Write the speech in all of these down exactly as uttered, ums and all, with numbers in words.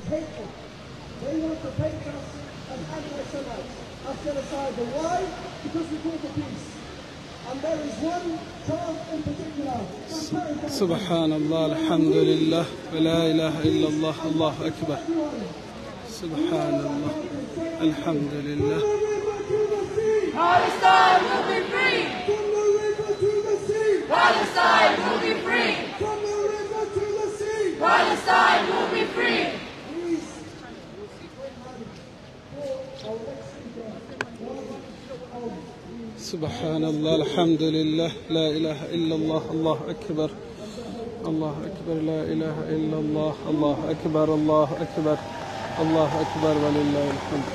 Hateful. They want to paint us as anti-Semites, as genocidal. Why? Because we call for peace. And there is one child in particular. سبحان الله، الحمد لله، ولا إله إلا الله، الله أكبر. سبحان الله، الحمد لله. Palestine will be free. From the river to the sea. Palestine will be free. From the river to the sea. Palestine will be free. Please. سبحان الله، الحمد لله، لا إله إلا الله، الله أكبر، الله أكبر، لا إله إلا الله، الله أكبر، الله أكبر، الله أكبر، ولله الحمد.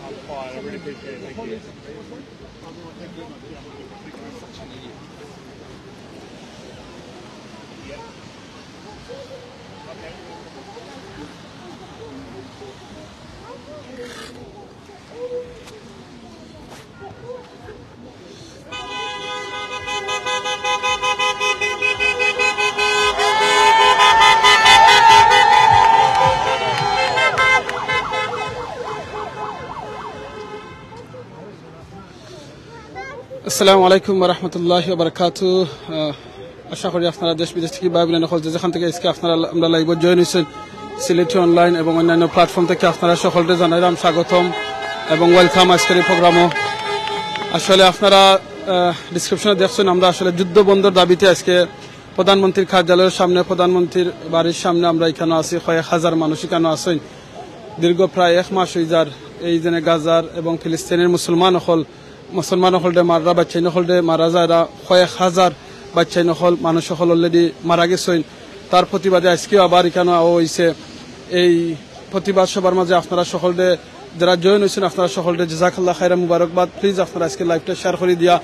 I'm fine, I really appreciate it, thank you. আসসালামু আলাইকুম ওয়া রাহমাতুল্লাহি ওয়া বারাকাতুহু। আহ, আশা করি আপনারা দেশ বিদেশ থাকি ভাই বোন অকল যে যেখান থাকি আজকে আপনারা আমরা live-ও join অইছেন, সিলেটি online এবং অন্যান্য platform থাকি আপনারা সকলরে জানাইলাম স্বাগতম এবং welcome আজকের এই program-ও। আসলে আপনারা, আহ, description-এ দেখছেন, আমরা আসলে যুদ্ধ বন্ধর দাবিতে আজকে প্রধানমন্ত্রীর কার্যালয়ের সামনে, প্রধানমন্ত্রীর বাড়ির সামনে আমরা ইখানো আছি, কয়েক হাজার মানুষ ইখানো আছইন। দীর্ঘ প্রায় এক মাস অই যার এই যেনে গাজার এবং ফিলিস্তিনের মুসলমান অকল, মুসলমান অকলরে মাররা, বাচ্চাইন অকলরে মারা যায়রা, কয়েক হাজার বাচ্চাইন অকল, মানুষ অকল already মারা গেছইন। তার প্রতিবাদে আজকেও আবার ইখানো আওয়া অইছে। এই প্রতিবাদ সভার মাঝে আপনারা সকলরে, যারা join অইছেন, আপনারা সকলরে জাযাকাল্লাহ খাইরান, মুবারকবাদ। Please আপনারা আজকে live-টা share করি দিয়া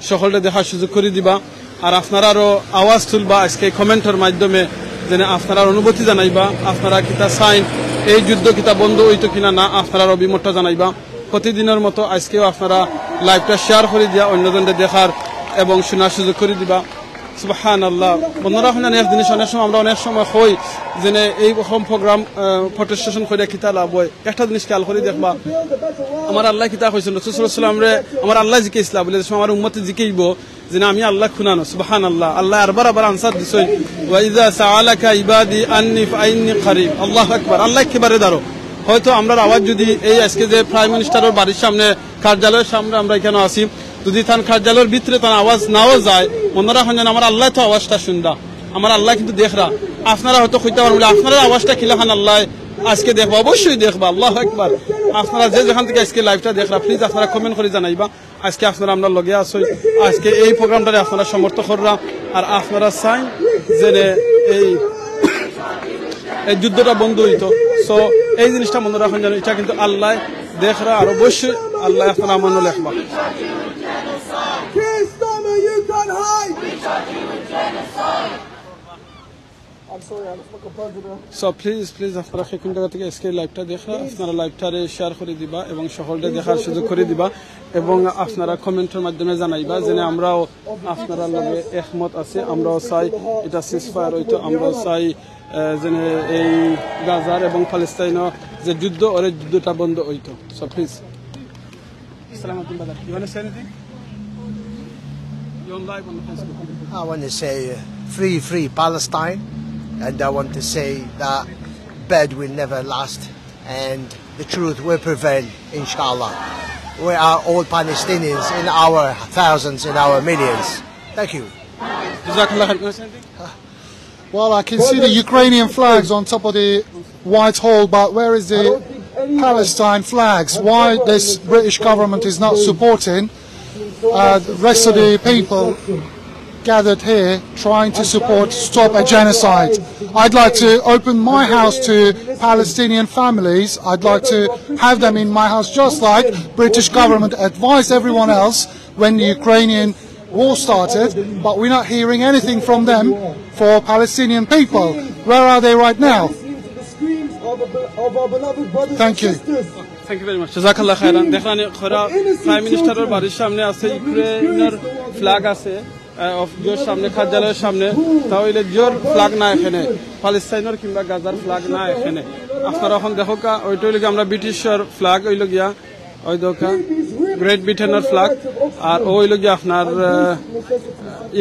সকলরে দেখার সুযোগ করি দিবা। আর আপনারা আরো আওয়াজ তুলবা আজকে comment-র মাধ্যমে, যেনে আপনারার অনুভূতি জানাইবা, আপনারা কিতা চাইন, এই যুদ্ধ কিতা বন্ধ অইতো কিনা না, আপনারার অভিমতটা জানাইবা। প্রতিদিনের মতো আজকেও আপনারা live-টা share করি দিয়া অন্যজনরে দেখার এবং শোনার সুযোগ করি দিবা। সুবহানাল্লাহ। বন্ধুরা, অখন এক জিনিস অনেক সময় আমরা অনেক সময় কই যেনে এই রকম program, আহ, protestation করিয়া কিতা লাভ অয়? একটা জিনিস খেয়াল করি দেখবা, আমার আল্লায় কিতা কইছইন? রাসূল সাল্লাল্লাহু আলাইহি ওয়াসাল্লামরে আমার আল্লায় জিকাইছলা বুলে, যে সময় আমার উম্মতে জিকাইবো যেনে আমি আল্লাহ কুনানো। সুবহানাল্লাহ। আল্লায় আরবার আবার answer দিছইন, "ওয়া ইযা সাআলাকা ইবাদি আন্নি ফাইন্নি কারীব।" আল্লাহু আকবার। আল্লাহ একেবারে দারো। হয়তো আমরার আওয়াজ যদি এই আজকে যে Prime Minister-র বাড়ির সামনে, কার্যালয়ের সামনে আমরা ইখানো আছি, যদি তান কার্যালয়ের ভিতরে তান আওয়াজ নাও যায়, মনে রাখইন যেন আমার আল্লায় তো আওয়াজটা শুনরা, আমার আল্লায় কিন্তু দেখরা। আপনারা হয়তো কইতা পারইন বুলে, আপনারার আওয়াজটা কিলাখান আল্লায় আজকে দেখবা? অবশ্যই দেখবা। আল্লাহু আকবার। আপনারা যে যেখান থাকি আজকে live-টা দেখরা, please আপনারা comment করি জানাইবা। আজকে আপনারা আমরার লগে আছইন, আজকে এই program-টারে আপনারা সমর্থন কররা, আর আপনারা চাইন যেনে এই, এই যুদ্ধটা বন্ধ অইতো। So, এই জিনিসটা মনে রাখইন যেন, ইটা কিন্তু আল্লায় দেখরা, আর অবশ্যই আল্লায় আপনারার আমলনামাত লেখবা। Please, please, আপনারা যে কুন জাগা থাকি আজকে live-টা দেখরা, আপনারা live-টারে share করি দিবা এবং সকলরে দেখার সুযোগ করি দিবা এবং আপনারা comment-র মাধ্যমে জানাইবা যেনে আমরাও আপনারার লগে একমত আছি, আমরাও চাই ইটা ceasefire অইতো, আমরাও চাই, আহ, যেনে এই গাজার এবং প্যালেস্টাইনর যে যুদ্ধ, অউ যুদ্ধটা বন্ধ অইতো। So please. Salam alaikum, brother. You wanna say anything? You're on live on the Facebook. I want to say, uh, free, free Palestine. And I want to say that bad will never last. And the truth will prevail, inshallah. We are all Palestinians in our thousands, in our millions. Thank you. Jazakallah khair. You wanna say anything? Well, I can see the Ukrainian flags on top of the Whitehall, but where is the Palestine flags? Why this British government is not supporting, uh, the rest of the people gathered here trying to support stop a genocide. I'd like to open my house to Palestinian families. I'd like to have them in my house just like British government advised everyone else when the Ukrainian war started, but we're not hearing anything from them for Palestinian people. Where are they right now? Thank you. Thank you very much. জাযাকাল্লাহ খাইরান। দেখরানি খরা প্রাইম মিনিস্টারর বাড়ির সামনে আছে, ইউক্রেইনর ফ্ল্যাগ আছে, আহ, অফিসর সামনে, কার্যালয়র সামনে। তা অইলে জিওর ফ্ল্যাগ না এখানে, প্যালেস্টাইনর কিংবা গাজার ফ্ল্যাগ না এখানে। আপনারা অখন দেখউক্কা, ওইটা অইলো গিয়া আমরা ব্রিটিশর ফ্ল্যাগ অইলো গিয়া, ওই দেখউক্কা, গ্রেট ব্রিটেনর ফ্ল্যাগ, আর ও অইলো গিয়া আপনার, আহ,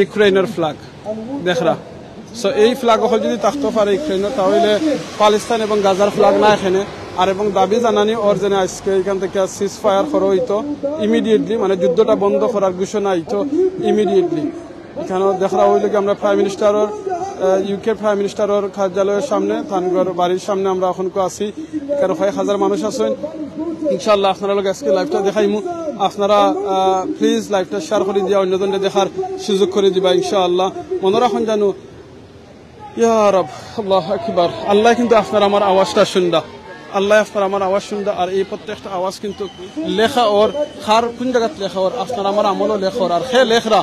ইউক্রেইনর ফ্ল্যাগ। দেখরা। So, এই ফ্ল্যাগ অকল যুদি থাকতো পারে ইউক্রেইনর, তা অইলে প্যালেস্টাইন এবং গাজার ফ্ল্যাগ না এখানে। আর এবং দাবি জানানি অর যেন আজকে ইখান থাকি সিজ ফায়ার করা অইতো ইমিডিয়েটলি, মানে যুদ্ধটা বন্ধ করার ঘোষণা অইতো ইমিডিয়েটলি। ইখানো দেখরা অইলো গি আমরা প্রাইম মিনিস্টারর, আহ, ইউকে প্রাইম মিনিস্টারর কার্যালয়র সামনে, তানগর বাড়ির সামনে আমরা অখনকু আছি। ইখানো কয়েক হাজার মানুষ আছইন। ইনশাআল্লাহ আপনারার লগে আজকে লাইভটা দেখাইমু। আপনারা, আহ, প্লিজ লাইভটা শেয়ার করি দিয়া অন্যজনরে দেখার সুযোগ করি দিবা ইনশাআল্লাহ। মনো রাখইন জানু, ইয়া রব, আল্লাহু আকবার। আল্লায় কিন্তু আপনার আমার আওয়াজটা হুনরা। আল্লায় আপনার আমার আওয়াজ হুনরা। আর এই প্রত্যেকটা আওয়াজ কিন্তু লেখা অর, কার কুন জাগাত লেখা অর, আপনার আমার আমলও লেখা অর। আর হে লেখরা,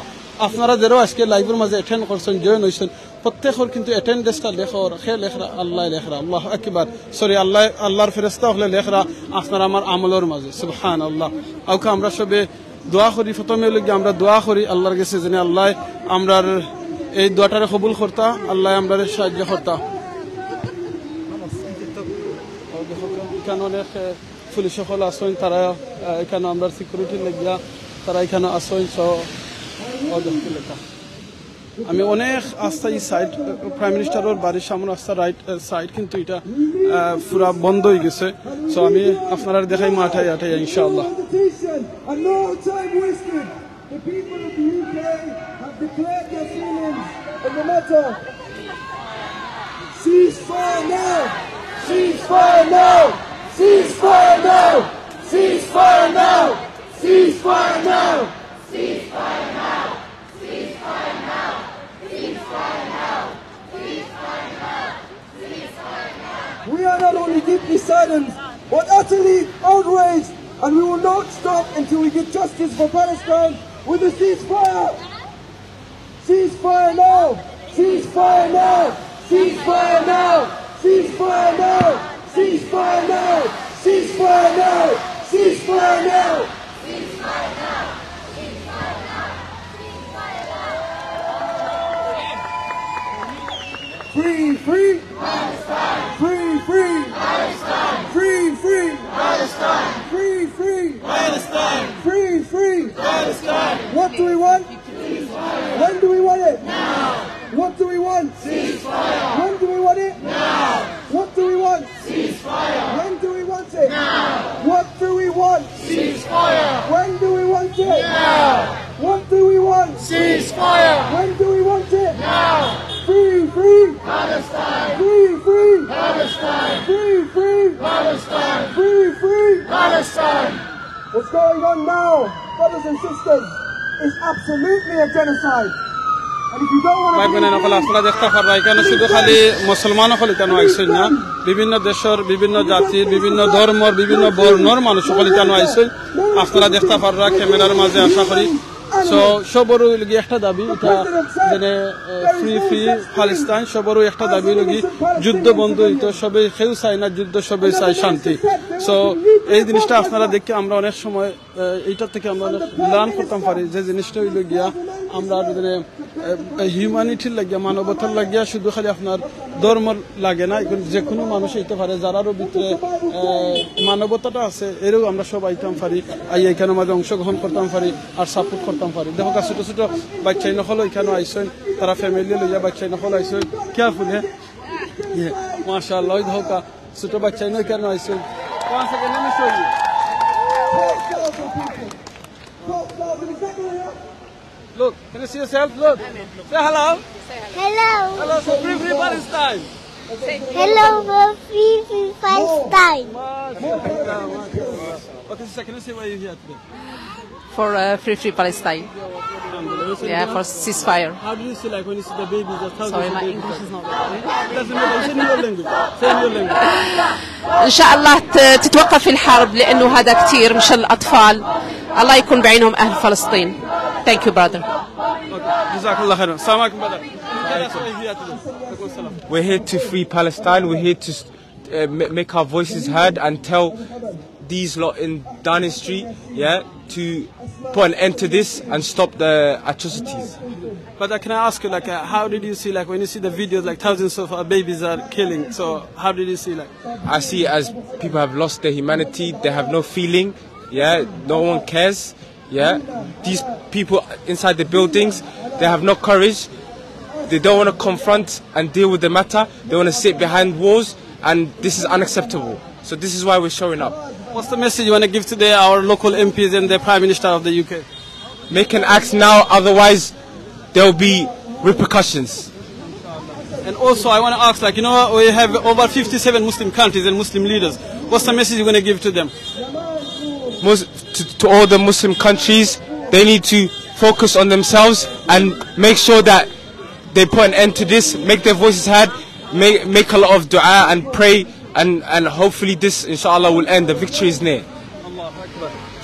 আপনারা যেরাও আজকে লাইভর মাঝে অ্যাটেন্ড করছইন, জয়েন অইছইন, প্রত্যেকর কিন্তু অ্যাটেন্ডেন্সটা লেখা অর, হে লেখরা, আল্লায় লেখরা। আল্লাহু আকবার। সরি, আল্লায়, আল্লাহর ফেরেশতা অকলে লেখরা আপনার আমার আমলর মাঝে। সুবহানাল্লাহ। অউক্কা আমরা সবে দোয়া করি, প্রথমে অইলো গি আমরা দোয়া করি আল্লাহর গেছে, যেন আল্লায় আমরার এই দোয়াটারে কবুল করতা, আল্লায় আমরারে সাহায্য করতা। ইখানো অনেক, এ, পুলিশ অকল আছইন, তারা, এ, ইখানো আমরার সিকিউরিটি লাগিয়া তারা ইখানো আছইন। So, ও দেখতে লেখা। আমি অনেক আস্তা ই সাইড, এ, প্রাইম মিনিস্টারর বাড়ির সামনে আস্তা রাইট, এ, সাইড কিন্তু ইটা, এ, পুরা বন্ধ অইগেছে। So, আমি আপনারারে দেখাইমু আটাইয়া আটাইয়া ইনশাআল্লাহ। And no time wasted. The people of the U K have declared their feelings on the matter. Ceasefire now! Ceasefire now! Ceasefire now! Ceasefire now! Ceasefire now! Ceasefire now! Ceasefire now! Ceasefire now! Ceasefire now! We are not only deeply saddened, but utterly outraged, and we will not stop until we get justice for Palestine with a ceasefire! Ceasefire now! Ceasefire now! Ceasefire now! Ceasefire now! Ceasefire now! Ceasefire now! Ceasefire now! Free, free! Palestine! Free, free! Palestine! Free, free! Palestine! Free, free! Palestine! Free, free! Palestine! What do we want? When do we want it? Now! What do we want? Ceasefire! When do we want it? Now! What do we want? Ceasefire! When do we want it? Now! What do we want? Ceasefire! When do we want it? Now! What do we want? Ceasefire! When do we want it? Now! Free, free! Palestine! Free, free! Palestine! Free, free! Palestine! Free, free! Palestine! What's going on now, brothers and sisters, is absolutely a genocide. And if you don't want to ভাই বোন অকল, আপনারা দেখতা পাররা, ইখানো শুধু খালি মুসলমান অকল ইখানো আইছইন না, বিভিন্ন দেশর, বিভিন্ন জাতির, বিভিন্ন ধর্মর, বিভিন্ন বর্ণর মানুষ অকল ইখানো আইছইন। আপনারা দেখতা পাররা ক্যামেরার মাঝে, আশা করি। So, সবরউ অইলো গি একটা দাবি, ইটা যেন, এ, ফ্রি, ফ্রি প্যালেস্টাইন, সবরউ একটা দাবি অইলো গি যুদ্ধ বন্ধ অইতো, সবে কেউ চায় না যুদ্ধ, সবে চায় শান্তি। So, এই জিনিসটা আপনারা দেখে আমরা অনেক সময়, এ, এইটার থেকে আমরা অনেক লার্ন করতাম পারি, যে জিনিসটা অইলো গিয়া আমরা যেন, এ, হিউম্যানিটির লাগিয়া, মানবতার লাগিয়া শুধু খালি আপনার ধর্ম লাগে না, এখন যে কোনো মানুষ অইতে পারে, যারারও ভিতরে, এ, মানবতাটা আছে, এরও আমরা সব আইতাম পারি, আইয়া ইখানোর মাঝে অংশগ্রহণ করতাম পারি, আর সাপোর্ট করতাম পারি। দেখউক্কা, ছোট ছোট বাচ্চাইন অকল ইখানো আইছইন, তারা ফ্যামিলি লইয়া বাচ্চাইন অকল আইছইন। কেয়ারফুল, হ্যাঁ? ইয়ে, মাশাআল্লাহ, ওই দেখউক্কা, ছোট বাচ্চাইন ইখানো আইছইন। One second, let me show you. Look, can you see yourself? Look. Say hello. Hello. Hello. Hello, so free, free Palestine. Hello, we're free, free Palestine. Okay, sister, can you say why you're here today? For uh, free, free Palestine. Alhamdulillah. Yeah, for ceasefire. How do you see, like, when you see the babies, the thousands Sorry, of my babies? English is not very good. Doesn't matter. Say in your language. Say in your language. إن شاء الله ت- تتوقف الحرب، لأنه هذا كتير مش الأطفال. الله يكون بعينهم أهل فلسطين. Thank you, brother. Okay. جزاك الله خيرا. السلام عليكم, brother. Tell us why you're here today. We're here to free Palestine. We're here to uh, ma- make our voices heard and tell these lot in Downing Street, yeah, to put an end to this and stop the atrocities. But uh, can I ask you, like, uh, how did you see, like, when you see the videos, like, thousands of uh, babies are killing? So how did you see, like? I see it as people have lost their humanity. They have no feeling. Yeah, no one cares. Yeah, these people inside the buildings, they have no courage. They don't want to confront and deal with the matter. They want to sit behind walls, and this is unacceptable. So this is why we're showing up. What's the message you want to give today our local M Ps and the Prime Minister of the U K? Make an act now, otherwise there will be repercussions. And also, I want to ask, like, you know, we have over fifty-seven Muslim countries and Muslim leaders. What's the message you're going to give to them? Mus- to, to all the Muslim countries, they need to focus on themselves and make sure that they put an end to this, make their voices heard, make, make a lot of dua and pray, and, and hopefully this, inshallah, will end. The victory is near.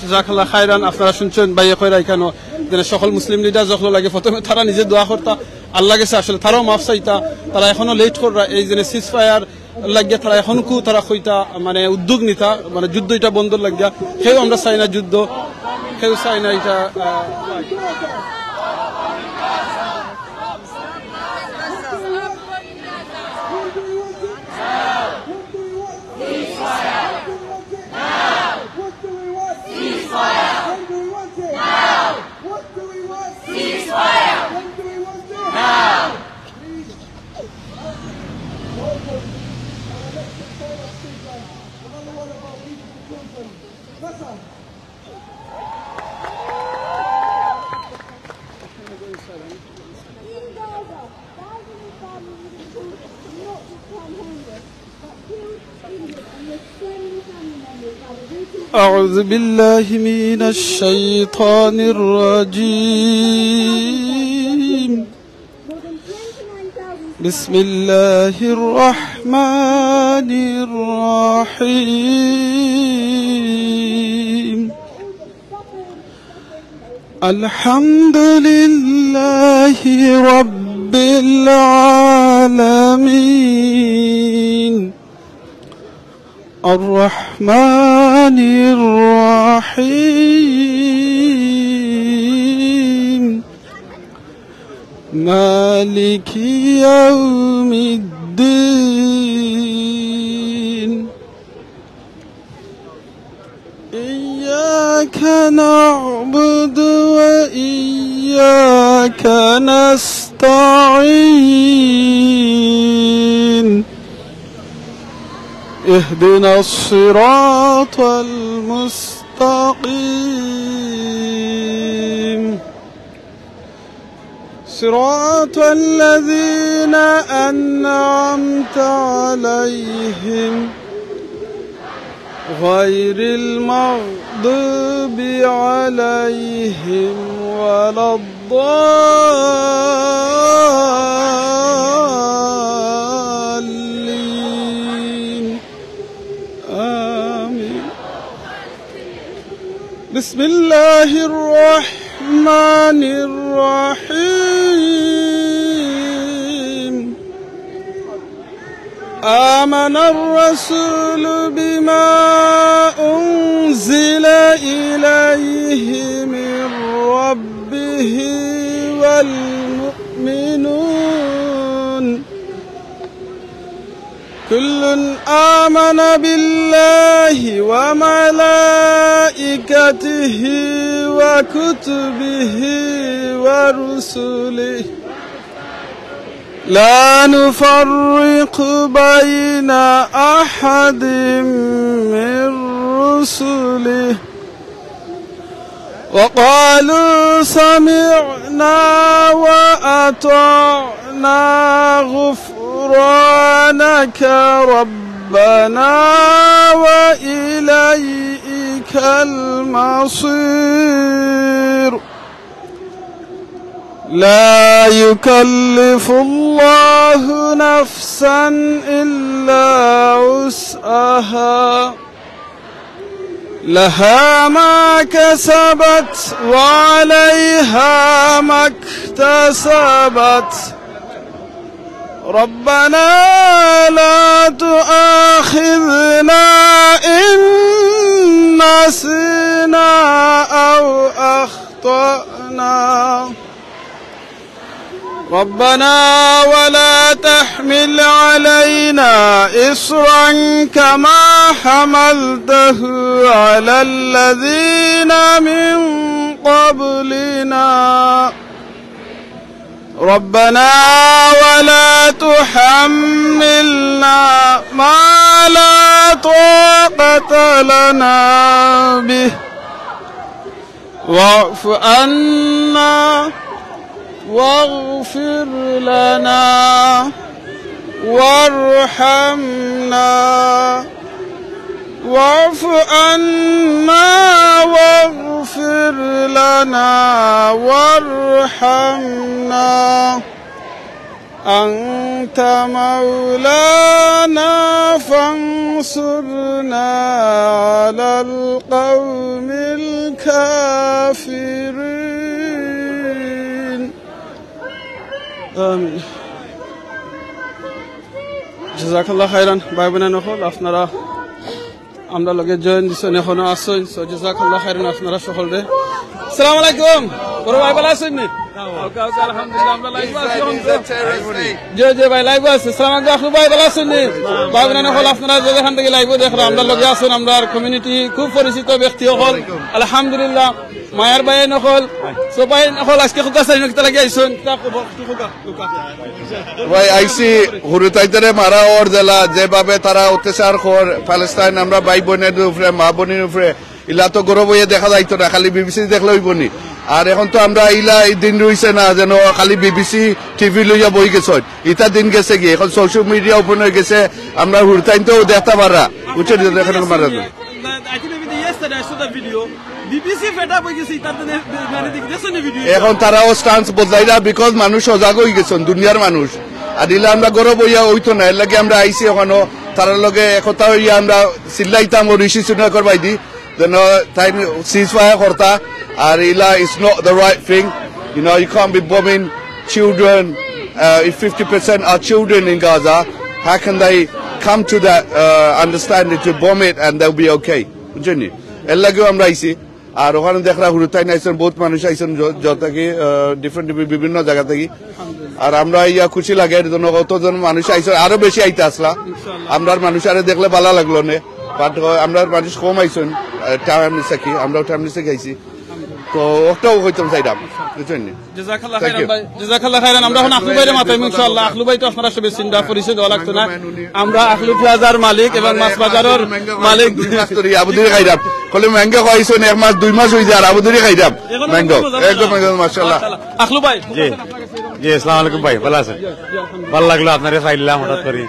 জাযাকাল্লাহ খাইরান। আপনারা শুনছেন ভাইয়ে কইরা ইখানো যেন সকল মুসলিম লিডার যখন লাগে প্রথমে তারা নিজে দোয়া করতা, আল্লাহর গেছে আসলে তারাও মাফ চাইতা, তারা এখনো লেট কররা এই যে সিজফায়ার লাগিয়া তারা এখনকু তারা কইতা মানে উদ্যোগ নিতা মানে যুদ্ধ ইটা বন্ধর লাগিয়া। কেউ আমরা চাই না যুদ্ধ, কেউ চাই না ইটা, আহ, What do we want? Ceasefire! When do we want it? Now! When do we want it? Now! أعوذ بالله من الشيطان الرجيم. بسم الله الرحمن الرحيم. الحمد لله رب العالمين. الرحمن الرحيم. مالك يوم الدين. إياك نعبد وإياك نستعين. اهدنا الصراط المستقيم. صراط الذين أنعمت عليهم غير المغضوب عليهم ولا الضالين. آمين. بسم الله الرحمن الرحيم. آمن الرسول بما أنزل إليه من ربه والمؤمنون. كل آمن بالله وملائكته وكتبه ورسله لا نفرق بين أحد من رسله وقالوا سمعنا وأطعنا غفرانك ربنا وإليك المصير. لا يكلف الله نفسا إلا وسعها، لها ما كسبت وعليها ما اكتسبت. ربنا لا تؤاخذنا إن نسينا أو أخطأنا. ربنا ولا تحمل علينا إصرا كما حملته على الذين من قبلنا. ربنا ولا تحملنا ما لا طاقة لنا به واعف عنا واغفر لنا وارحمنا واعف عنا واغفر لنا وارحمنا أنت مولانا فانصرنا على القوم الكافرين. آمين. জাযাকাল্লাহ খাইরান। ভাই বোন অকল, আপনারা আমরার লগে join দিছইন, এখনো আছইন। So, জাযাকাল্লাহ খাইরান আপনারা সকলরে। আসসালামু আলাইকুম। বড় ভাই, ভালা আছইন নি? ওকে, ওকে, আলহামদুলিল্লাহ, আমরা live-ও আছি এখন তো। জি, জি ভাই, live-ও আছি। আসসালামু আলাইকুম, আখলু ভাই, ভালা আছইন নি? ভাই বোন অকল, আপনারা যে যেখান থাকি live-ও দেখরা, আমরার লগে আছইন, আমরার community খুব পরিচিত ব্যক্তি অকল। আলহামদুলিল্লাহ, মায়ার ভাই অকল, so ভাই অকল, আজকে খুকা সাইন কিতা লাগি আইছইন? কিতা খবর? কি খুকা? ভাই, আইছি হুরুতাইন্তরে মারা অর যেলা, যেভাবে তারা অত্যাচার কর প্যালেস্টাইন, আমরা ভাই বোনের উপরে, মা বোনের উপরে, ইলা তো গরব অইয়া দেখা যাইতো না, খালি বিবিসি দেখলে অইবো নি। আর এখন তো আমরা ইলা এই দিন রইছে না যেন খালি বিবিসি টিভি লইয়া বই গেছইন, ইতা দিন গেছে গি, এখন social media open অই গেছে, আমরা হুরুতাইন্তেও দেখতা পাররা, বুঝছো নি? এখন মারা যায়। না, I think maybe the yesterday I saw the video. BBC fed up অই গেছে, ইতার জন্য, মানে, দেখ-, দেখছো নি video? এখন তারাও stance বদলাইরা, because মানুষ সজাগ অই গেছইন, দুনিয়ার মানুষ। আর ইলা আমরা গরব অইয়া অইতো না, এর লাগি আমরা আইছি অখানো, তারার লগে একতা অইয়া আমরা চিল্লাইতাম ও ঋষি সুনাকর বাইদি, যেন তাইন ceasefire করতা, আর ইলা is not the right thing. You know, you can't be bombing children, uh, if fifty percent are children in Gaza, how can they come to that, uh, understanding to bomb it and they'll be okay? বুঝছইন নি? এর লাগিও আমরা আইছি। আর অখানো দেখরা হুরুতাইন আইছইন, বউত মানুষ আইছইন, য-, যত থাকি, আহ, different, different বিভিন্ন জাগা থাকি। আর আমরা ইয়া খুশি লাগে, এর জন্য কতজন মানুষ আইছইন, আরো বেশি আইতা আছলা। ইনশাআল্লাহ। আমরার মানুষ আরে দেখলে ভালা লাগলো নে, but, আহ, আমরার মানুষ কম আইছইন, আহ, টাইম নিছে কি, আমরাও টাইম নিছে কি আইছি। তো ওটাও কইতাম চাইরাম, বুঝছইন নি? জাযাকাল্লাহ খাইরান ভাই, জাযাকাল্লাহ খাইরান। আমরা এখন আখলু ভাইরে মাতাইমু ইনশাআল্লাহ। আখলু ভাই তো আপনারা সবে চিনরা, পরিচয় দেওয়া লাগতো না। আমরা আখলু প্লাজার মালিক এবং মাছ বাজারর মালিক। দুই মাস ধরি আবুদুরি খাইরাম। কইলে ম্যাঙ্গো খাইছইন এক মাস, দুই মাস অই যায় আর আবুদুরি খাইরাম। ম্যাঙ্গো, একদম ম্যাঙ্গো, মাশাআল্লাহ। আখলু ভাই। জি। জি, আসসালামু আলাইকুম ভাই, ভালা আছইন? ভালা লাগলো আপনারে পাইলাম হঠাৎ করি।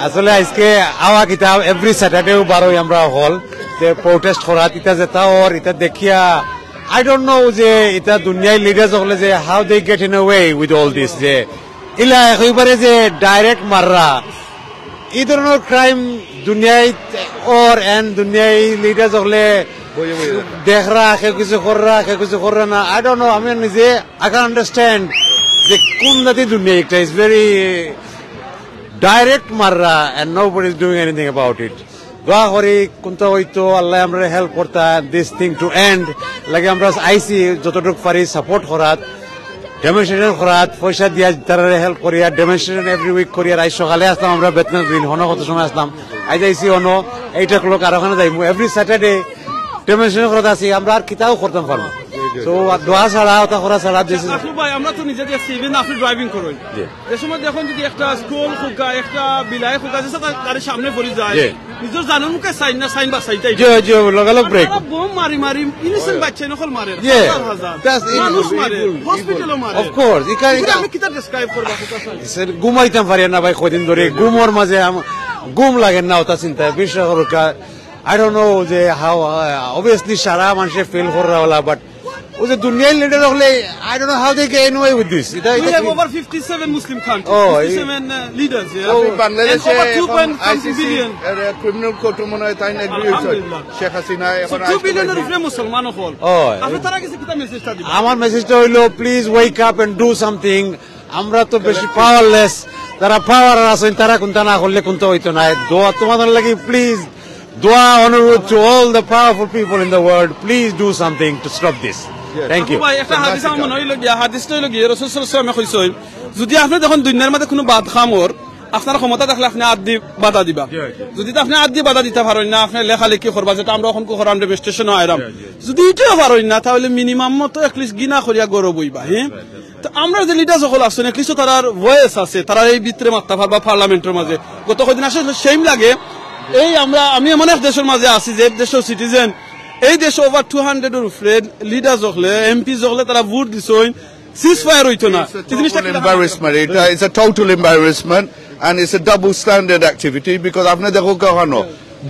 আসলে আইজকে আওয়া কিতা, every Saturday-ও বারই আমরা অকল যে protest করাত, ইতা যেতা অর, ইতা দেখিয়া, I don't know যে ইতা দুনিয়ার leaders অকলে যে how they get in a way with all this, যে ইলা একেবারে যে direct মাররা, ই ধরনর crime দুনিয়াত অর and দুনিয়ার leaders অকলে দেখরা, কেউ কিছু কররা, কেউ কিছু কররা না। I don't know, আমি নিজে I can't understand যে কোন জাতি দুনিয়া একটা is very direct মাররা and nobody is doing anything about it. দোয়া করি কোনটা অইতো আল্লায় আমরারে help করতা this thing to end। লাগে আমরা আইছি যতটুক পারি support করাত, demonstration করাত, পয়সা দিয়া তারারে help করিয়া demonstration every week করিয়া। আইজ সকালে আছলাম আমরা বেতনর দিন, হনো কত সময় আছলাম, আইজ আইছি হনো eight o'clock, আর অখানো যাইমু every Saturday। Demonstration করাত আছি, আমরা আর কিতাও করতাম পারমু। So, আর দোয়া ছাড়া, ওটা করা ছাড়া, this is আখলু ভাই, আমরা তো নিজে দেখছি, even আপনি driving করইন। জি। যে সময় দেখইন যদি একটা স্কুল খুকা, একটা বিলাই খুকা, যে সাথে গাড়ির সামনে পড়ি যায়, জি। নিজর জানর মুখে চাইন না, চাইন বাচাইতাই। জি, জি, লগালগ brake। তারা বোম মারি মারি innocent বাচ্চা অকল মারে, জি। হাজার হাজার। That's evil, মানুষ মারে, evil, hospital-ও evil। মারে। Of course, ইখান, এটা ইখান আমি কিতা describe করবা, খুকা সাহেব? স্যার, ঘুমাইতাম পারি না ভাই, কয়দিন ধরে ঘুমর মাঝে আম-, ঘুম লাগে না, ওটা চিন্তায়, বিশ্বাস করুক্কা। I don't know যে how, uh, obviously সারা মানুষে ফিল কররা অলা, but ওই যে দুনিয়ার লিডার অকলে, I don't know how they get away with this. এটা, We এটা have কি? Over fifty-seven Muslim countries, Oh, fifty-seven uh, leaders, yeah. আপনি And বাংলাদেশে over এখন two point something ICC billion. Criminal কোর্টও মনে হয় তাই এগ্রি হয়েছে আলহামদুলিল্লাহ। শেখ হাসিনা So এখন two billion এর উপরে মুসলমান অকল। Oh, আপনি তারা গেছে কিতা মেসেজটা দিবা? আমার মেসেজটা হইলো, please wake up and do something. আমরা তো বেশি পাওয়ারলেস, তারা পাওয়ার আছইন, তারা কুনটা না করলে কুনটা হইতো না। দোয়া তোমাদের লাগি, প্লিজ। দোয়া অনুরোধ to all the powerful people in the world, please do something to stop this. Thank you. ভাই, একটা হাদিস আমার মনে হইল গিয়া, হাদিসটা হইল গিয়া, রাসূল সাল্লাল্লাহু আলাইহি ওয়াসাল্লামে কইছইন, যদি আপনি দেখইন দুনিয়ার মধ্যে কোনো বাদ কাম অর, আপনার ক্ষমতা থাকলে আপনি আত দি বাধা দিবা। যদি আপনি আত দি বাধা দিতা পারইন না, আপনি লেখালেখি করবা, যেটা আমরা অখন করাম, ডেমনস্ট্রেশনও আইরাম। যদি ইটাও পারইন না, তাহলে মিনিমাম মতো at least ঘৃণা করিয়া গৌরব হইবা, হ্যাঁ? তো আমরা যে লিডার অকল আছইন, at least তারার ভয়েস আছে, তারা এই ভিতরে মাততা পারবা পার্লামেন্টর মাঝে। গত কয়দিন আসলে সেম লাগে, এই আমরা, আমি এমন এক দেশের মাঝে আছি যে দেশের সিটিজেন, এই দেশে ওভার টু হান্ড্রেড এর উপরে লিডার অকলে, এমপি অকলে তারা ভোট দিছইন, সিজ ফায়ার হইতো না। It's a total embarrassment. It, uh, it's a total embarrassment and it's a double standard activity because আপনি দেখো কখনো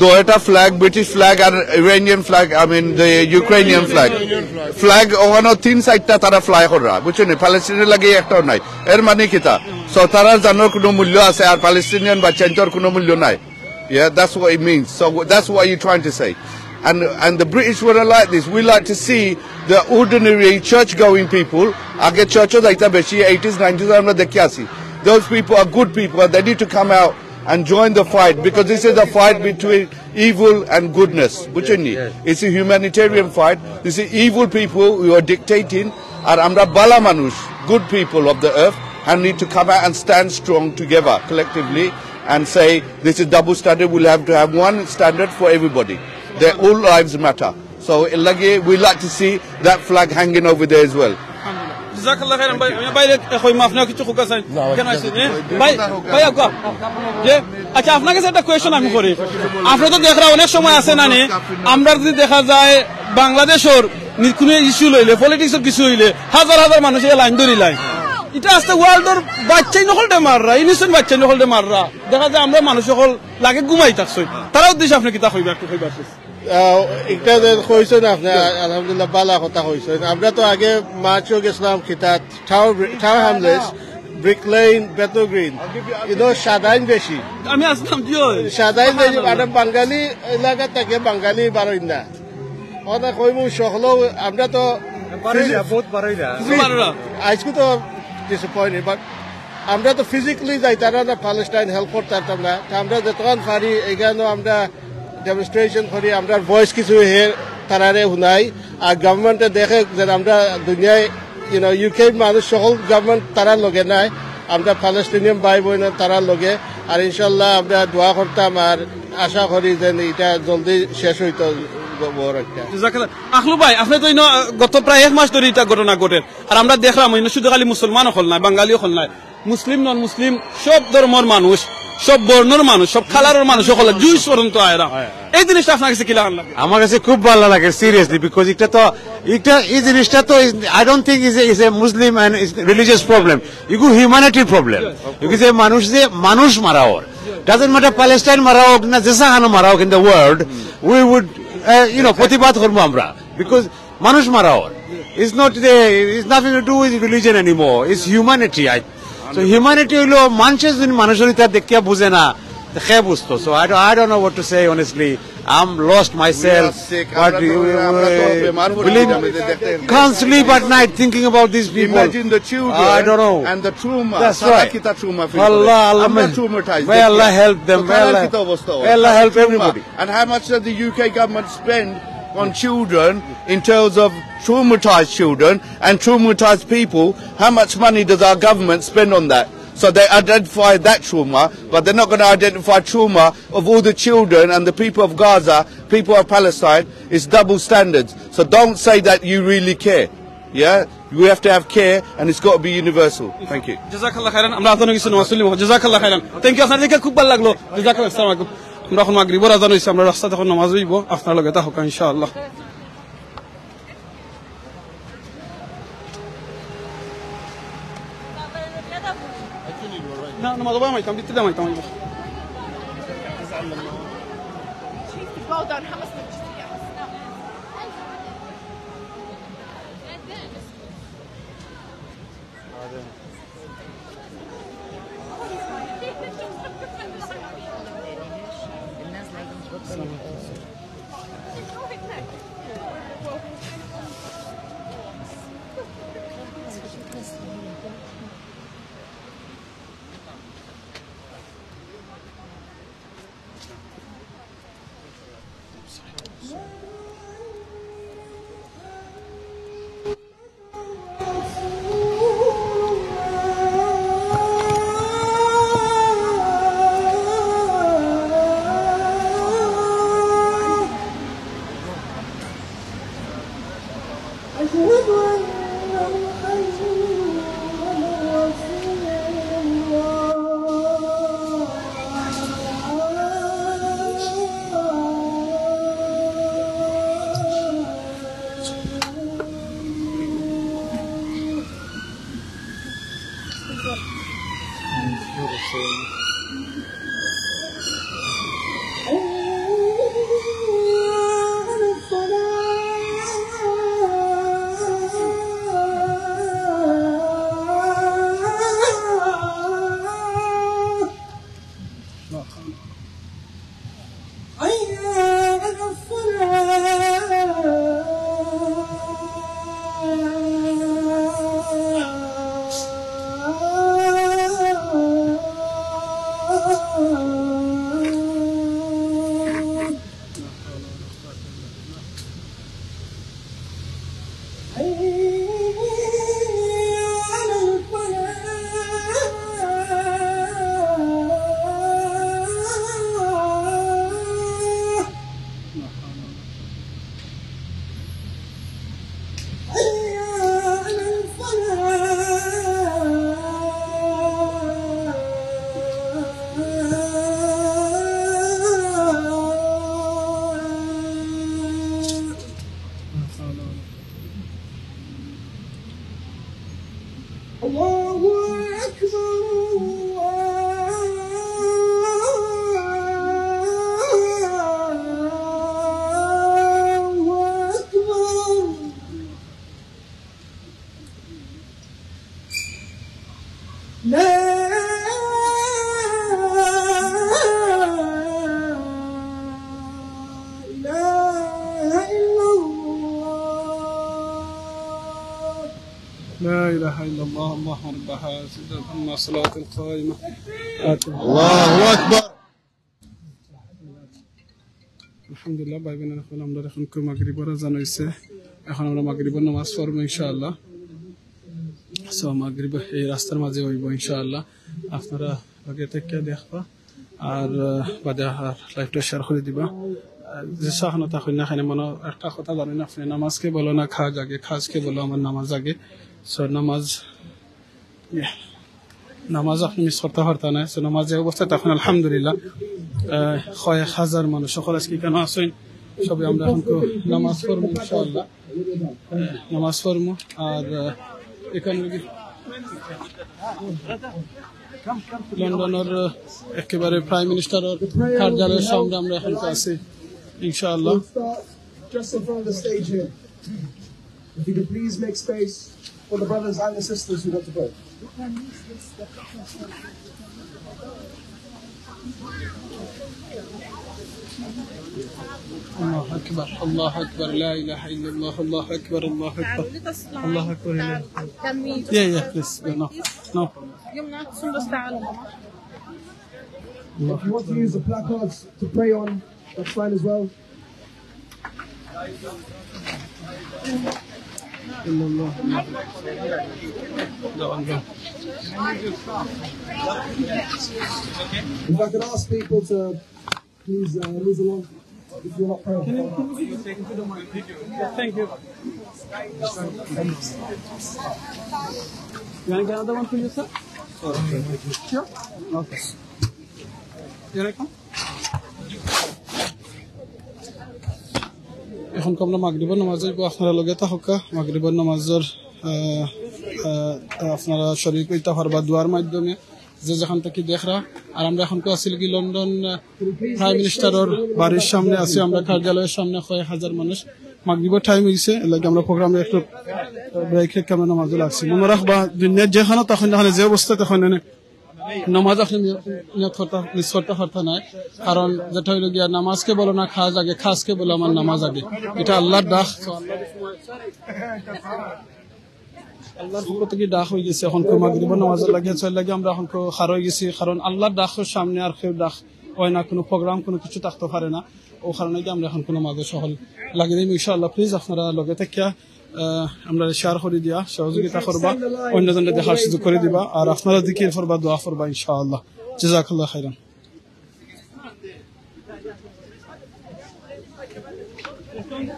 দুইটা ফ্ল্যাগ, ব্রিটিশ ফ্ল্যাগ আর Iranian flag, I mean the Ukrainian flag. Flag ওখানে তিন চারটা তারা ফ্লাই কররা, বুঝছেন? প্যালেস্টিনের লাগে একটাও নাই। এর মানে কিতা? সো তারা জানোর কোনো মূল্য আছে আর প্যালেস্টিনিয়ান বাচ্চাইন্তর কোনো মূল্য নাই। Yeah, that's what it means. So that's what you're trying to say. And and the British were like this. We like to see the ordinary church-going people. আগে চার্চও যাইতা বেশি, এইটিজ নাইনটিজ আমরা দেখি আসি। Those people are good people and they need to come out and join the fight because this is a fight between evil and goodness. বুঝছেন নি? It's a humanitarian fight. This is evil people who are dictating আর আমরা বালা মানুষ, good people of the earth, and need to come out and stand strong together, collectively, and say, this is double standard, we'll have to have one standard for everybody. Their all lives matter. So, এর লাগি, we like to see that flag hanging over there as well. জাযাকাল্লাহ খাইরান ভাই, আমি বাইরে কইমু আপনি কিছু খুকা চাই। কেন আছেন, হ্যাঁ? ভাই, ভাই, আগুয়া। যে, আচ্ছা, আপনার কাছে একটা কোয়েশ্চন আমি করি। আপনি তো দেখরা অনেক সময় আছে না নি, আমরা যদি দেখা যায় বাংলাদেশর নি-, কোনো ইস্যু লইলে, পলিটিক্সর কিছু হইলে, হাজার হাজার মানুষ এই লাইন ধরি লাইন। এটা আস্তে ওয়ার্ল্ডর বাচ্চাইন অকলরে মাররা, ইনোসেন্ট বাচ্চাইন অকলরে মাররা। দেখা যায় আমরা মানুষ অকল লাগে ঘুমাই থাকছইন। তারার উদ্দেশ্যে আপনি কিতা কইবা, একটু কইবা please। আহ, একটা যে কইছেন আপনি, আলহামদুলিল্লাহ, বালা কথা কইছেন। আমরা তো আগে মার্চও গেছিলাম কিতা, Tower, Tower Hamlets, Brick Lane, Bethnal Green, ইনো সাদাইন বেশি। আমি আসলাম, জি অয়। সাদাইন বেশি, মানে বাঙালি এলাকা থেকে বাঙালি বারইন না। ওটা কইমু সকলেও, আমরা তো বহুত বারইরা। বারইরা। আজকে তো ডিসঅ্যাপয়েন্টেড, বাট আমরা তো ফিজিক্যালি যাইতাম না, প্যালেস্টাইন হেল্প করতাম না। তো আমরা যতক্ষণ পারি এখানেও আমরা ডেমনস্ট্রেশন করি, আমরা ভয়েস কিছু হে তারারে হুনাই। আর গভর্নমেন্টে দেখে যে আমরা দুনিয়ায়, ইউ নো, ইউকে মানুষ সকল গভর্নমেন্ট তারার লগে নাই, আমরা প্যালেস্টিনিয়ান ভাই বোন তারার লগে। আর ইনশাল্লাহ আমরা দোয়া করতাম আর আশা করি যে এটা জলদি শেষ হইতো বড় একটা। জাযাকাল্লাহ। আখলু ভাই, আপনি তো ইনো, আহ, গত প্রায় এক মাস ধরি এটা ঘটনা ঘটের। আর আমরা দেখরাম, ইনো শুধু খালি মুসলমান অকল নায়, বাঙালি অকল নায়, মুসলিম, নন মুসলিম, সব ধর্মর মানুষ, সব বর্ণর মানুষ, সব কালারর মানুষ অকল, জুইশ পর্যন্ত আয়রা। এই জিনিসটা আপনার কাছে কিলাখান লাগে? আমার কাছে খুব ভালা লাগে, seriously, because এটা তো, এটা, এই জিনিসটা তো, I don't think is a, is a Muslim and is religious problem. এগু হিউম্যানিটির প্রবলেম। এগু যে মানুষ, যে মানুষ মারা অর, doesn't matter প্যালেস্টাইন মারা হোক না, যেসাখানো মারা হোক in the world, we would, uh, you know, প্রতিবাদ করবো আমরা, because মানুষ মারা or. It's not the, it's nothing to do with religion anymore. It's humanity. I, so humanity হইলো মানুষে যদি মানুষর ইতা দেখিয়া বুঝে না, তো কে বুঝতো? So I don't, I don't know what to say, honestly. I'm lost myself. We are sick. What আমরা do you, তো, আমরা তো uh, বেমার পড়ি believe? গেলাম, এই যে দেখতে। Can't sleep at night thinking about these people. Imagine the children I don't know. And the trauma. That's তারা right. কিতা trauma feel আল্লাহ, করে? আল্লাহ, আমরা may, traumatized may Allah দেখি। help them, তো may তারার Allah, কিতা অবস্থা হয়? may Allah help Trauma. everybody. And how much does the U K government spend on children in terms of traumatized children and traumatized people? How much money does our government spend on that? So they identify that trauma, but they're not gonna identify trauma of all the children and the people of Gaza, people of Palestine. It's double standards. So don't say that you really care. Yeah? We have to have care and it's gotta be universal. Thank you. জাযাকাল্লাহ খাইরান, আমরা আজানো কিছু নামাজ পড়িমু। জাযাকাল্লাহ খাইরান। Thank you, আপনার দেখে খুব ভালা লাগলো। জাযাকাল্লাহ, আসসালামু আলাইকুম। আমরা এখন মাগরিবর আজান হইছে, আমরা রাস্তাত এখন নামাজ হইবো, আপনার লগে থাকুক ইনশাআল্লাহ। না, নামাজ পড়া মাইতাম, দিতে মাইতাম। Well done. How much did you get? أشهد أن محمدا رسول الله. حي على الصلاة. حي على الفلاح. حي على الفلاح. الله أكبر، الله أكبر. لا إله إلا الله. لا إله إلا الله. اللهم رب هذه الصلاة القائمة. الله أكبر. আলহামদুলিল্লাহ, ভাই বোন, অখন আমরা অখন মাগরিবর আজান অইছে। অখন আমরা মাগরিবর নামাজ পড়মু ইনশাআল্লাহ। So, মাগরিব এই রাস্তার মাঝে অইবো ইনশাআল্লাহ। আপনারা আগে থাকি দেখবা। আর, আহ, বাদে আর live টা share করি দিবা। আহ, যে সাহানো তা কইনা খানে মনো একটা কথা জানি না, আপনি নামাজকে বলো না কাজ আগে, কাজকে বলো আমার নামাজ আগে। So, নামাজ ইয়ে, নামাজ আপনি miss করতা পারতা নায়। So, নামাজ যে অবস্থা তখন আলহামদুলিল্লাহ, আহ, কয়েক হাজার মানুষ সকল আজকে এখানে আছেন। সবে আমরা অখন নামাজ পড়মু ইনশাআল্লাহ। আহ, নামাজ পড়মু। আর, আহ, এখানে কি লন্ডনর, আহ, একেবারে Prime Minister র কার্যালয়ের সামনে আমরা অখন আছি ইনশাআল্লাহ। Just in front of the stage here. If you could please make space for the brothers and the sisters who want to pray. الله أكبر، الله أكبر، لا إله إلا الله، الله أكبر، الله أكبر، الله أكبر. Yeah, yeah, please, no, no. If you want to use the placards to pray on, that's fine as well. If I could ask people to please, uh, move along if you're not praying. Thank you. You want to get another one for yourself? Sure. Okay. You want to come? অখন আমরা মাগরিবর নামাজ অইবো, আপনারা লগে থাকউক্কা। মাগরিবর নামাজর, আহ, আহ, আপনারা শরিক অইতা পারবা দোয়ার মাধ্যমে। যে যেখান থাকি দেখরা। আর আমরা এখন আছি কি লন্ডন, আহ, প্রাইম মিনিস্টারর বাড়ির সামনে আছি, আমরা কার্যালয়ের সামনে। কয়েক হাজার মানুষ, মাগরিবর টাইম অইছে, এর লাগি আমরা প্রোগ্রামে একটু ব্রেক রেখে আমরা নামাজও লাগছি। মনো রাখবা, দুনিয়ার যেখানো তখন, যেখানো যে অবস্থা তখন এনে নামাজ আপনি নিয়ত করতে, মিস করতে পারতা নায়। কারণ যেটা অইলো গিয়া, "নামাজকে বলো না কাজ আগে, কাজকে বলো আমার নামাজ আগে।" এটা আল্লাহর ডাক। আল্লাহর পক্ষ থাকি ডাক অইগেছে। এখন মাগরিবর নামাজর লাগি, এর লাগি আমরা এখন খাড়া অইগেছি। কারণ আল্লাহর ডাকর সামনে আর কেউ ডাক অয় না, কোনো প্রোগ্রাম, কোনো কিছু থাকতে পারে না। অউ কারণে কি আমরা এখন নামাজর সকল লাগি দিমু ইনশাআল্লাহ। প্লিজ আপনারা লগে থাকিয়া, আহ, আমরা শেয়ার করি দিয়া সহযোগিতা করবা, অন্যজনরে দেখার সুযোগ করি দিবা। আর আপনারা জিকির করবা, দোয়া করবা ইনশাআল্লাহ। জাযাকাল্লাহ খাইরান।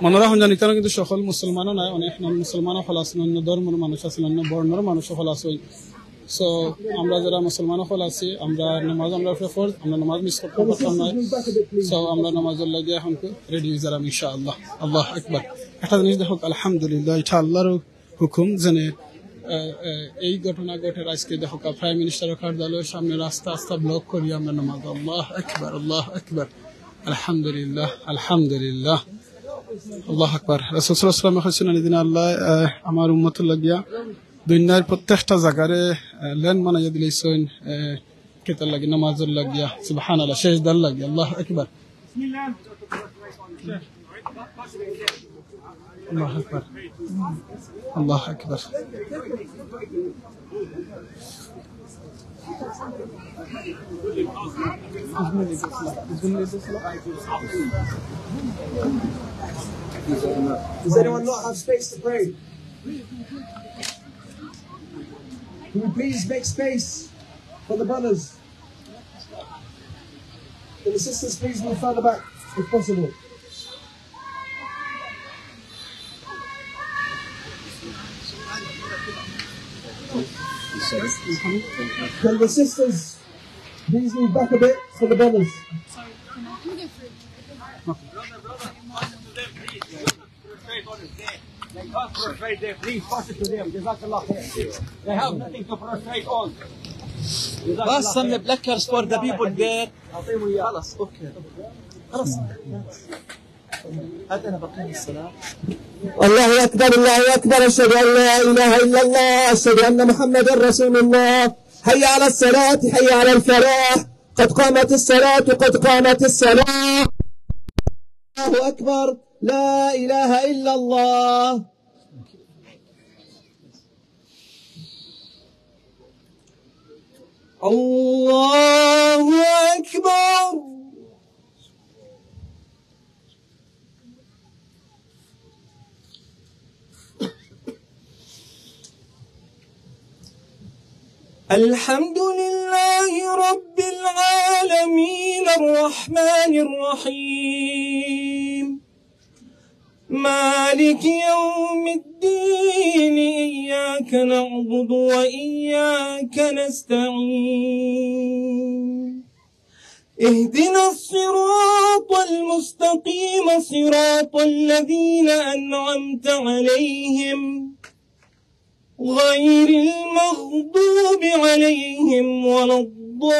মনো রাখইন জানি, কারণ কিন্তু সকল মুসলমানও নায়, অনেক নন মুসলমান সকল আছইন, অন্য ধর্মর মানুষ আছইন, অন্য বর্ণর মানুষ সকল আছইন। So, আমরা যারা মুসলমান সকল আছি, আমরা নামাজ আমরা ফরজ, আমরা নামাজ মিস করতে পারতাম না। So, আমরা নামাজর লাগি এখন রেডি অই যাইরাম ইনশাআল্লাহ। আল্লাহু আকবার। একটা জিনিস দেখো, আলহামদুলিল্লাহ, এটা আল্লাহর হুকুম। যেনে, আহ, আহ, এই ঘটনা ঘটের আজকে দেখো, প্রাইম মিনিস্টারর কার্যালয়ের সামনে রাস্তা, রাস্তা ব্লক করি আমরা নামাজ। আল্লাহু আকবার, আল্লাহু আকবার। আলহামদুলিল্লাহ, আলহামদুলিল্লাহ। আল্লাহু আকবার। রাসূল সাল্লাল্লাহু আলাইহি ওয়াসাল্লাম কইছইন, "আল্লাহ, আহ, আমার উম্মতর লাগিয়া দুনিয়ার প্রত্যেকটা জাগারে, আহ, লেন বানাইয়া দিলাইছইন, আহ, কিতার লাগি, নামাজর লাগিয়া, সুবহানাল্লাহ, সেজদার লাগি।" আল্লাহু আকবার। আল্লাহু আকবার। আল্লাহু আকবার। Does anyone not have space to pray? Can we please make space for the brothers? Can the sisters please move further back, if possible? Can the sisters please move back a bit for the brothers? They can't prostrate there. Please pass it to them. Jazakallah khair. They have nothing to prostrate on. Pass some placards for the people there. خلاص، okay. خلاص. هات أنا بقيم الصلاة. الله أكبر، الله أكبر، أشهد أن لا إله إلا الله، أشهد أن محمدا رسول الله. حي على الصلاة، حي على الفلاح، قد قامت الصلاة، قد قامت الصلاة. الله أكبر، لا إله إلا الله. الله أكبر. الحمد لله رب العالمين، الرحمن الرحيم، مالك يوم الدين، إياك نعبد وإياك نستعين. اهدنا الصراط المستقيم، صراط الذين أنعمت عليهم، غير المغضوب عليهم ولا الضالين.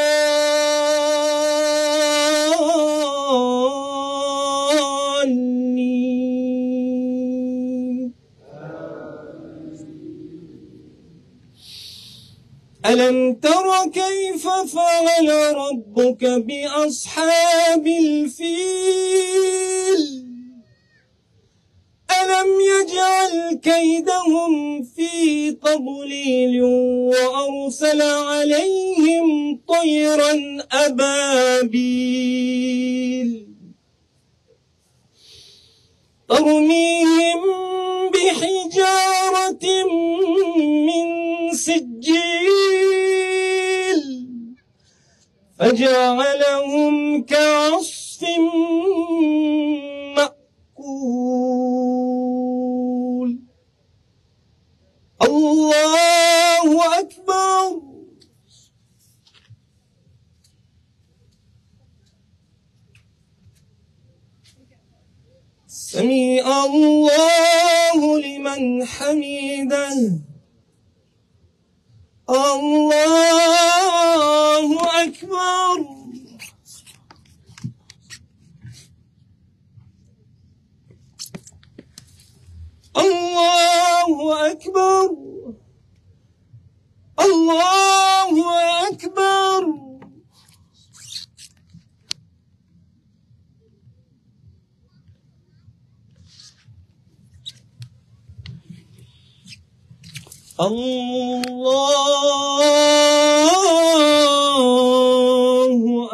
ألم تر كيف فعل ربك بأصحاب الفيل؟ ألم يجعل كيدهم في تضليل وأرسل عليهم طيرا أبابيل ترميهم بحجارة من سجيل فجعلهم كعصف مأكول. الله أكبر. سمع الله لمن حمده. الله أكبر. الله أكبر. الله أكبر. الله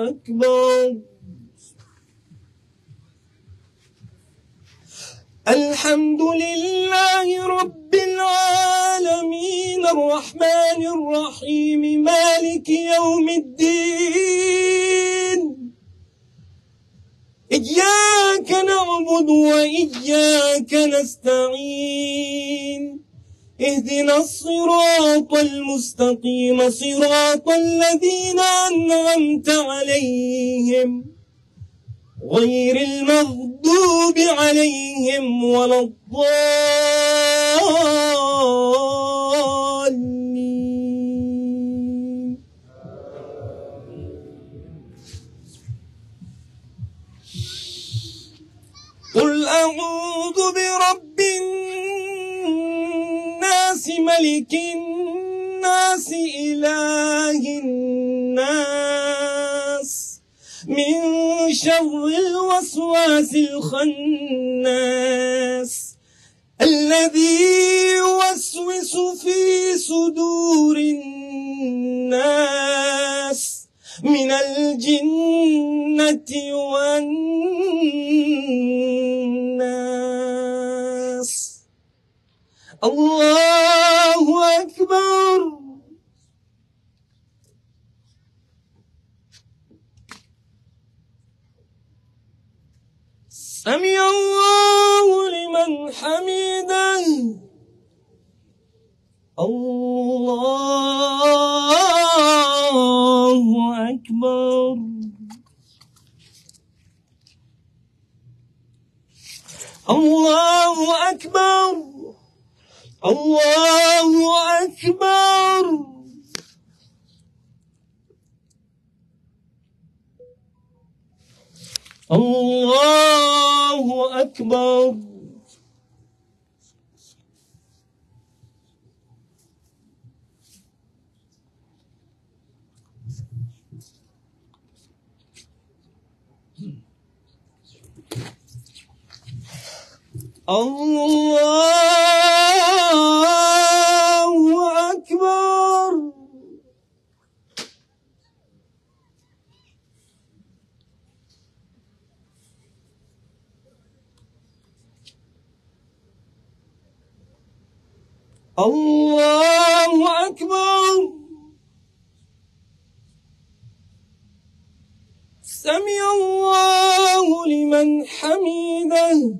أكبر. الحمد لله رب العالمين، الرحمن الرحيم، مالك يوم الدين. إياك نعبد وإياك نستعين. اهدنا الصراط المستقيم، صراط الذين أنعمت عليهم، غير المغضوب عليهم ولا الضالين. قل أعوذ برب الناس، ملك الناس، إله الناس، من شر الوسواس الخناس، الذي يوسوس في صدور الناس، من الجنة والناس. الله أكبر. سمع الله لمن حمده. الله أكبر. الله أكبر. الله أكبر. الله أكبر. الله أكبر. الله أكبر. سمع الله لمن حمده.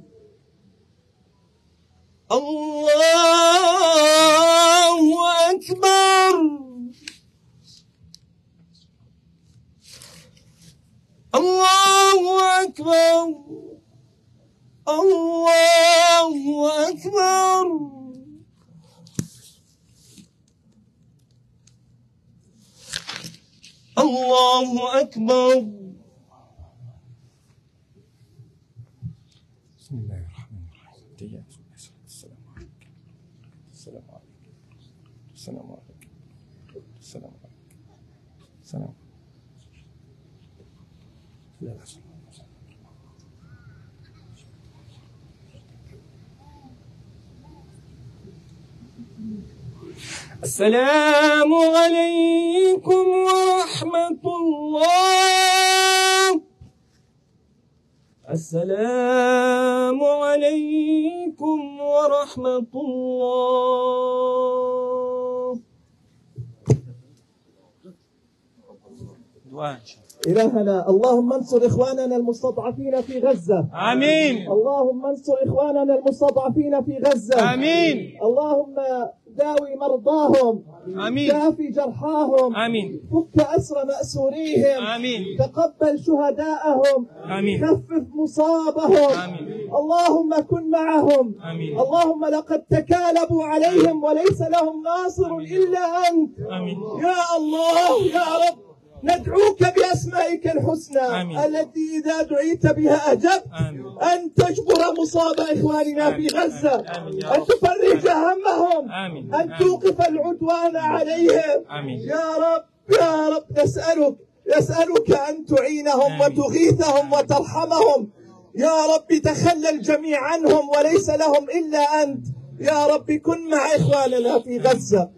الله أكبر. الله أكبر. الله أكبر. الله أكبر. بسم الله الرحمن الرحيم. السلام عليكم. السلام عليكم. السلام عليكم. السلام عليكم. السلام. السلام عليكم ورحمة الله. السلام عليكم ورحمة الله. إلهنا، اللهم انصر إخواننا المستضعفين في غزة. آمين. اللهم انصر إخواننا المستضعفين في غزة. آمين. اللهم داوي مرضاهم. آمين. شاف جرحاهم. آمين. فك أسر مأسوريهم. آمين. تقبل شهداءهم. آمين. خفف مصابهم. آمين. اللهم كن معهم. آمين. اللهم لقد تكالبوا عليهم وليس لهم ناصر إلا أنت. آمين. يا الله، يا رب، ندعوك بأسمائك الحسنى آمين. التي إذا دعيت بها أجبت، آمين. أن تجبر مصاب إخواننا في آمين. غزة، آمين. آمين. يا أن رب. تفرج همهم، آمين. أن آمين. توقف العدوان عليهم. آمين. يا رب، يا رب، نسألك، نسألك أن تعينهم آمين. وتغيثهم وترحمهم. يا رب، تخلى الجميع عنهم وليس لهم إلا أنت. يا رب، كن مع إخواننا في غزة.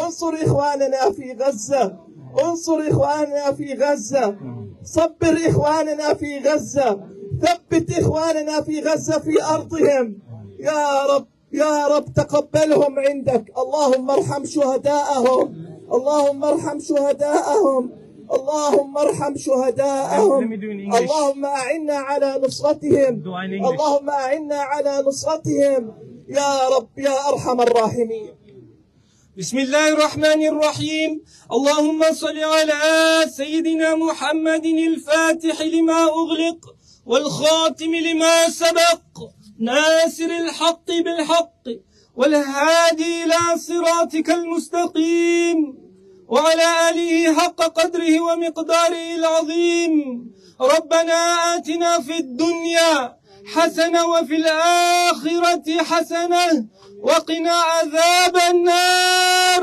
انصر إخواننا في غزة. انصر إخواننا في غزة. صبر إخواننا في غزة. ثبت إخواننا في غزة في أرضهم. يا رب، يا رب، تقبلهم عندك. اللهم ارحم شهداءهم. اللهم ارحم شهداءهم. اللهم ارحم شهداءهم. Let me do in English. اللهم أعنا على نصرتهم. Do in English. اللهم أعنا على نصرتهم. يا رب، يا أرحم الراحمين. بسم الله الرحمن الرحيم. اللهم صل على سيدنا محمد الفاتح لما أغلق والخاتم لما سبق ناصر الحق بالحق والهادي إلى صراطك المستقيم وعلى آله حق قدره ومقداره العظيم. ربنا آتنا في الدنيا حسنة وفي الآخرة حسنة وقنا عذاب النار.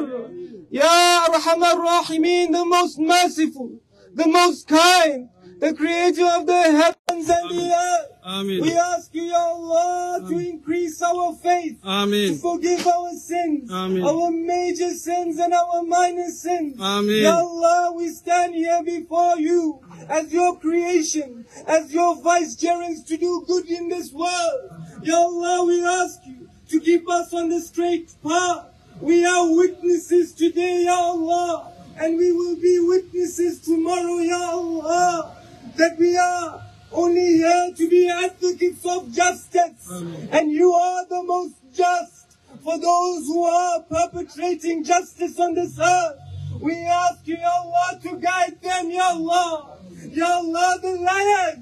يا أرحم الراحمين, the most merciful, the most kind, the creator of the heavens and the earth. Amin. We ask you, Ya Allah, to increase our faith, to forgive our sins, our major sins and our minor sins. Amin. Ya Allah, we stand here before you as your creation, as your vicegerents to do good in this world. Ya Allah, we ask you to keep us on the straight path. We are witnesses today, Ya Allah, and we will be witnesses tomorrow, Ya Allah, that we are only here to be advocates of justice. Amin. And you are the most just for those who are perpetrating justice on this earth. We ask you, Ya Allah, to guide them, Ya Allah. Ya Allah, the liars,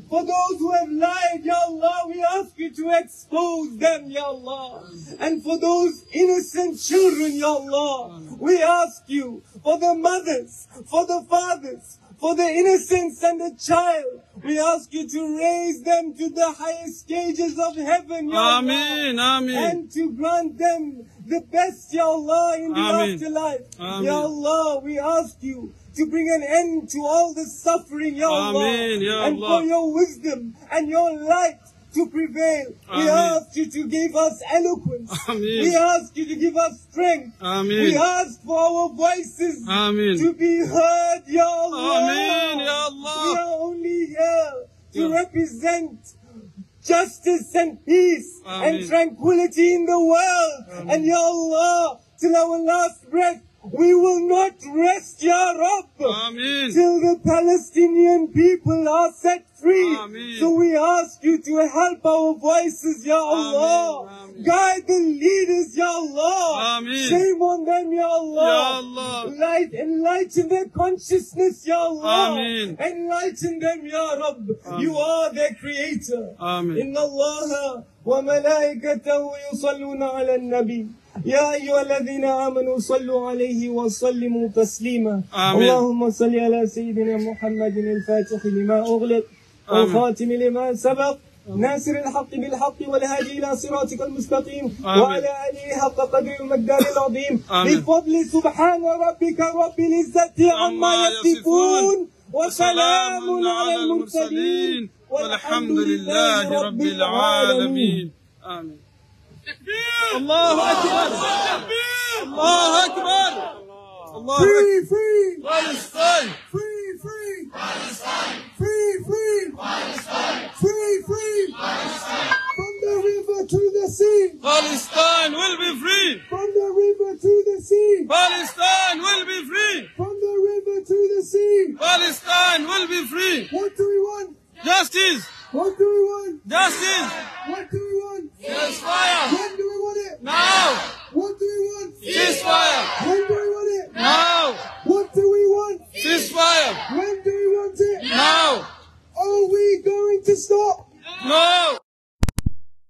for those who have lied, Ya Allah, we ask you to expose them, Ya Allah. And for those innocent children, Ya Allah, we ask you, for the mothers, for the fathers, for the innocents and the child, we ask you to raise them to the highest stages of heaven, Ya Allah. Amin, amin. And to grant them the best, Ya Allah, in the afterlife. Amin. Ya Allah, we ask you to bring an end to all the suffering, Ya Allah. Amin, Ya Allah. And for your wisdom and your light to prevail. Amin. We ask you to give us eloquence. Amin. We ask you to give us strength. Amin. We ask for our voices to be heard, Ya Allah. Amin, Ya Allah. We are only here to represent justice and peace and tranquility in the world. Amin. And Ya Allah, till our last breath, we will not rest, Ya Rabb, Amin. Till the Palestinian people are set free. Amin. So we ask you to help our voices, Ya Allah. Amin. Guide the leaders, Ya Allah. Amin. Shame on them, Ya Allah. Ya Allah. Light, enlighten their consciousness, Ya Allah. Amin. Enlighten them, Ya Rabb. Amin. You are their creator. Amin. إن الله وملائكته يصلون على النبي. يا أيها الذين آمنوا صلوا عليه وسلموا تسليما. آمين. اللهم صل على سيدنا محمد الفاتح لما أغلق والخاتم لما سبق ناصر الحق بالحق والهادي إلى صراطك المستقيم وعلى آله حق قدره ومقداره العظيم. آمين. بفضل سبحان ربك رب العزة عما يصفون وسلام على المرسلين والحمد لله رب العالمين. آمين. الله أكبر. الله أكبر. الله أكبر. Free, free. Palestine. Free, free. Palestine. Free, free. Palestine. Free, free. Palestine. From the river to the sea. Palestine will be free. From the river to the sea. Palestine will be free. From the river to the sea. Palestine will be free. What do we want? Justice! What do we want? Justice! What do we want? Ceasefire! When do we want it? Now! What do we want?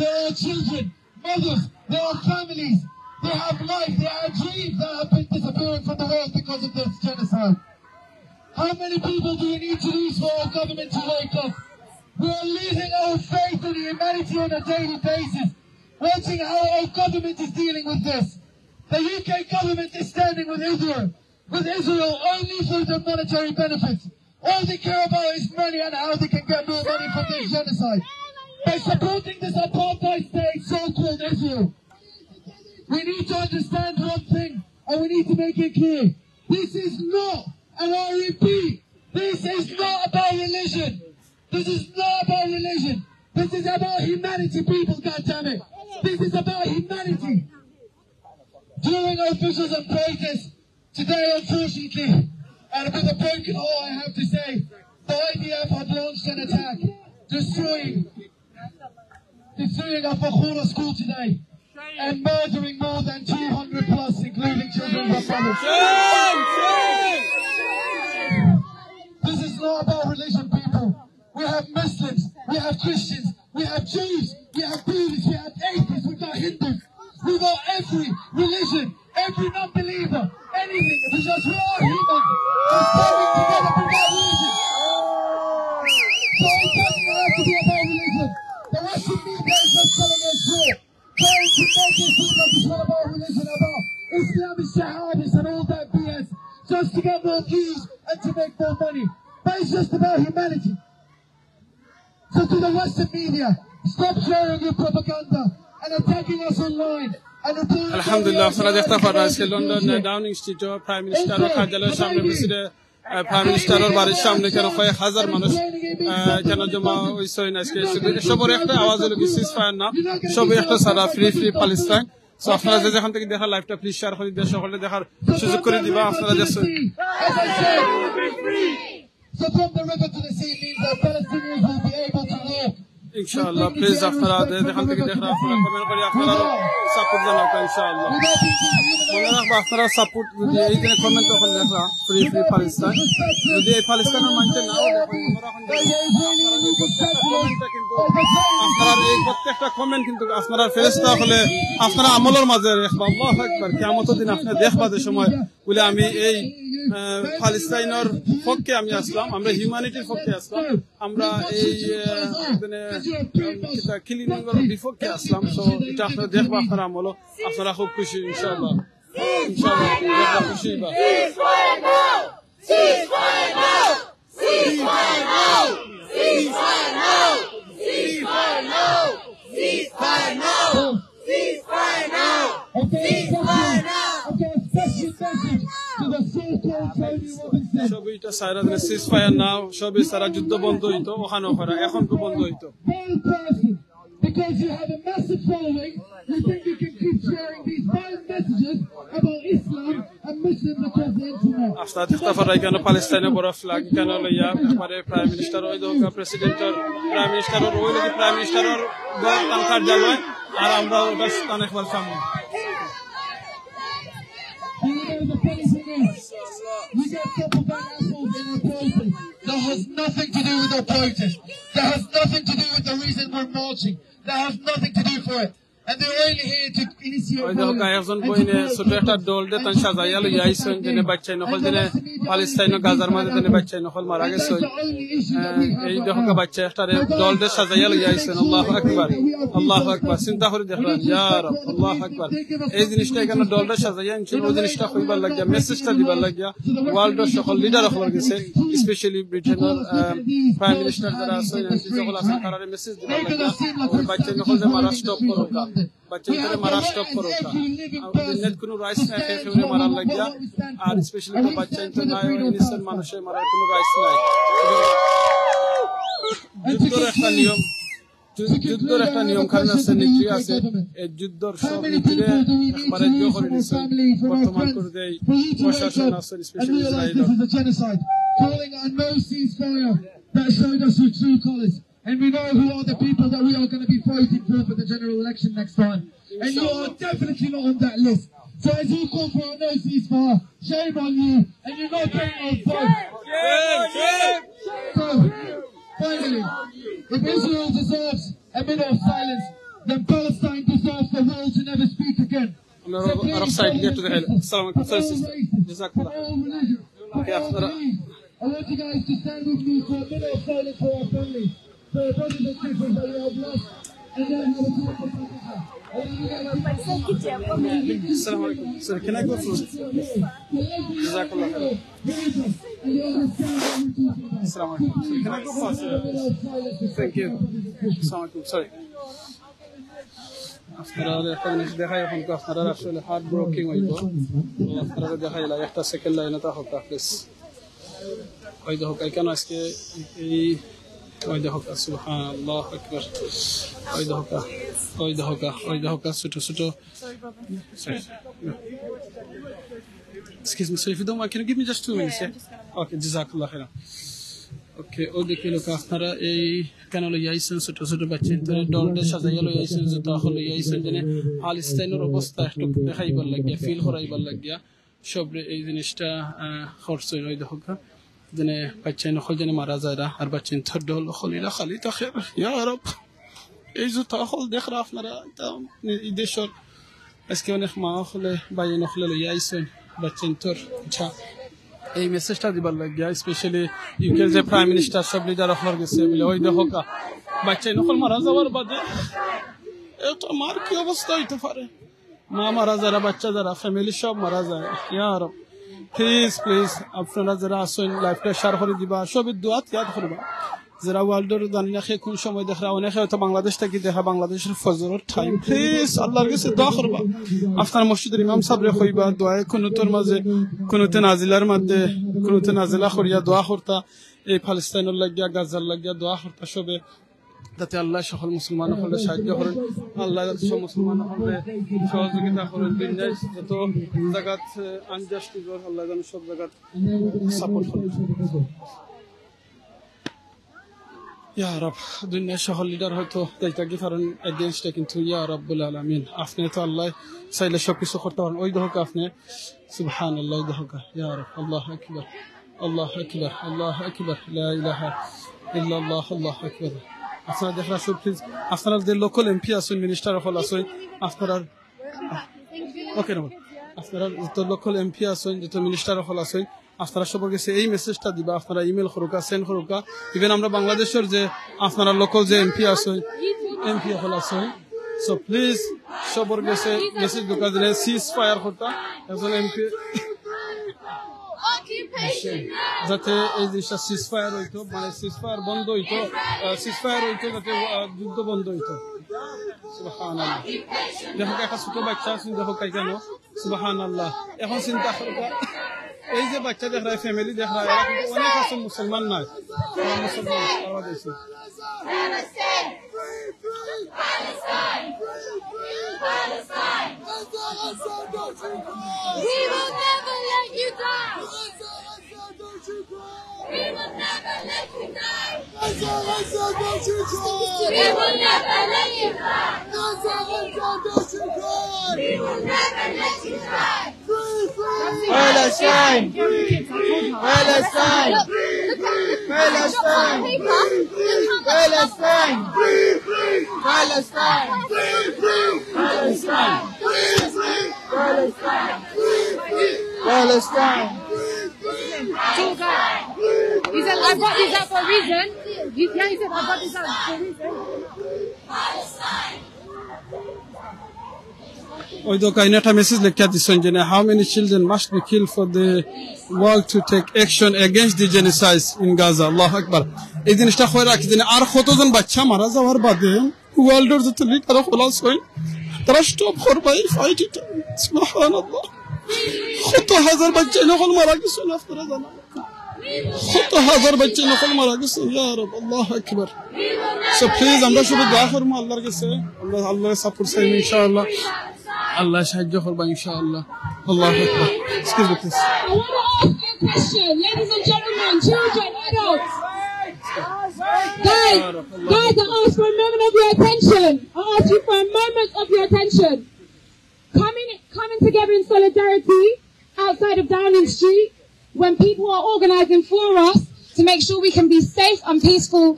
There are children, mothers, there are families, they have life, there are dreams that have been disappearing from the world because of this genocide. How many people do we need to lose for our government to wake up? We are losing our faith in humanity on a daily basis, watching how our government is dealing with this. The U K government is standing with Israel, with Israel only for the monetary benefits. All they care about is money and how they can get more money from this genocide. By supporting this apartheid state, so-called Israel, we need to understand one thing, and we need to make it clear. This is not, and I repeat, this is not about religion. This is not about religion. This is about humanity, people, God damn it. This is about humanity. During our vigils and protest today, unfortunately, and with a broken heart, I have to say, the I D F have launched an attack, destroying, destroying Al Fakhura school today, and murdering more than two hundred plus, including children and mothers. This is not about religion, people. We have Muslims, we have Christians, we have Jews, we have Buddhists, we have atheists, we got Hindus, we got every religion, every non-believer, anything. It's just we are human. We're standing together for that reason. So it doesn't have to be about religion. The Western media is just selling us short. Trying to make it seem like it's not about religion, about Islamic jihadists and all that B S, just to get more views and to make more money. But it's just about humanity. So to the Western media, stop sharing your propaganda and attacking us online. And reporting الحمد لله, আপনারা দেখতা পাররা আজকে London Downing স্ট্রিটর প্রাইম মিনিস্টারর কার্যালয়র সামনে মিছিলে, আহ, প্রাইম মিনিস্টারর বাড়ির সামনে কেন কয়েক হাজার মানুষ, আহ, কেন জমা অইছইন আজকে। শুধু সবর একটা আওয়াজ অইলো কি, সিজফায়ার না, সবই একটা সারা, ফ্রি ফ্রি প্যালেস্টাইন। So আপনারা যে যেখান থাকি দেখরা লাইভটা, প্লিজ শেয়ার করি দিয়া সকলরে দেখার সুযোগ করি দিবা। আপনারা দেখছইন So from the river to the sea means that Palestinians will be able to walk. ইনশাআল্লাহ, প্লিজ আপনারা যে যেখান থাকি দেখরা, আপনারা কমেন্ট করি আপনারা সাপোর্ট জানাউক্কা ইনশাআল্লাহ। মনে রাখবা, আপনারা সাপোর্ট যদি এই যে কমেন্ট অকল দেখরা, ফ্রি ফ্রি প্যালেস্টাইন, যদি এই প্যালেস্টাইনর মানষে না দেখইন, মনে রাখইন যে আপনারা এই প্রত্যেকটা কমেন্ট কিন্তু আপনারা ফেরেশতা অকলে আপনারা আমলর মাঝে রাখবা। আল্লাহু আকবার। কিয়ামতর দিন আপনারা দেখবা যে সময় বলে আমি এই, আহ, প্যালেস্টাইনর পক্ষে আমি আছলাম, আমরা হিউম্যানিটির পক্ষে আছলাম, আমরা এই, আহ, মানে, আহ, কিতা, কিলিংর বিপক্ষে আছলাম। So এটা আপনারা দেখবা, আপনারা আমলও, আপনারা খুব খুশি ইনশাআল্লাহ। ইনশাআল্লাহ, দেখবা খুশি হইবা। Ceasefire now! Ceasefire now! Ceasefire now! Ceasefire now! Ceasefire now! Ceasefire now! Ceasefire now! I've got a special message to the so-called Tony Robinson. সবই এটা সাইরা দিলে, সিজফায়ার নাও, সবই সারা, যুদ্ধ বন্ধ অইতো, অখান করা, অখন তো বন্ধ অইতো। One person, because you have a massive following, you think you can keep sharing these violent messages about Islam and Muslims across the internet. আপনারা দেখতা পাররা ইখানো প্যালেস্টাইনর বড় ফ্ল্যাগ ইখানো লইয়া, একবারে প্রাইম মিনিস্টার অই দেখউক্কা, প্রেসিডেন্টর, প্রাইম মিনিস্টারর অই দেখি, প্রাইম মিনিস্টারর ঘর, তান কার্যালয়, আর আমরা অটার স্থান একবার সামনে। You know the funny thing is, we get a couple of assholes in our protest. That has nothing to do with our protest. That has nothing to do with the reason we're marching. That has nothing to do for it. And they're only here to initiate violence. ওই দেখো, একজন বইনে ছোট একটা ডলরে তান সাজাইয়া লইয়া আইছইন, যেনে বাচ্চাইন অকল, যেনে প্যালেস্টাইনর গাজার মাঝে যেনে বাচ্চাইন অকল মারা গেছইন। আহ, এই দেখো, বাচ্চা একটারে ডলরে সাজাইয়া লইয়া আইছইন। আল্লাহু আকবার, আল্লাহু আকবার। চিন্তা করি দেখরা, ইয়া রব, আল্লাহু আকবার। এই জিনিসটা ইখানো ডলরে সাজাইয়া আনছইন, ওই জিনিসটা কইবার লাগিয়া, মেসেজটা দিবার লাগিয়া ওয়ার্ল্ডর সকল লিডার অকলর গেছে, স্পেশালি ব্রিটেনর, আহ, প্রাইম মিনিস্টার যারা আছইন, এমপি সকল আছইন, তারারে মেসেজ দিবার লাগিয়া, ওই বাচ্চাইন অকলরে মারা স্টপ করউক্কা। বাচ্চাইন্তরে মারা স্টপ করউক্কা। আর ওদের নেট কোনো রাইটস নাই, কেউ কেউরে মারার লাগিয়া। আর স্পেশালি তো বাচ্চাইন্তরে নাই, ইনোসেন্ট মানুষরে মারার কোনো রাইটস নাই। যুদ্ধর একটা নিয়ম, যু-, যুদ্ধর একটা নিয়ম কানুন আছে, নীতি আছে। এই যুদ্ধর সব নীতিরে একবারে ইয়ে করি দিছে বর্তমান করে দেয় প্রশাসন আছে, specially Israel. Calling a no ceasefire that showed us your true colours. And we know who are the people that we are gonna be voting for for the general election next time. And you are definitely not on that list. So as you call for a no ceasefire, shame on you, and you're not getting our vote. So, finally, if Israel deserves a minute of silence, Then Palestine deserves the world to never speak again. আমরা আরো, আরো সাইড দিয়ে একটু দেখাই। আসসালামু আলাইকুম। Sorry, sister. জাযাকাল্লাহ। Okay, আপনারা I want you guys to stand with me for a minute of silence for our families, for our brothers and sisters that we have lost, and then have a time for Pakistan. I want you guys to stand with me. Assalamu alaikum. Sir, can I go first? Jazakallah khair. Assalamu alaikum. Sir, can I go first? Thank you. Assalamu alaikum. Sorry. আপনারা একটা জিনিস দেখাই, এখন তো আপনারা আসলে heart broking হইব। তো আপনারা দেখাইলা একটা সেকেন্ড লাইনে তা হোক, প্লিজ। ওই দেখো, কেন আজকে এই, ওই দেখো, সুবহানাল্লাহ আকবার। ওই দেখো, ওই দেখো, ওই দেখো, ছোট ছোট। Excuse me, so if you don't mind, can you give me just two minutes, yeah? Okay, jazakallah khairan. Okay, ওই দেখি লোক আপনারা এই কেন লই আইছেন, ছোট ছোট বাচ্চা, তারা ডলতে সাজাইয়া লই আইছেন, জুতা হল লই আইছেন, যেন প্যালেস্টাইনের অবস্থা একটু দেখাইবার লাগিয়া, ফিল করাইবার লাগিয়া, সবরে এই জিনিসটা, আহ, করছেন। ওই দেখো, যেন বাচ্চা নকল যেন মারা যায় না, আর বাচ্চা তোর ডল হলিরা খালি থাকে। ইয়া রব, এই জুতা হল দেখরা আপনারা, এটা এই দেশর আজকে অনেক মা হকলে, ভাই হকলে লইয়া আইছেন বাচ্চাইন্তর। আচ্ছা, এই মেসেজটা দিবার লাগিয়া, স্পেশালি ইউকের যে প্রাইম মিনিস্টার, সব লিডার হকলর গেছে, বলে, ওই দেখো কা, বাচ্চাইন হকল মারা যাওয়ার বাদে একটা মার কি অবস্থা হইতে পারে? মা মারা যারা, বাচ্চা যারা, ফ্যামিলি সব মারা যায়। ইয়া রব, প্লিজ, প্লিজ, আপনারা যারা আছেন, লাইভটা শেয়ার করে দিবা, সবে দোয়াত ইয়াদ করবা। যারা ওয়ার্ল্ডর জানি না কে কোন সময় দেখরা, অনেকে হয়তো বাংলাদেশ থাকি দেখা, বাংলাদেশর ফজরর টাইম। প্লিজ, আল্লাহর কাছে দোয়া করবা। আপনার মসজিদর ইমাম সাবরে কইবা, দোয়ায় কুনুতর মাঝে, কুনুতে নাজিলার মাঝে, কুনুতে নাজিলা করিয়া দোয়া করতা, এই প্যালেস্টাইনর লাগিয়া, গাজার লাগিয়া দোয়া করতা সবে, যাতে আল্লাহ সকল মুসলমান হকলরে সাহায্য করেন, আল্লাহ যাতে সব মুসলমান হকলরে সহযোগিতা করেন, দুনিয়ার যত জাগাত আনজাস্টিস অর, আল্লাহ যেন সব জাগাত সাপোর্ট করেন। ইয়া রব, দুনিয়ার সকল লিডার হয়তো যাইতা কি পারেন এগেইনস্টে, কিন্তু ইয়া রব্বুল আলামিন, আপনি তো আল্লাহ চাইলে সবকিছু করতে পারেন। ওই দেখো আপনি, সুবহানাল্লাহ, ওই দেখো, ইয়া রব, আল্লাহু আকবার, আল্লাহু আকবার, আল্লাহু আকবার, লা ইলাহা ইল্লাল্লাহ, আল্লাহু আকবার। আপনারা দেখরা সব, প্লিজ, আপনারা যে লোকাল এমপি আছেন, মিনিস্টার হকল আছেন, আপনারা, ওকে, না, আপনারা যত লোকাল এমপি আছেন, যত মিনিস্টার হকল আছেন, আপনারা সবর গেছে এই মেসেজটা দিবা, আপনারা ইমেইল করুকা, সেন্ড করুকা, ইভেন আমরা বাংলাদেশর যে আপনারা লোকাল যে এমপি আছেন, এমপি হকল আছেন, সো প্লিজ সবর গেছে মেসেজ ঢুকা দিলে সিজ ফায়ার করতা, একজন এমপি, যাতে এই জিনিসটা সিজ ফায়ার হইতো, মানে সিজ ফায়ার বন্ধ হইতো, সিজ ফায়ার হইতো, যাতে, আহ, যুদ্ধ বন্ধ হইতো। সুবহানাল্লাহ। দেখো, একটা ছোট বাচ্চা আছে, দেখো, কাই কেন? সুবহানাল্লাহ। এখন চিন্তা করো, এই যে বাচ্চা দেখরা, ফ্যামিলি দেখরা, এরা কিন্তু অনেক আছে মুসলমান নাই। এরা মুসলমান, সারা দেশে। We will never let you down. We will never let you down. We will never let you down. We will never let you down. Palestine! Palestine! Palestine! Palestine! Palestine! Palestine! Palestine! Is that, I brought this up for a reason. You, yeah, he said, "I brought this up for a reason." ওই তো কাহিনী একটা মেসেজ লেখিয়া দিচ্ছেন যে, "How many children must be killed for the world to take action against the genocide in Gaza?" আল্লাহু আকবার। এই জিনিসটা কই রাখি দিন, আর কতজন বাচ্চা মারা যাওয়ার বাদে ওয়ার্ল্ডর যত লিডার হকল আছইন, তারা স্টপ করবা এই ফাইট ইটা। সুবহানাল্লাহ। কত হাজার বাচ্চা হকল মারা গেছইন, আপনারা জানেন। কত হাজার বাচ্চা হকল মারা গেছইন, ইয়া রব, আল্লাহু আকবার। So প্লিজ, আমরা শুধু দোয়া করমু আল্লাহর কাছে, আমরা আল্লাহর সাপোর্ট চাই ইনশাআল্লাহ। আল্লাহ সাহায্য করবা ইনশাআল্লাহ। আল্লাহু আকবার। Excuse me, please. I want to ask you a question, ladies and gentlemen, children, adults. Guys, guys, I ask for a moment of your attention. I ask you for a moment of your attention. Coming, coming together in solidarity outside of Downing Street, when people are organising for us to make sure we can be safe and peaceful,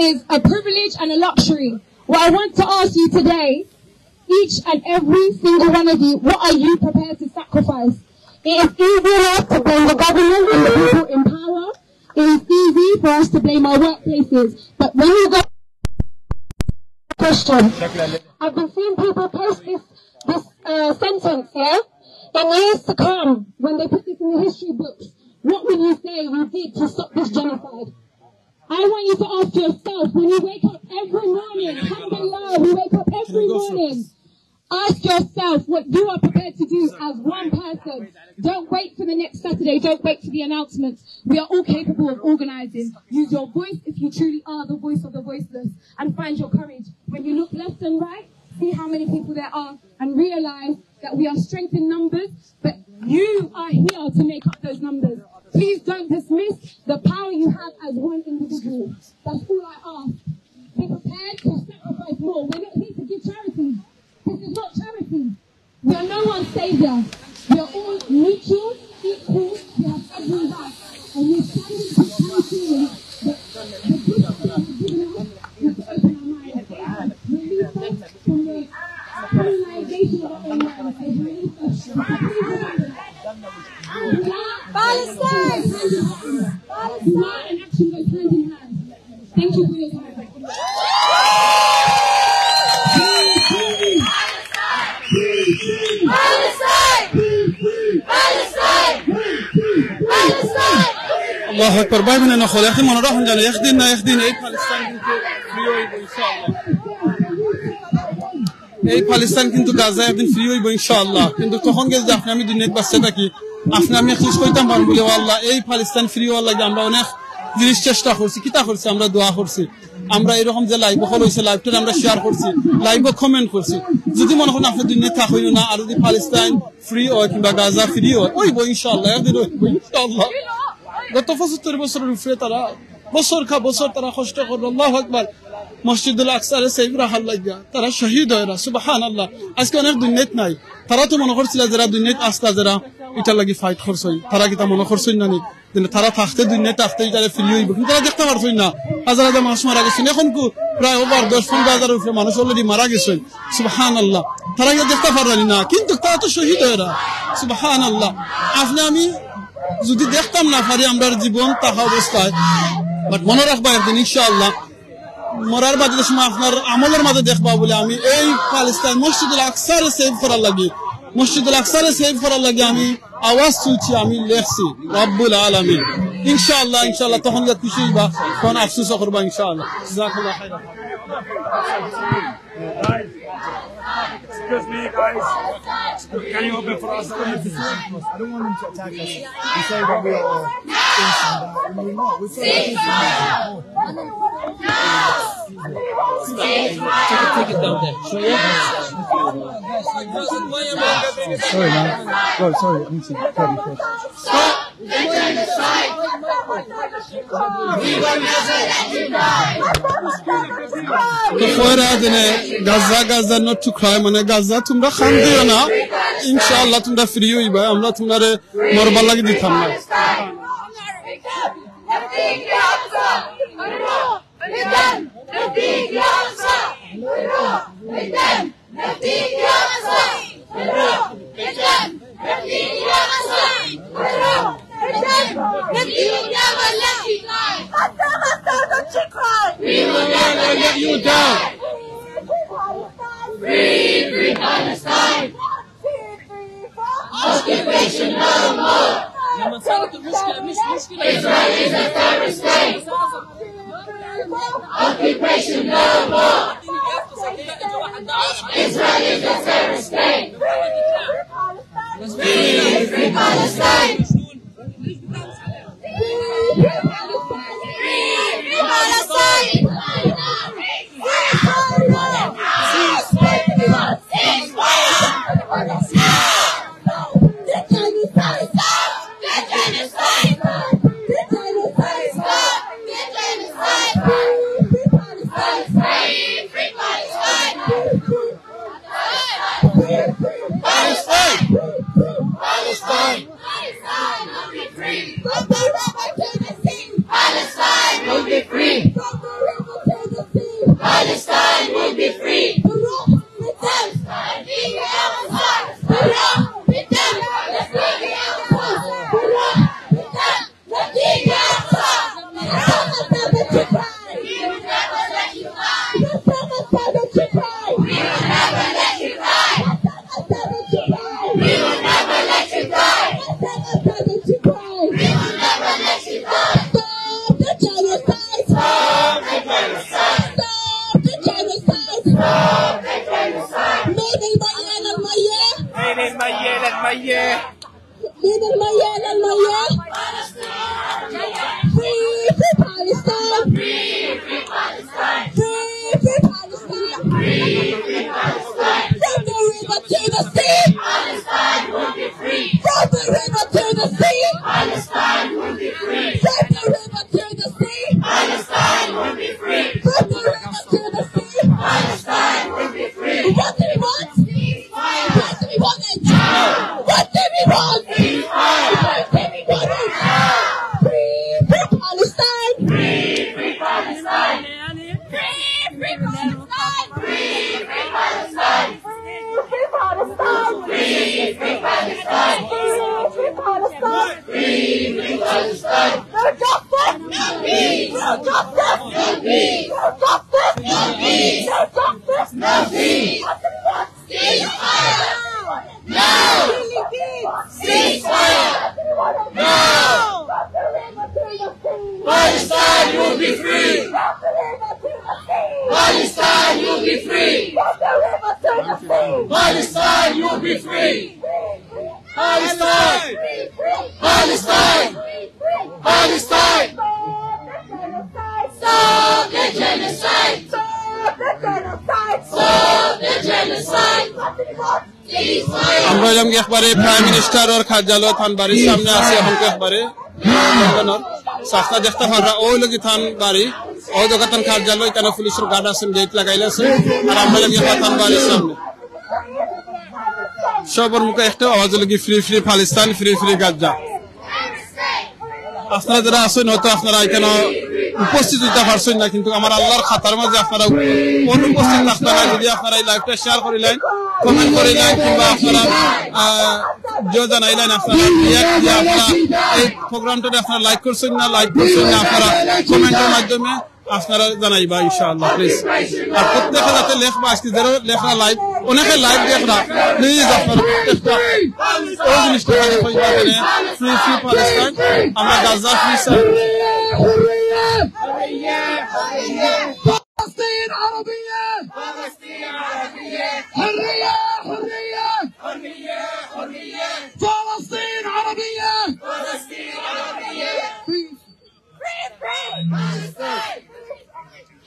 is a privilege and a luxury. What I want to ask you today, each and every single one of you, what are you prepared to sacrifice? It is easy enough to blame the government and the people in power. It is easy for us to blame our workplaces. But when you go, question, I've been seeing people post this, this uh, sentence, yeah? In years to come, when they put this in the history books, what will you say you did to stop this genocide? I want you to ask yourself when you wake up every morning, alhamdulillah, we wake up every morning. Ask yourself what you are prepared to do as one person. Don't wait for the next Saturday. Don't wait for the announcements. We are all capable of organising. Use your voice if you truly are the voice of the voiceless, and find your courage. When you look left and right, see how many people there are and realise that we are strength in numbers, but you are here to make up those numbers. Please don't dismiss the power you have as one individual. That's all I ask. Be prepared to sacrifice more. We're not here to give charity. This is not charity. We are no one's saviour. We are all mutual, equal. We have every right. And we stand in totality with the, the gift that you have given us is to open our minds. Release us from the colonization of our own minds. Release us. Please remember that. Dua and action goes hand in hand. Dua and action goes hand in hand. Thank you for your time. আল্লাহু আকবার। ভাই বোন অকল, একদিন মনো রাখইন জানো, একদিন না একদিন এই প্যালেস্টাইন কিন্তু free অইবো ইনশাআল্লাহ। এই প্যালেস্টাইন কিন্তু গাজা একদিন free অইবো ইনশাআল্লাহ। কিন্তু তখন গেলে যে আপনে আমি দুনিয়াত বাঁচি থাকি, আপনে আমি এক জিনিস কইতাম পারমু বুলে, "ও আল্লাহ, এই প্যালেস্টাইন free অওয়ার লাগি আমরা অনেক জিনিস চেষ্টা করছি।" কিতা করছি? আমরা দোয়া করছি। আমরা এরকম যে live অকল অইছে, live টারে আমরা share করছি, live ও comment করছি। যদি মনো করইন আপনে দুনিয়াত থাকইন না, আর যদি প্যালেস্টাইন free অয় কিংবা গাজা free অয়, অইবো ইনশাআল্লাহ, একদিন অইবো ইনশাআল্লাহ। গত পঁচাত্তর বছরর উপরে তারা বছর কা বছর তারা কষ্ট কররা, আল্লাহু আকবার। মসজিদুল আকসারে save রাখার লাগিয়া তারা শহীদ অইরা, সুবহানাল্লাহ। আজকে অনেক দুনিয়াত নাই, তারা তো মনো করছিলা যেরা দুনিয়াত আছলা, যেরা ইটার লাগি fight করছইন, তারা কিতা মনো করছইন না নি? তারা থাকতে, দুনিয়াত থাকতে ইটারে free অইবো, কিন্তু তারা দেখতা পারছইন না। হাজার হাজার মানুষ মারা গেছইন, অখন কু প্রায় over দশ পনরো হাজারর উপরে মানুষ already মারা গেছইন, সুবহানাল্লাহ। তারা ইটা দেখতা পাররা নি না, কিন্তু তারা তো শহীদ অইরা, সুবহানাল্লাহ। আপনে আমি যদি দেখতাম না পারি আমরার জীবন থাকা অবস্থায়, but মনো রাখবা একদিন ইনশাআল্লাহ মরার বাদে সময় আপনার আমলর মাঝে দেখবা বুলে আমি এই প্যালেস্টাইন মসজিদুল আকসারে save করার লাগি, মসজিদুল আকসারে save করার লাগি আমি আওয়াজ তুলছি, আমি লেখছি, রব্বুল আলামিন। ইনশাআল্লাহ, ইনশাআল্লাহ, তখন গিয়া খুশি অইবা, তখন আফসোস করবা ইনশাআল্লাহ। জাযাকাল্লাহু খাইরান। Guys, excuse me, guys. Can you open for us? I don't want them to attack us. He said that we are all innocent, but we're not. We're so innocent. Take it, take it down there. Show you. Sorry, man. Oh, sorry. I need to cut you first. Stop the genocide. We will never let you die. তো কইরা যেনে গাজা, Gaza not to cry, মানে গাজা তুমরা কান্দিও না, ইনশাআল্লাহ তুমরা free অইবা, আমরা তুমরারে মরবার লাগি দিতাম না। We will never let you down. Free, free Palestine. Occupation no more. Israel is a terrorist state. Occupation no more. Israel is a terrorist state. Free, free Palestine. Free, free Palestine. Palestine! Palestine! Palestine will be free! From the river to the sea! Palestine will be free! From the river to the sea! Palestine will be للمية، للمية. للمية، للمية. Free, free Palestine. Free, free Palestine. From the river to the sea. Palestine will be free. From the river to the sea. Palestine will be free. From the river to the sea. Palestine will be free. From the river to the sea. Palestine will be free. What do we want? Ceasefire. What do we want? Now. What do we want? Ceasefire. What do we want? Now. Free, free Palestine. Free, free Palestine. Free, free Palestine. Free, free Palestine. Free, free Palestine. Free, free Palestine. Free, free Palestine. Free, free Palestine. No justice. No peace. No justice. No peace. No justice. No peace. No peace. What do we want? Ceasefire! No! Ceasefire! No! Palestine will be free! Palestine will be free! Palestine will be free! Palestine! Palestine! Palestine! Stop the genocide! Stop the genocide! Stop the genocide! আমরা অইলাম কি একবারে প্রাইম মিনিস্টারর কার্যালয়, তান বাড়ির সামনে আছি এখন কি একবারে। So, আপনারা দেখতা পাররা, অউ লাগি তান বাড়ি, অউ জাগাত তান কার্যালয়, ইখানো পুলিশর গার্ড আছইন, গেট লাগাইল আছে, আর আমরা অইলাম কি একবারে তান বাড়ির সামনে। সবর মুখে একটা আওয়াজ অইলো কি, "Free, free Palestine, free, free Gaza।" আপনারা যারা আছইন, হয়তো আপনারা ইখানো উপস্থিত অইতা পারছইন না, কিন্তু আমার আল্লার খাতার মাঝে আপনারা অনুপস্থিত থাকতা না। যদি আপনারা এই লাইভটা শেয়ার করিলাইন, কমেন্ট করিলাইন, কিংবা আপনারা, আহ, যে জানাইলাইন, আপনারা react দিয়া আপনারা এই প্রোগ্রামটারে আপনারা লাইক করছইন না, লাইক করছইন না, আপনারা কমেন্টের মাধ্যমে আপনারা জানাইবা ইনশাআল্লাহ, প্লিজ। আর প্রত্যেকে যাতে লেখবা, আজকে যারা লেখরা লাইভ, অনেকে লাইভ দেখরা, প্লিজ আপনারা প্রত্যেকটা ওই জিনিসটা খালি কইবা, মানে, "Free, free Palestine, আমরা গাজা ফ্রি চাই।" فلسطين عربية! فلسطين عربية! حرية! حرية! حرية! حرية! فلسطين عربية! فلسطين عربية! Free, free Palestine!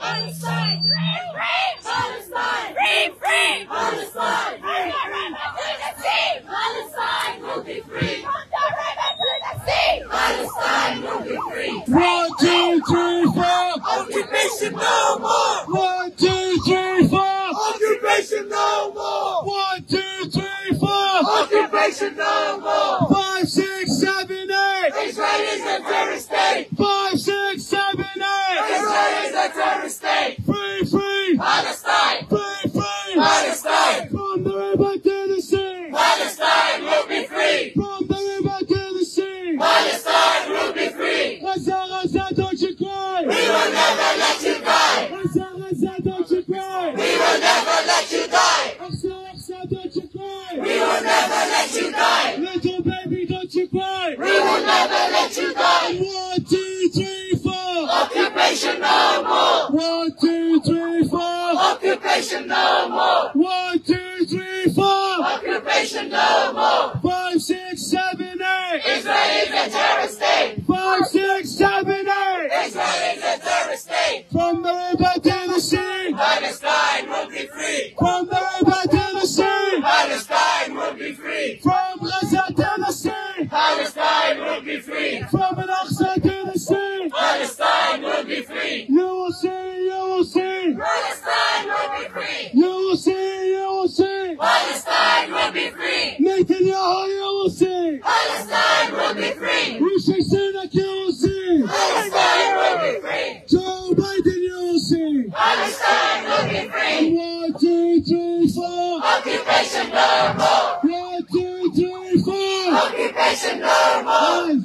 Palestine! Free, free Palestine! Free, free Palestine! From the river to the sea! Palestine will be free! From the river to the sea! Palestine will be free! One, two, three, four! Occupation no more! One, two, three, four! Occupation no more! One, two, three, four! Occupation no more! Five, six, seven, eight! Israel is a terrorist state! Five, six, seven, eight! Israel is a terrorist state! Free, free! Palestine! Free, free! Palestine! From the river to the sea! Palestine will be free! From the river to the sea! Palestine will be free! Gaza, Gaza, don't you cry! We will never let you die! Gaza, Gaza, don't you cry! We will never let you die! Aqsa, Aqsa, don't you cry! We will never let you die! Little baby, don't you cry! We will never let you die! One, two, three, four! Occupation no more! One, two, three, four! Occupation no more! One, two, three, four! Occupation no more! Five, six, seven, eight! Israel is a terrorist state! Five, six, seven, eight! Israel is a terrorist state! From the river to the sea! Palestine will be free! From the river to the sea! Palestine will be free! From Gaza to the sea! Palestine will be free! From Al-Aqsa to the sea! Palestine will be free! You will see, you will see! Palestine will be free! You will see, you will see! Palestine will be free! Netanyahu, you will see! Palestine will be free! Rishi Sunak, you will see! Palestine will be free! Joe Biden, you will see! Palestine will be free! One, two, three, four! Occupation no more! One, two, three, four! Occupation no more! Guys,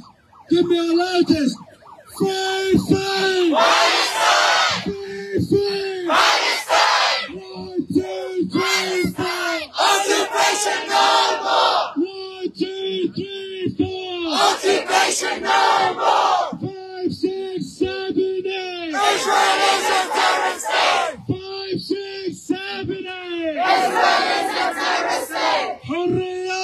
give me a loudest! Free, free! Palestine! Free, free! Palestine! One, two, three, four! Occupation no more! One, two, three, four! Occupation no more! Five, six, seven, eight! Israel is a terrorist state! Five, six, seven, eight! Israel is a terrorist state! حرية!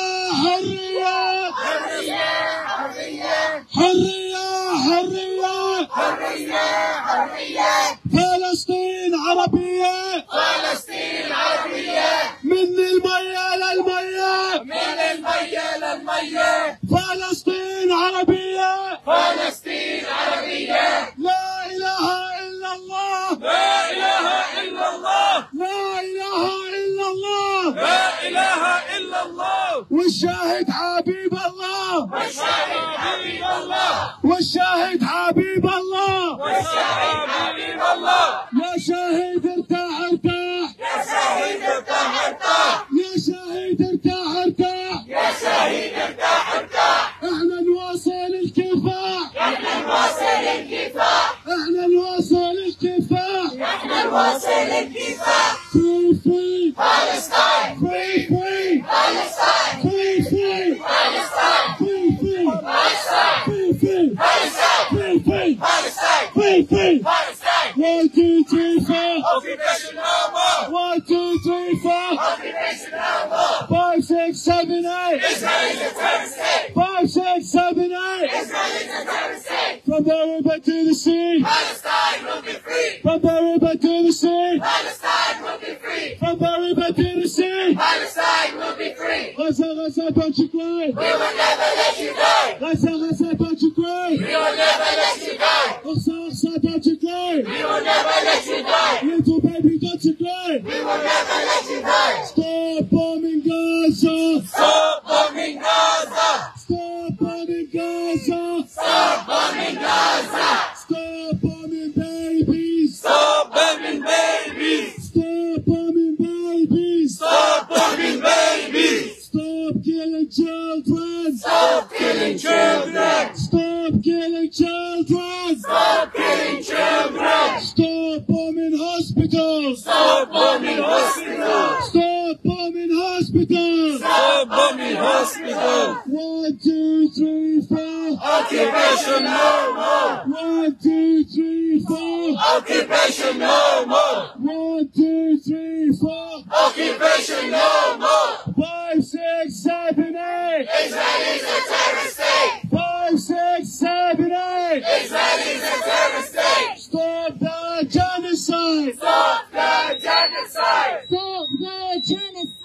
إله إلا الله. والشاهد حبيب الله. والشاهد حبيب الله. والشاهد حبيب الله. والشاهد حبيب الله. يا شهيد ارتاح، ارتاح. يا شهيد ارتاح، ارتاح. يا شهيد ارتاح، ارتاح. يا شهيد ارتاح، ارتاح. احنا نواصل الكفاح. احنا نواصل الكفاح. احنا نواصل الكفاح. احنا نواصل الكفاح. Free, free. Palestine. Free, free. Palestine. Free, free. Palestine. Free, free. Palestine. Free, free. Palestine. Free, free. Palestine. One, two, three, four. Occupation no more. One, two, three, four. Occupation no more. Five, six, seven, eight. Israel is a terrorist state. Five, six, seven, eight. Israel is a terrorist state. From the river to the sea. Palestine will be free. From the river to the sea. Palestine will be free. From the river to the sea. Palestine will be free. غزة، غزة، don't you cry. We will never let you die. غزة، غزة، don't you cry. We will never let you die. غزة، غزة، don't you cry. We will never let you die. Little baby, don't you cry. We will never let you die. Stop bombing Gaza. Stop bombing Gaza. Stop bombing Gaza. Stop bombing Gaza. Stop bombing babies. Stop bombing babies. Stop bombing babies. Stop bombing babies. Stop killing children. Stop killing children. Stop killing children. Stop killing children. Stop bombing hospitals. Stop bombing hospitals. Stop bombing hospitals. Stop bombing hospitals. One, two, three, four. Occupation no more. One, two, three, four. Occupation no more. One, two, three, four. Occupation no more. Five, six, seven, eight. Israel is a terrorist state. Five, six, seven, eight. Israel is a terrorist state. Stop the genocide. Stop the genocide. Stop the genocide.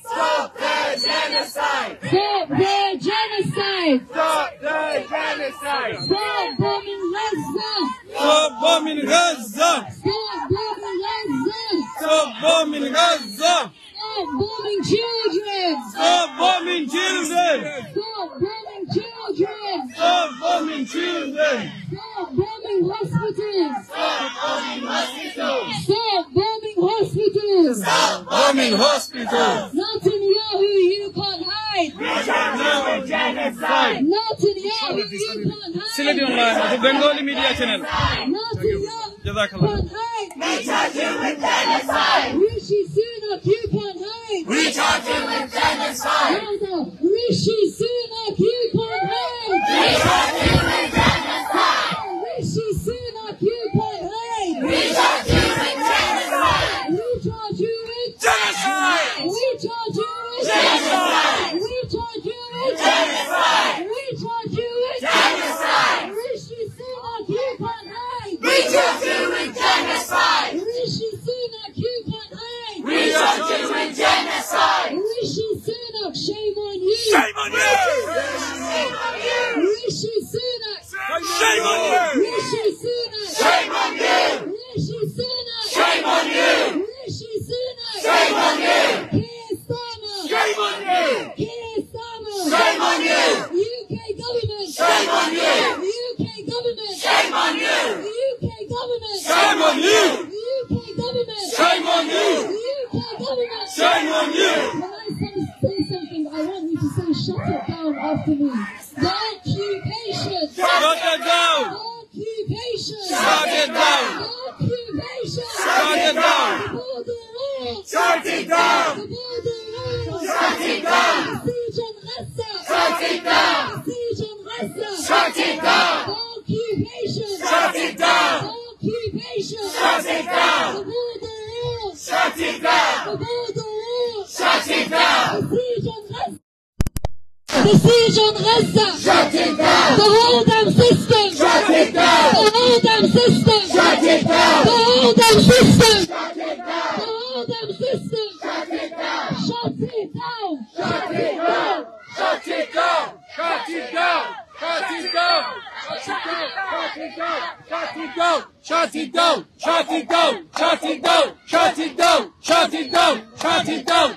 Stop the genocide! Stop the genocide! Stop the genocide! Stop bombing Gaza! Stop bombing Gaza! Stop bombing Gaza! Stop bombing Gaza! Stop bombing children! Stop bombing children! Stop bombing children! Stop bombing children! Stop bombing hospitals! Stop bombing hospitals! Stop bombing hospitals! Stop bombing hospitals! Netanyahu, you can't hide! We shall deal with genocide! Netanyahu, you can't hide! Sylheti Online, the Bengali media channel. Netanyahu, you can't hide! We shall deal with genocide! Rishi Sunak, you can't hide! We shall deal with genocide! Louder! Rishi Sunak, you can't hide! We shall deal with genocide! Rishi Sunak, you can't hide! We shall deal with genocide! We charge you with genocide! We charge you with genocide! We charge you with genocide! We charge you with genocide! Rishi Sunak, you can't hide! We shall deal with genocide! Rishi Sunak, you can't hide! We shall deal with genocide! Rishi Sunak, shame on you! Shame on you! Rishi Sunak! Shame on you! Rishi Sunak! Shame on you! Rishi Sunak! Shame on you! Rishi Sunak! Shame on you! Keir Starmer! Shame on you! Keir Starmer! Shame on you! U K government! Shame on you! U K government! Shame on you! U K government! Shame on you! U K government! Shame on you! U K government! Shame on you! When I say, say something, I want you to say, "Shut it down," after me. The occupation! Shut it down! Occupation! Shut it down! Occupation! Shut it down! The border wall! Shut it down! The border wall! Shut it down! The siege on Gaza! Shut it down! The siege on Gaza! Shut it down! Occupation! Shut it down! Occupation! Shut it down! The border wall! Shut it down! The border wall! Shut it down! The siege on Gaza! The siege on Gaza! Shut it down! The hold-down system! Shut it down! The hold-down system! Shut it down! The hold-down system! Shut it down! The hold-down system! Shut it down! Shut it down! Shut it down! Shut it down! Shut it down! Shut it down! Shut it down! Shut it down! Shut it down! Shut it down! Shut it down! Shut it down! Shut it down! Shut it down! Shut it down!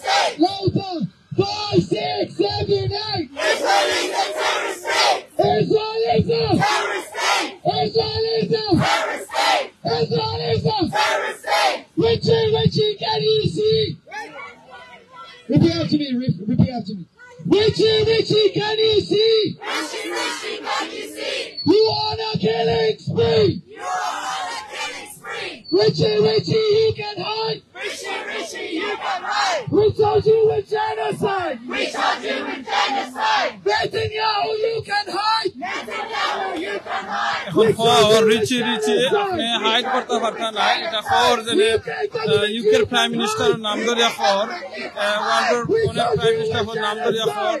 Five, six, seven, eight. Israel is a terrorist state. Israel is a terrorist state. Israel is a terrorist state. Israel is a terrorist state. Richie, Richie, can you see? Repeat after me. Re- repeat after me. Richie, Richie, can you see? Richie, Richie, can you see? You are on a killing spree. You are on a killing spree. Richie, Richie, you can hide. Richie, Richie, you can hide. We charge you with genocide. We charge you with genocide. Netanyahu, you can hide. Netanyahu, you can hide. এখন খবর, রিচি, রিচি, আপনি হাইড করতা পারতা না। ইটা খবর যেনে, আহ, ইউকের প্রাইম মিনিস্টারর নাম ধরিয়া খবর, আহ, ওয়ার্ল্ডর অনেক প্রাইম মিনিস্টারর নাম ধরিয়া খবর,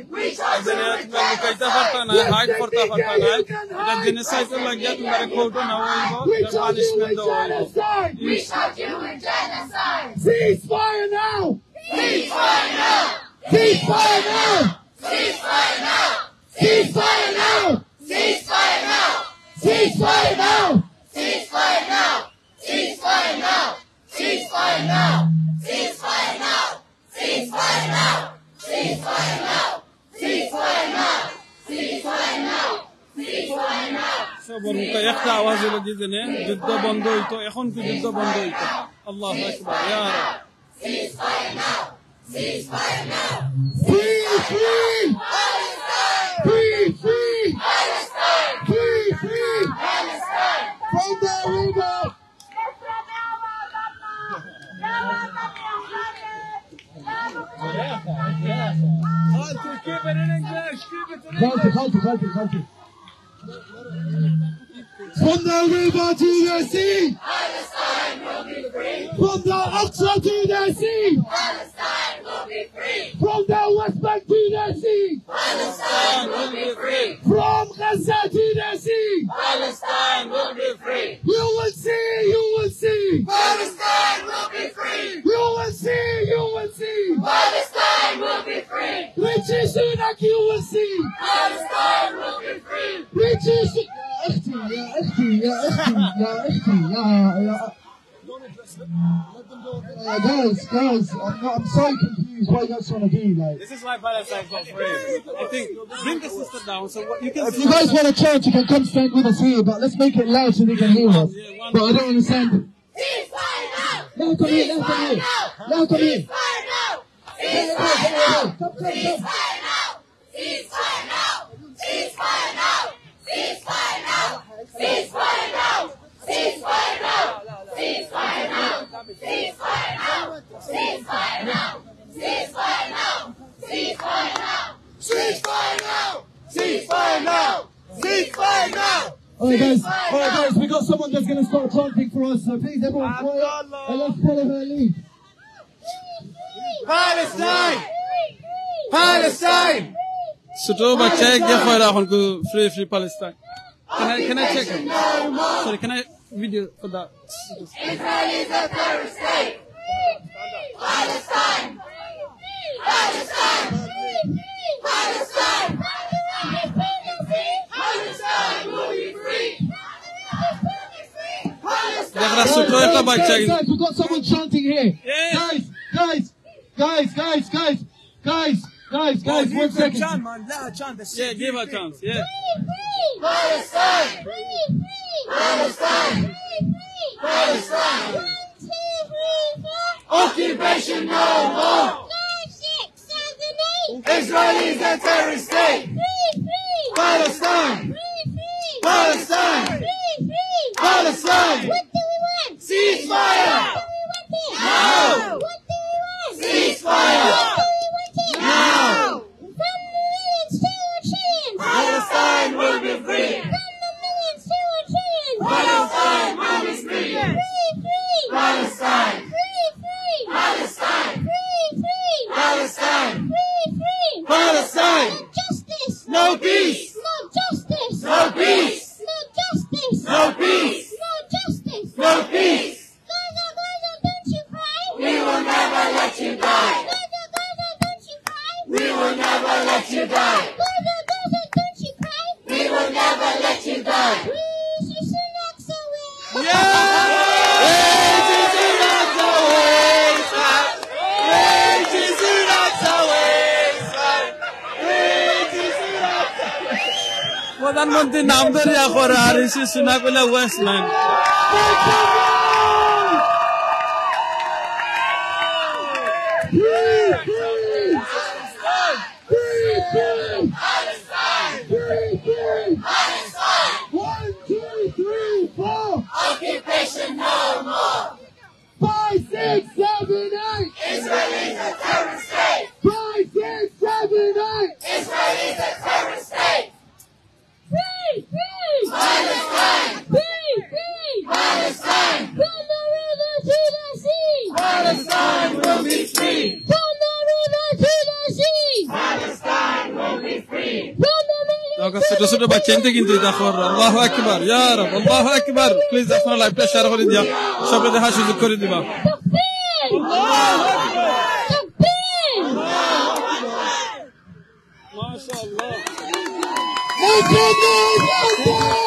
যেনে তুমরা লুকাইতা পারতা না, হাইড করতা পারতা না। ইটা জেনোসাইডর লাগিয়া তুমরারে কোর্টো নেওয়া অইবো, ইটা পানিশমেন্ট দেওয়া অইবো। We charge you with genocide. Ceasefire now! Ceasefire now! Ceasefire now! Ceasefire now! Ceasefire now! Ceasefire now! Ceasefire now! Ceasefire now! Ceasefire now! Ceasefire now! Ceasefire now! Ceasefire now! Ceasefire now! Ceasefire now! Ceasefire now! সবর মুখে একটা আওয়াজ অইলো যে, যেনে যুদ্ধ বন্ধ অইতো, এখন কি যুদ্ধ বন্ধ অইতো? আল্লাহু আকবার, ইয়া রাব। Ceasefire now! Ceasefire now! Free, free! Palestine! Free, free! Palestine! Free, free! Palestine! From the river! Keep it in English, keep it in English. خالتي، خالتي، خالتي، خالتي. From the river to the sea. Palestine will be free. From the Aqsa to the sea. Palestine will be free. From the West Bank to the sea. Palestine will be free. From Gaza to the sea. Palestine will be free. You will see, you will see. Palestine will be free. You will see, you will see. Palestine will be free. Rishi Sunak, you will see. Palestine will be free. Rishi Su- يا أختي، يا أختي، يا أختي، يا أختي، يا، يا. Uh, guys, guys, I'm, not, I'm so confused. What you guys trying to do, like? This is why Palestine's not free. I think, bring the sister down so what you can. If you guys want to chant, you can come stand with us here, but let's make it loud so they can hear us. But I don't understand. Ceasefire now! Let her come here, let her come here. Let her come here. Ceasefire now! Ceasefire now! Come, come, come. Ceasefire now! Ceasefire now! Ceasefire now! Ceasefire now! Ceasefire now! Ceasefire now! Ceasefire now! Ceasefire now! Ceasefire now! Ceasefire now! Ceasefire now! Ceasefire now! Ceasefire now! Ceasefire now! All right, guys. All right, guys. We got someone that's gonna start chanting for us. So please, everyone, quiet, and let's follow her lead. Palestine! Palestine! ছোট বাচ্চায় গিয়া কইরা এখন কো free, free Palestine. Can I, can I check? Sorry, can I video for that? Israel is a terrorist state. Palestine! Palestine! Palestine! Palestine will be free! Palestine! দেখরা ছোট একটা বাচ্চা কিন্তু। Guys, we got someone chanting here. Yes. Guys, guys, guys, guys, guys, guys, guys, guys, one second. Chant, man. Let her chant. Yeah, give her chance. Yeah. Palestine! Palestine! Palestine! Occupation no more! Israel is a terrorist state! Free, free! Palestine! Free, free! Palestine! Free, free! Palestine! What do we want? Ceasefire! What do we want it? Now! What do we want? Ceasefire! What do we want it? Now! From millions to trillions! Palestine will be free! From the millions to trillions! Palestine will be free! Free, free! Palestine! Free, free! Palestine! Free, free! Palestine! Free, free! Palestine! No justice! No peace! No justice! No peace! No justice! No peace! No justice! No peace! Gaza, Gaza, don't you cry! We will never let you die! Gaza, Gaza, don't you cry! We will never let you die! Gaza, Gaza, don't you cry! We will never let you die! Rishi Sunak away! Yeah! Rishi Sunak away! Rishi Sunak away! প্রধানমন্ত্রীর নাম ধরিয়া করে আর ঋষি সুনাক কইলা Westman. Free, free! Free, free! One, two, three, four! Occupation no more! Five, six, seven, eight! Israel is a terrorist state! Five, six, seven, eight! Israel is a terrorist state! Free, free! Palestine! Free, free! Palestine! From the river to the sea! Palestine will be free! From the river to the sea! Palestine will be free! From the river to the sea! ছোট ছোট বাচ্চাইন্তে কিন্তু ইতা কররা। আল্লাহু আকবার, ইয়া রাব, আল্লাহু আকবার। Please, আপনারা live টা share করি দিয়া সবরে দেখার সুযোগ করি দিবা। তাকবীর! তাকবীর! মাশাআল্লাহ। Make some noise out there!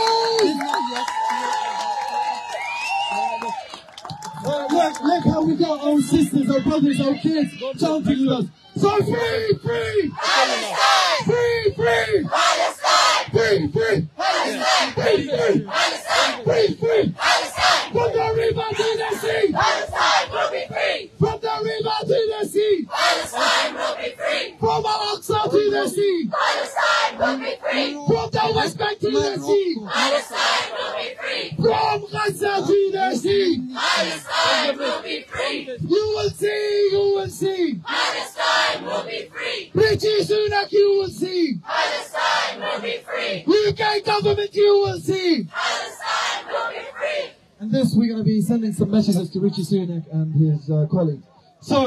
Uh, look, look how we got our sisters, our brothers, our kids chanting with us. So free, free! Palestine! Free, free! Palestine! Free, free! Palestine! Free, free! Palestine! Free, free! Palestine! From the river to the sea! Palestine will be free! From the river to the sea! Palestine will be free! From Al-Aqsa to the sea! Palestine will be free! From the West Bank to the sea! Palestine will be free! From Gaza to the sea! Palestine will be free! You will see, you will see! Palestine will be free! Rishi Sunak, you will see! Palestine will be free! U K government, you will see! Palestine will be free! And this, we're gonna be sending some messages to Rishi Sunak and his, uh, colleagues. So,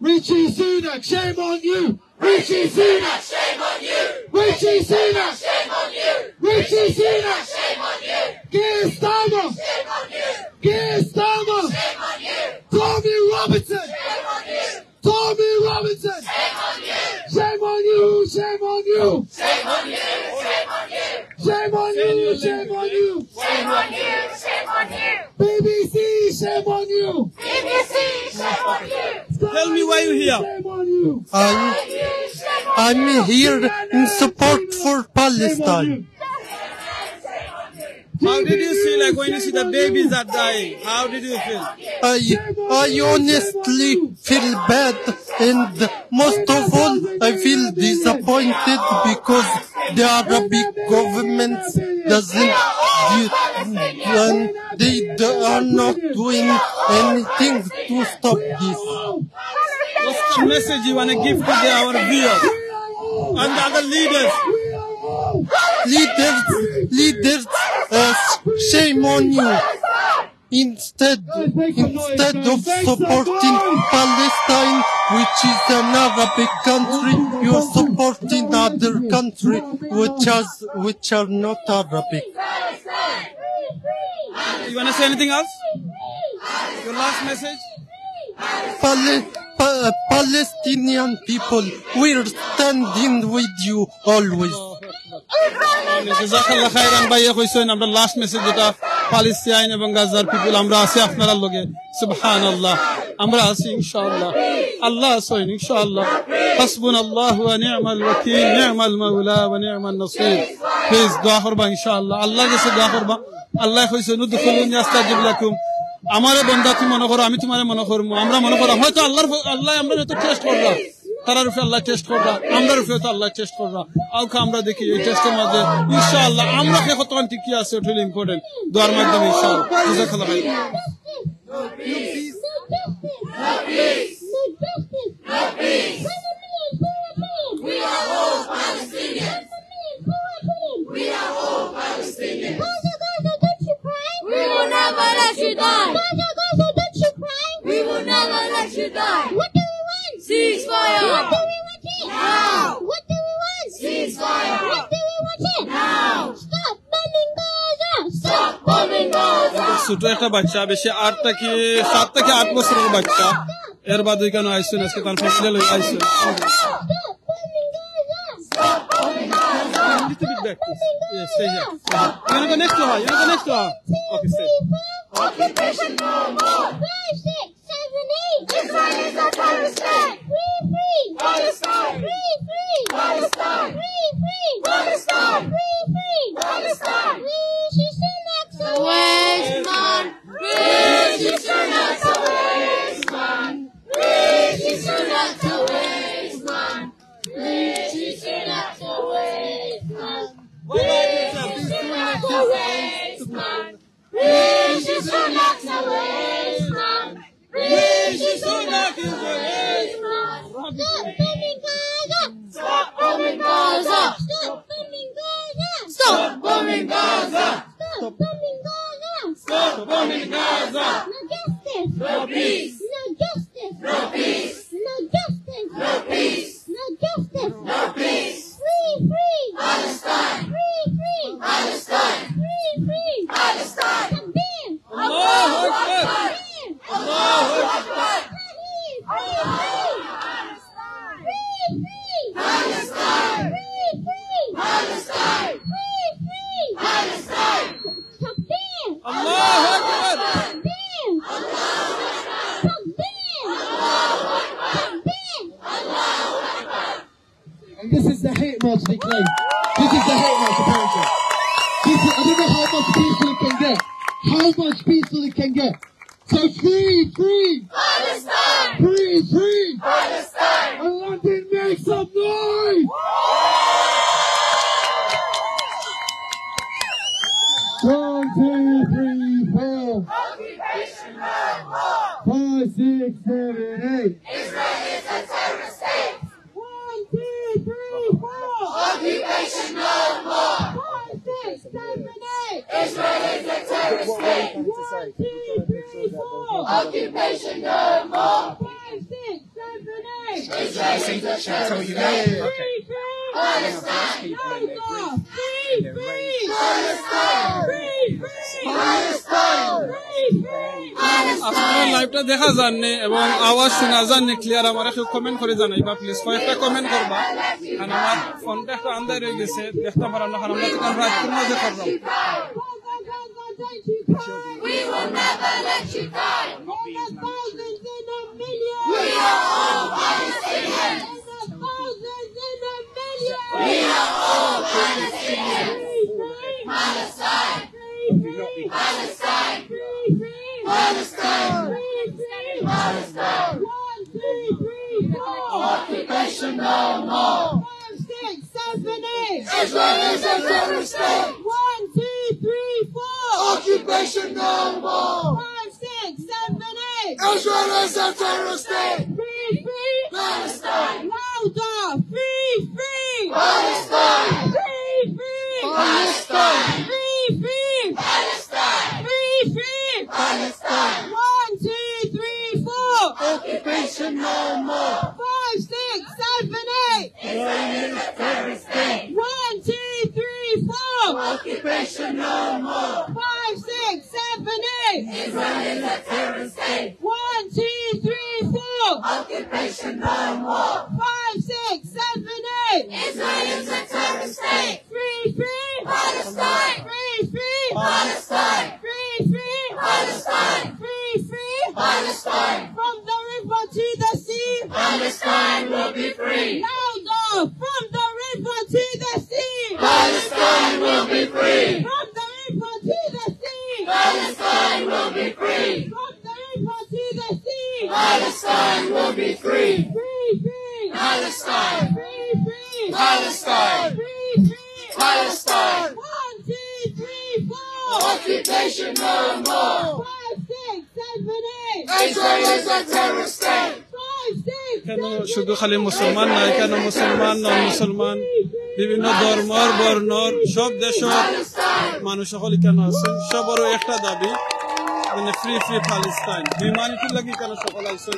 Rishi Sunak, shame on you! Rishi Sunak, shame on you! Rishi Sunak, shame on you! Rishi Sunak, shame on you! Keir Starmer! Shame on you! Keir Starmer! Shame on you! Tommy Robinson! Shame on you! Tommy Robinson! Shame on you! Shame on you! Shame on you! Shame on you! Shame on you! Shame on you! Shame on you! Shame on you! B B C, shame on you! B B C, shame on you! Tell me why you here. Shame on you! Shame on you! Shame on you! I'm here in support for Palestine. How did you feel like when you see the babies are dying? How did you feel? I, I honestly feel bad, and most of all, I feel disappointed because the Arabic government doesn't do, and they d-, are not doing anything to stop this. What's the message you wanna give to the, our viewers and the other leaders? Leaders, leaders, uh, shame on you. Instead, instead of supporting Palestine, which is an Arabic country, you are supporting other country which has, which are not Arabic. You wanna say anything else? Your last message? Pale-, Pa-, Palestinian people, we're standing with you always. জাযাকাল্লাহ খাইরান। ভাইয়ে কইছইন, আমরার last message যেটা, প্যালেস্টাইন এবং গাজার people, আমরা আছি আপনারার লগে। সুবহানাল্লাহ, আমরা আছি ইনশাআল্লাহ। আল্লাহ আছইন ইনশাআল্লাহ। হাসবুনাল্লাহু ওয়া নি'মাল ওয়াকিল, নি'মাল মাওলা ওয়া নি'মান নাসির। Please দোয়া করবা ইনশাআল্লাহ, আল্লাহর গেছে দোয়া করবা। আল্লায় কইছইন, "উদখুলুনি আস্তাজিব লাকুম।" আমারে বন্দা তুমি মনো করো, আমি তুমারে মনো করমু। আমরা মনো করলাম হয়তো আল্লাহর, আল্লায় আমরারে হয়তো test কররা, তারার উপরে আল্লায় test কররা, আমরার উপরে হয়তো আল্লায় test কররা। আউক্কা আমরা দেখি এই test এর মাঝে ইনশাআল্লাহ আমরা কে কতখান টিকি আছে, ওটা হলো important। দোয়ার মাধ্যমে ইনশাআল্লাহ। জাযাকাল্লাহ খাইর। No peace. No justice. No peace. No justice. No peace. Palestinians, who are killing? We are all Palestinians. Palestinians, who are killing? We are all Palestinians. Gaza, Gaza, don't you cry? We will never let you die. Gaza, Gaza, don't you cry? We will never let you die. What do we want? Ceasefire. What do we want? Now. What do we want? Ceasefire. What do we want? Now. Stop bombing Gaza. Stop bombing Gaza. ছোট একটা বাচ্চা, বেশি আট থাকি, সাত থাকি আট বছরের বাচ্চা। এর বাদে কেন আইছইন, আজকে তার family লই আইছইন। Stop bombing Gaza. Stop bombing Gaza. Little bit back, please. Yes, stay here. Stop bombing Gaza. You wanna go next to her? You wanna go next to her? Okay, stay. Occupation no more. Five, six, seven, eight. Israel is a terrorist state. Free, free. Palestine. Free, free. Palestine. Free, free. Palestine. Free, free. And this is the hate march they claim. This is the hate march, apparently. This is, I don't know how much peaceful it can get. How much peaceful it can get. So free, free! Palestine! Free, free! Palestine! And London, make some noise! One, two, three, four. Occupation no more! Five, six, seven, eight. Israel is a terrorist state! One, two, three, four. Occupation no more. Five, six, seven, eight. Israel is a terrorist state. One, two, three, four. Occupation no more. Five, six, seven, eight. Israel is a terrorist state. Free, free. Palestine. Gaza. Free, free. Palestine. Free, free. Palestine. Free, free. আজকের লাইভটা দেখা যার নি এবং আওয়াজ শোনা যার নি ক্লিয়ার? আমারে কেউ কমেন্ট করি জানাইবা প্লিজ, কয়েকটা কমেন্ট করবা। কারণ আমার ফোনটা একটু আন্দার অই গেছে, দেখতাম পারাম না, কারণ আমরা তো কাল রাইতকুর মাঝে করলাম। We will never let you die. For the thousands in the millions. We are all Palestinians. For the thousands in the millions. We are all Palestinians. Free, free. Palestine. Free, free. Palestine. Free, free. Palestine. Free, free. Palestine. One, two, three, four. Occupation no more. Five, six, seven, eight. Israel is a terrorist state. One, two, three, four. Occupation no more. Five, six, seven, eight. Israel is a terrorist state. Free, free. Palestine. Louder. Free, free. Palestine. Free, free. Palestine. Free, free. Palestine. Free, free. Palestine. One, two, three, four. Occupation no more. Five, six, seven, eight. Israel is a terrorist state. One, two, three, four. Occupation no more. Five, six, seven, eight. Israel is a terrorist state. One, two, three, four. Occupation no more. Five, six, seven, eight. Israel is a terrorist state. Free, free. Palestine. Free, free. Palestine. Free, free. Palestine. Free, free. Palestine. From the river to the sea. Palestine will be free. Louder. From the river to the sea. Palestine will be free. From the river to the sea. Palestine will be free. From the river to the sea. Palestine will be free. Free, free. Palestine. Free, free. Palestine. Free, free. Palestine. One, two, three, four. Occupation no more. Five, six, seven, eight. Israel is a terrorist state. Five, six, কেন seven, শুধু খালি eight. মুসলমান নাই, কেন মুসলমান, নন মুসলমান, বিভিন্ন ধর্মর, বর্ণর, সব দেশর মানুষ সকল কেন আছে, সবরও একটা দাবি, মানে, ফ্রি, ফ্রি প্যালেস্টাইন। হিউম্যানিটির লাগি কেন সকল আইছে।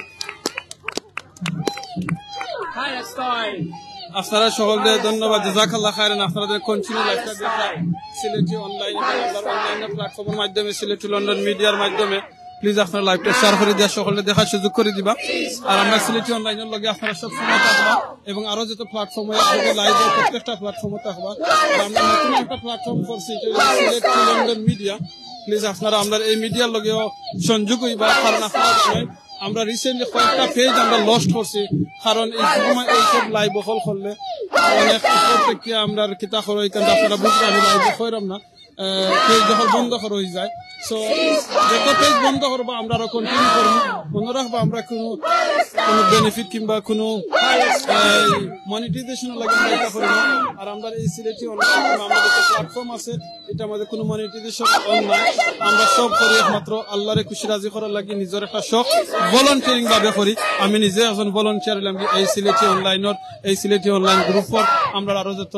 আপনারা সকলরে ধন্যবাদ, জাযাকাল্লাহ খাইরান। আপনারা কন্টিনিউ লাইভটা দেখরা সিলেটি অনলাইন এবং অনলাইন প্ল্যাটফর্মর মাধ্যমে, সিলেটি লন্ডন মিডিয়ার মাধ্যমে। প্লিজ আপনারা লাইভটা শেয়ার করি দিয়া সকলরে দেখার সুযোগ করি দিবা। আর আমরা সিলেটি অনলাইনর লগে আপনারা সব সময় থাকবা এবং আরো যত প্ল্যাটফর্মে, লাইভে প্রত্যেকটা প্ল্যাটফর্মে থাকবা। আর আমরা নতুন একটা প্ল্যাটফর্ম করছি, এটা হলো সিলেটি লন্ডন মিডিয়া। প্লিজ আপনারা আমরার এই মিডিয়ার লগেও সংযোগ অইবা, কারণ আপনারা জানইন আমরা রিসেন্টলি কয়েকটা পেজ আমরা লস্ট করছি, কারণ এই সময় এইসব লাইভ অকল করলে অনেক উপর থাকি আমরার কিতা করো, এখানে আপনারা বুঝবা, আমি লাইভে কইরাম না, পেজ অকল বন্ধ করা অইযায়। সো যত পেজ বন্ধ করবা আমরা আরো কন্টিনিউ করমু। মনো রাখবা আমরা কুনু, কুনু বেনিফিট কিংবা কুনু মনিটাইজেশন লাগি আমরা ইটা করি না। আর আমরার এই সিলেটি অনলাইন কিংবা আমরার যত প্ল্যাটফর্ম আছে, ইটার মাঝে কুনু মনিটাইজেশন অন নাই। আমরা সব করি একমাত্র আল্লারে খুশি রাজি করার লাগি, নিজর একটা শখ, ভলান্টিয়ারিং ভাবে করি। আমি নিজে একজন ভলান্টিয়ার অইলাম কি এই সিলেটি অনলাইনর, এই সিলেটি অনলাইন গ্রুপর। আমরার আরো যত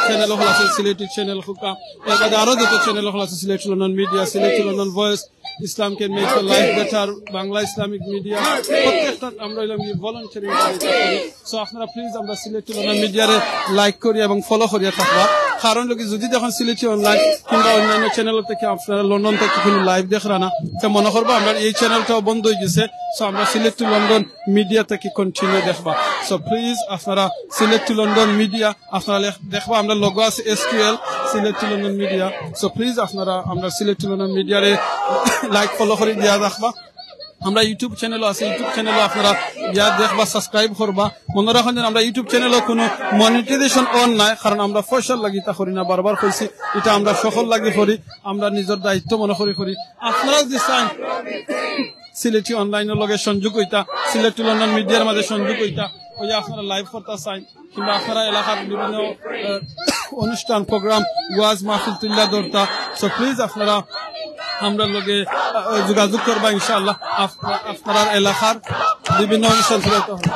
চ্যানেল অকল আছে, সিলেটি চ্যানেল অকল, এর বাদে আরো যত চ্যানেল অকল আছে, Sylheti London media, Sylheti London voice, Islam can make your life better, Bangla Islamic media, প্রত্যেকটা আমরা অইলাম কি ভলান্টিয়ারিং করি। সো আপনারা প্লিজ আমরা সিলেটি লন্ডন মিডিয়ারে লাইক করি এবং ফলো করিয়া থাকবা। কারণ অইলো কি, যদি দেখইন সিলেটি অনলাইন কিংবা অন্যান্য চ্যানেল থাকি আপনারা লন্ডন থাকি কুনু লাইভ দেখরা না, তে মনো করবা আমরার এই চ্যানেলটাও বন্ধ অইগেছে। সো আমরা সিলেটি লন্ডন মিডিয়া থাকি কন্টিনিউ দেখবা। সো প্লিজ আপনারা সিলেটি লন্ডন মিডিয়া, আপনারা লেখ-, দেখবা আমরার লোগো আছে SQL, Sylheti London media. So please আপনারা আমরার সিলেটি লন্ডন মিডিয়ারে লাইক ফলো করি দিয়া রাখবা। আমরা YouTube channel-ও আছি, YouTube channel-ও আপনারা ইয়া দেখবা, subscribe করবা। মনো রাখইন যেন আমরা YouTube channel-ও কুনু monetization on নাই, কারণ আমরা পয়সার লাগি ইতা করি না, বারবার কইছি, ইতা আমরা হকলর লাগি করি, আমরা নিজর দায়িত্ব মনো করি করি। আপনারা যদি চাইন সিলেটি online-র লগে সংযোগ অইতা, সিলেটি লন্ডন media-র মাঝে সংযোগ অইতা, অইয়া আপনারা live করতা চাইন, কিংবা আপনারা এলাকার বিভিন্ন, আহ, অনুষ্ঠান, program, ওয়াজ মাহফিল তুলিয়া ধরতা। So please আপনারা আমরার লগে, আহ, যোগাযোগ করবা ইনশাআল্লাহ। আপ-, আপনারার এলাকার বিভিন্ন অনুষ্ঠান তুলিয়া ধরতা।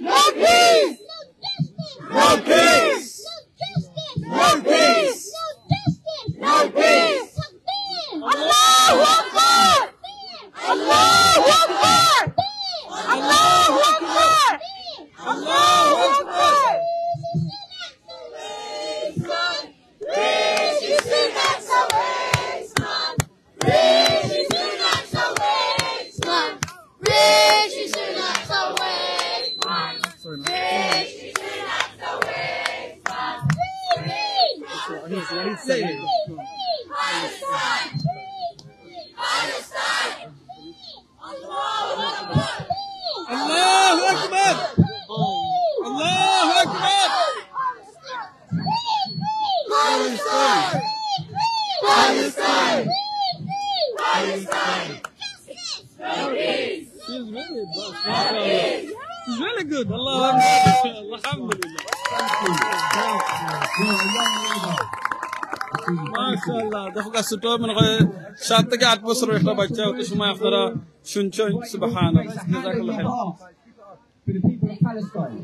No peace! No peace! No peace! No peace! Allahu Akbar! Allahu Akbar! Allahu Akbar! Allahu Akbar! Allahu Akbar! Allahu Akbar! Palestine! Palestine! Palestine! He's really, he's really good. Allahu Akbar. Alhamdulillah. মাশাআল্লাহ। দেখো, ছোট মনে হয় সাত থেকে আট বছরের একটা বাচ্চা, অত সময় আপনারা শুনছেন। সুবহানাল্লাহ। জাযাকাল্লাহ খাইর। For the people of Palestine.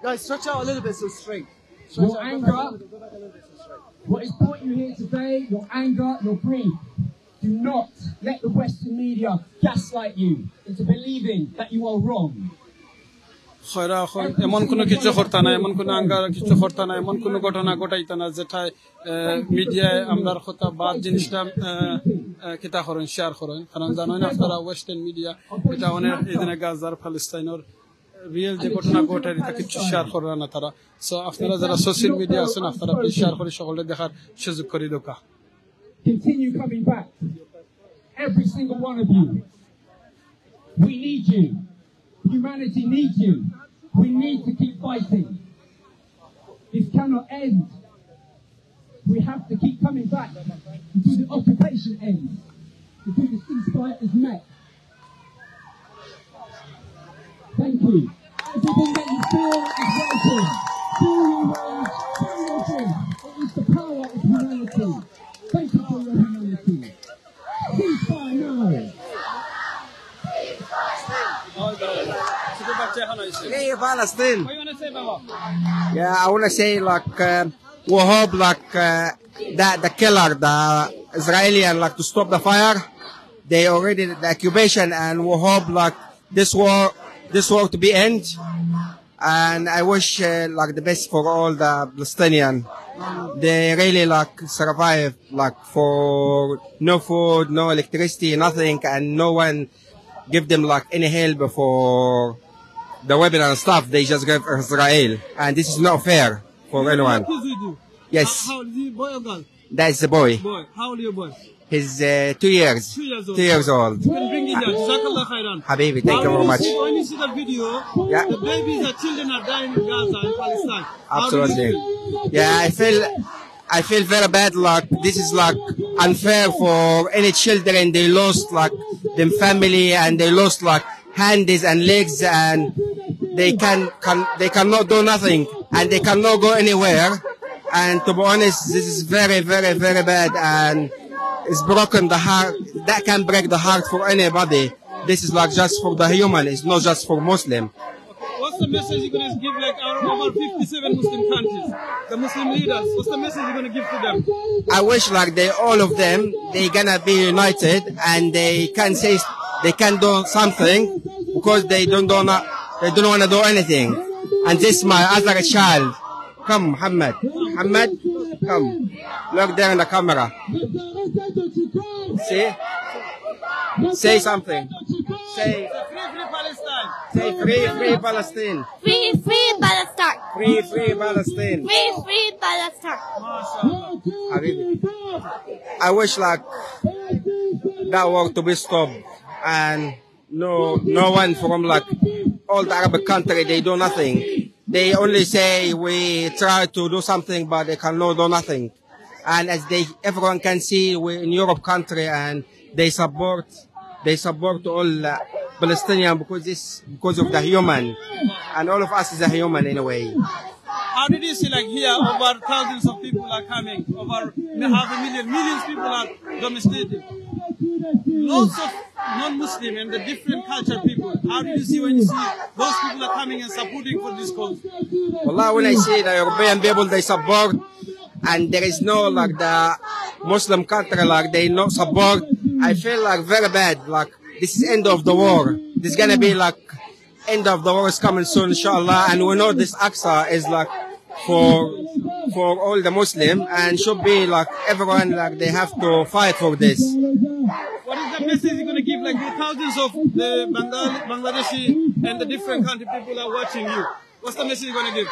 Guys, stretch out a little bit so straight. Stretch out, go back a little bit, go back a little bit so straight. What has brought you here today, your anger, your grief, do not let the Western media gaslight you into believing that you are wrong. খয়রা অখন এমন কুনু কিছু করতা না, এমন কুনু আঙ্গার কিছু করতা না, এমন কুনু ঘটনা ঘটাইতা না যেটায়, আহ, মিডিয়ায় আমরার কথা বাদ জিনিসটা, আহ, আহ, কিতা করইন, share করইন। কারণ জানইন আপনারা, Western media ইটা অনেক, এই যে গাজার প্যালেস্টাইনর real যে ঘটনা ঘটার, ইটা কিচ্ছু share কররা না তারা। So আপনারা যারা social media আছইন, আপনারা please share করি সকলরে দেখার সুযোগ করি দেউক্কা। Continue coming back. Every single one of you. We need you. Humanity needs you. We need to keep fighting. This cannot end. We have to keep coming back until the occupation ends, until the ceasefire is met. Thank you. Everything that you feel is welcome. Feel your rage, feel your grief. It is the power of humanity. Thank you for your humanity. Ceasefire now. Hey, Palestine. What you wanna say, Baba? Yeah, I wanna say, like, uh, we hope, like, uh, that the killer, the Israeli, and, like, to stop the fire. They already the occupation, and we hope, like, this war, this war to be end. And I wish, uh, like, the best for all the Palestinian. They really, like, survive, like, for no food, no electricity, nothing, and no one give them, like, any help for the weapon and stuff. They just give Israel, and this is not fair for anyone. What kids you do? Yes. How, how old is he, boy or girl? That's the boy. Boy, how old is your boy? He's, uh, two years. Two years old. Two years old. You can bring it here. Jazakallah khairan. Habibi, thank you very much. When you see, when you see the video, yeah, the babies, the children are dying in Gaza, in Palestine. How do you feel? Absolutely. Yeah, I feel, I feel very bad. Like, this is, like, unfair for any children. They lost, like, them family, and they lost, like, hands and legs, and they can, can, they cannot do nothing, and they cannot go anywhere. And to be honest, this is very, very, very bad, and it's broken the heart. That can break the heart for anybody. This is, like, just for the human. It's not just for Muslim. What's the message you're gonna give, like, our over fifty-seven Muslim countries, the Muslim leaders? What's the message you're gonna give to them? I wish, like, they, all of them, they gonna be united and they can say, they can do something, because they don't, don't, they don't wanna do anything. And this my other child. Come, Muhammad. Muhammad. Come. Look there in the camera. See? Say something. Say, free, free Palestine. Say, "Free, free Palestine." Free, free Palestine. Free, free Palestine. Free, free Palestine. Habibi. I wish, like, that war to be stopped, and no, no one from, like, all the Arabic country, they do nothing. They only say, "We try to do something," but they cannot do nothing. And as they, everyone can see, we in Europe country, and they support, they support all, uh, Palestinian because this, because of the human, and all of us is a human in a way. How did you see, like, here, over thousands of people are coming, over half a million, millions people are demonstrating? Lots of non-Muslim and the different culture people. How do you see when you see those people are coming and supporting for this cause? Wallah, when I see the European people, they support, and there is no, like, the Muslim country, like, they not support. I feel, like, very bad. Like, this is end of the war. This is gonna be, like, end of the war is coming soon, inshallah. And we know this Aqsa is, like, for, for all the Muslim, and should be, like, everyone, like, they have to fight for this. What is the message you're gonna give, like, the thousands of the Bangla-, Bangladeshi and the different country people are watching you? What's the message you're gonna give?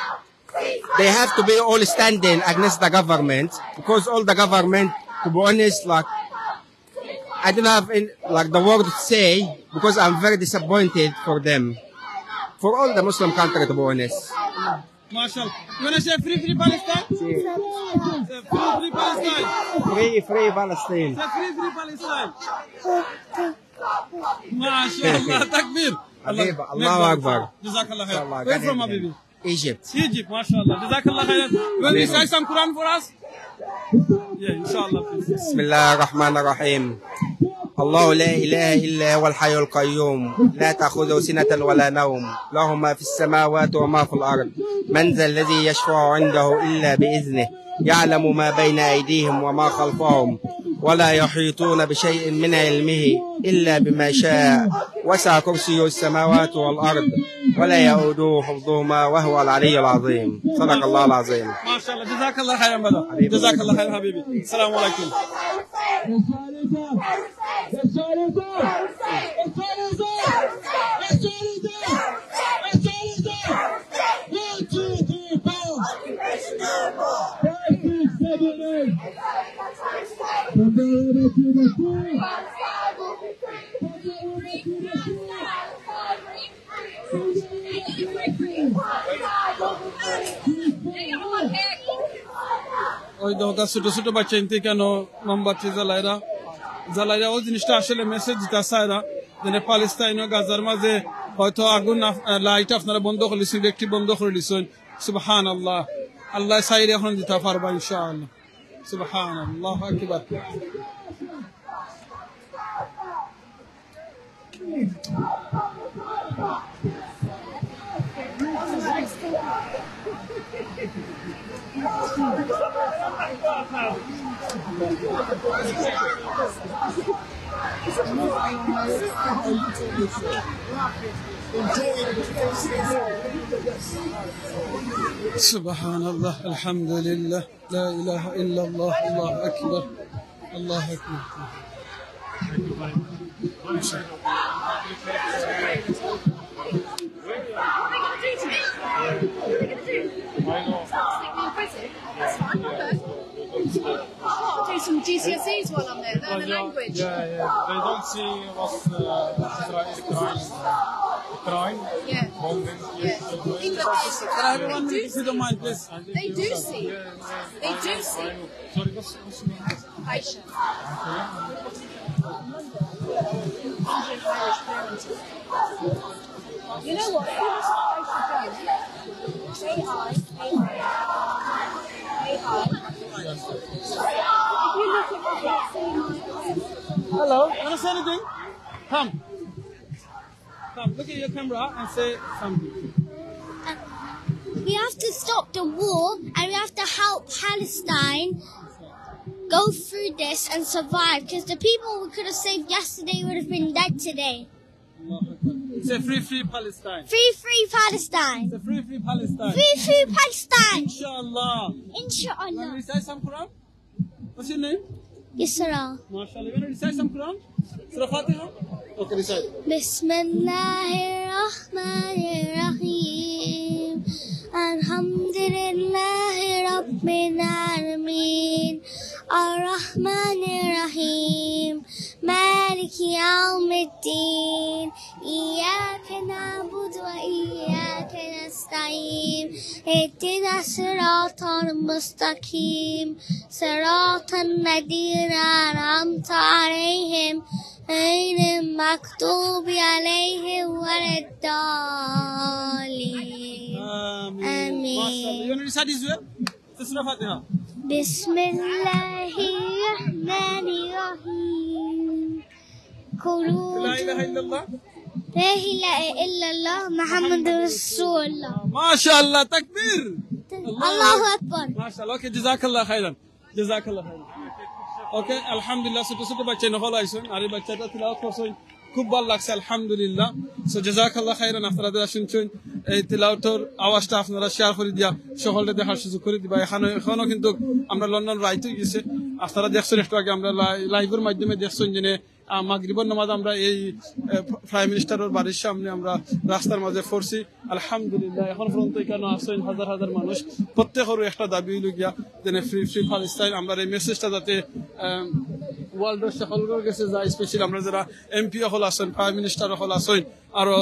They have to be all standing against the government, because all the government, to be honest, like, I don't have any, like, the word to say, because I'm very disappointed for them, for all the Muslim country, to be honest. Mashallah. You wanna say, "Free, free Palestine"? Say, "Free, free Palestine"? Free, free Palestine. Say, "Free, free Palestine". Mashallah. Takbir. Habib, Allahu Akbar. Jazakallah khair. Inshallah, where you from, Habibi? Egypt. Egypt, mashallah. Jazakallah khairan. You want to recite some Quran for us? Yeah, inshallah, please. بسم الله الرحمن الرحيم. الله لا إله إلا هو الحي القيوم، لا تأخذه سنة ولا نوم، له ما في السماوات وما في الأرض، من ذا الذي يشفع عنده إلا بإذنه، يعلم ما بين أيديهم وما خلفهم، ولا يحيطون بشيء من علمه إلا بما شاء، وسع كرسيه السماوات والأرض، ولا يؤوده حفظهما، وهو العلي العظيم. صدق الله العظيم. Mashallah. Jazakallah khairan, brother. Jazakallah khairan, Habibi. Assalamu alaikum. One, two, three, four. Five, six, seven, eight. ওই দেখো, ছোট ছোট বাচ্চা ইনতে কেন মোমবাতি জ্বালাইরা, জ্বালাইরা ওই জিনিসটা আসলে message দিতা চাইরা, যেন প্যালেস্টাইন ও গাজার মাঝে হয়তো আগুন আপ-, আহ, light আপনারা বন্ধ করে দিছেন, electric বন্ধ করে দিছেন। সুবহানাল্লাহ। আল্লাহ চাইলে এখন দিতা পারবা ইনশাআল্লাহ। সুবহানাল্লাহ, আল্লাহু আকবার। سبحان الله، الحمد لله، لا إله إلا الله، الله أكبر، الله أكبر. Oh, do some G C S Es while I'm there, learn the language. Yeah, yeah. They don't see what, uh, Israel crying. Crying? Yeah. Bombing. Yeah. English. Can I have one minute, if you don't mind, please? They do see. They do see. Sorry, what's, what's your name? Aisha. You know what? If you look at Aisha Jones, A I, A I, A I. If you look at the same. Hello, wanna say anything? Come. Come, look at your camera and say something. We have to stop the war and we have to help Palestine go through this and survive, 'cause the people we could have saved yesterday would have been dead today. Say free, free Palestine. Free, free Palestine. Say free, free Palestine. Free, free Palestine. Inshallah. Inshallah. You wanna recite some Quran? What's your name? Yusra. MashaAllah. You wanna recite some Quran? Surah Fatiha? Okay, recite. بسم الله الرحمن الرحيم. الحمد لله رب العالمين. الرحمن الرحيم. مالك يوم الدين. إياك نعبد وإياك نستعين. اهدنا الصراط المستقيم. صراط الذين أنعمت عليهم غير المغضوب عليهم ولا الضالين. آمين. MashaAllah. You wanna recite as well? Surah Fatiha. بسم الله الرحمن الرحيم. قل لا إله إلا الله. لا إله إلا الله محمد رسول الله. MashaAllah, takbir. الله أكبر. MashaAllah. Okay, جزاك الله خيرا. جزاك الله خيرا. Okay, আলহামদুলিল্লাহ, ছোট ছোট বাচ্চাইন অকল আইছইন, আর এই বাচ্চাটা তিলাওয়াত করছইন, খুব ভালা লাগছে, আলহামদুলিল্লাহ। So, جزاك الله خيرا, আপনারা যারা শুনছইন, এই তিলাওয়াতর আওয়াজটা আপনারা share করি দিয়া সকলরে দেখার সুযোগ করি দিবা। এখানো, এখনো কিন্তু আমরা লন্ডন রাইত অই গেছে, আপনারা দেখছইন একটু আগে, আমরা লাই-, live-র মাধ্যমে দেখছইন যে আহ, মাগরিবর নামাজ আমরা এই, আহ, Prime Minister-র বাড়ির সামনে আমরা রাস্তার মাঝে পড়ছি। আলহামদুলিল্লাহ, এখন পর্যন্ত এখানো আছইন হাজার হাজার মানুষ। প্রত্যেকরও একটা দাবি অইলো গিয়া যেন free, free Palestine, আমরা এই message-টা যাতে, আহ, world-র সকলর গেছে যায়, specially আমরা যারা এমপি অকল আছইন, Prime Minister অকল আছইন, আরো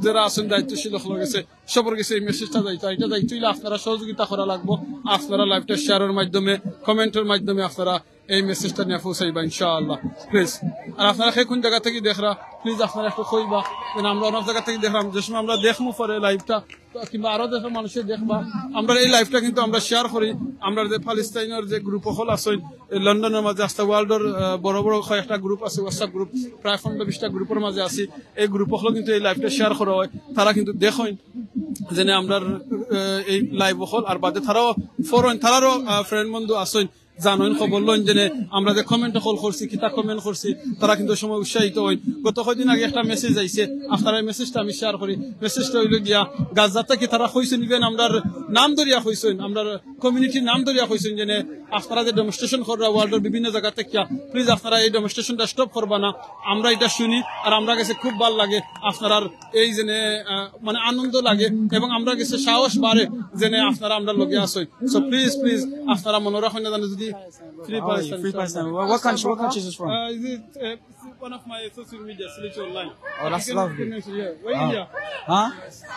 যারা আছইন দায়িত্বশীল অকলর গেছে, সবর গেছে এই message-টা যাইতো। এটা যাইতো অইলে আপনারা সহযোগিতা করা লাগবো, আপনারা live-টা share-র মাধ্যমে, comment-র মাধ্যমে আপনারা এই message-টা নিয়া পৌঁছাইবা ইনশাআল্লাহ, please। আর আপনারা কে কোন জাগা থাকি দেখরা, please আপনারা একটু কইবা, কারণ আমরা অনেক জাগা থাকি দেখরাম, যে সময় আমরা দেখমু পরে live-টা, তো কিংবা আরো দেশর মানুষে দেখবা, আমরা এই live-টা কিন্তু আমরা share করি, আমরা যে প্যালেস্টাইনর যে group অকল আছইন, এই লন্ডনর মাঝে আস্তা world-র, আহ, বড় বড় কয়েকটা group আছে, WhatsApp group, প্রায় পনেরো বিশটা group-র মাঝে আছি, এই group অকল কিন্তু এই live-টা share করা হয়, তারা কিন্তু দেখইন, যেন আমরার, আহ, এই live অকল আর বাদে তারাও ফরইন, তারারও, আহ, friend বন্ধু আছইন, জানইন, খবর লইন, যেন আমরা যে comment অকল করছি, কিতা comment করছি, তারা কিন্তু সময় উৎসাহিত অইন। গত কয়দিন আগে একটা message আইছে, আপনারা এই message-টা আমি share করি। Message-টা অইলো গিয়া, গাজা থাকি তারা কইছইন, even আমরার নাম ধরিয়া কইছইন, আমরার community-র নাম ধরিয়া কইছইন, যেন আপনারা যে demonstration কররা world-র বিভিন্ন জাগা থাকিয়া, please আপনারা এই demonstration-টা stop করবা না। আমরা এটা শুনি, আর আমরা গেছে খুব ভালা লাগে আপনারার এই যেন, আহ, মানে আনন্দ লাগে, এবং আমরা গেছে সাহস বাড়ে যেন আপনারা আমরার লগে আছইন। So please, please, আপনারা মনো রাখইন না জানো যদি Free Palestine. Free Palestine. What, what country, what country is this from? Uh, is it, uh, one of my social media, Sylheti Online. Oh, that's lovely. Yeah. Where you here? Huh?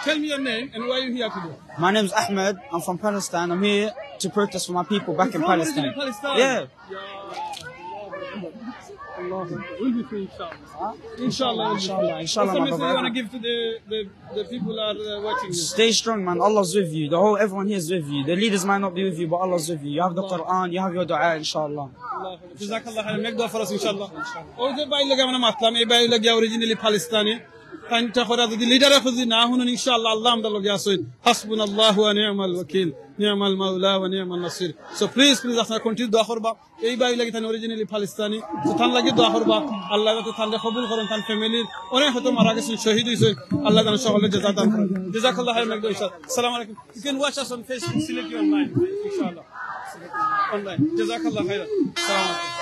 Tell me your name and why you here today. My name's Ahmed. I'm from Palestine. I'm here to protest for my people back in Palestine. You're from originally Palestine? Yeah. We'll be free, inshallah. Inshallah, we'll be free. Inshallah, inshallah, my brother. What's the message you wanna give to the, the, the people are, uh, watching you? Stay strong, man. Allah's with you. The whole, everyone here is with you. The leaders might not be with you, but Allah's with you. You have the Quran, you have your dua, inshallah. جزاك الله خيرا. Make dua for us, inshallah. ওই যে ভাইর লগে আমরা মাতলাম, এই ভাই অইলো গিয়া originally Palestine। তাইন ইটা করা যদি leader-এ খুজি না হুনইন, ইনশাআল্লাহ আল্লাহ আমরার লগে আছইন। حسبنا الله ونعم الوكيل، نعم المولى ونعم النصير। So please, please আপনারা continue দোয়া করবা। এই ভাইর লাগি তাইন originally Palestine। So তান লাগি দোয়া করবা। আল্লাহ যাতে তানরে কবুল করইন, তান family-র অনেক হয়তো মারা গেছইন, শহীদ অইছইন। আল্লাহ যেন সকলরে জাযা দান করইন। جزاك الله خيرا, make dua, ইনশাআল্লাহ। আসসালামু আলাইকুম। You can watch us on Facebook, Sylheti Online, inshallah. Online. جزاك الله خيرا. السلام عليكم.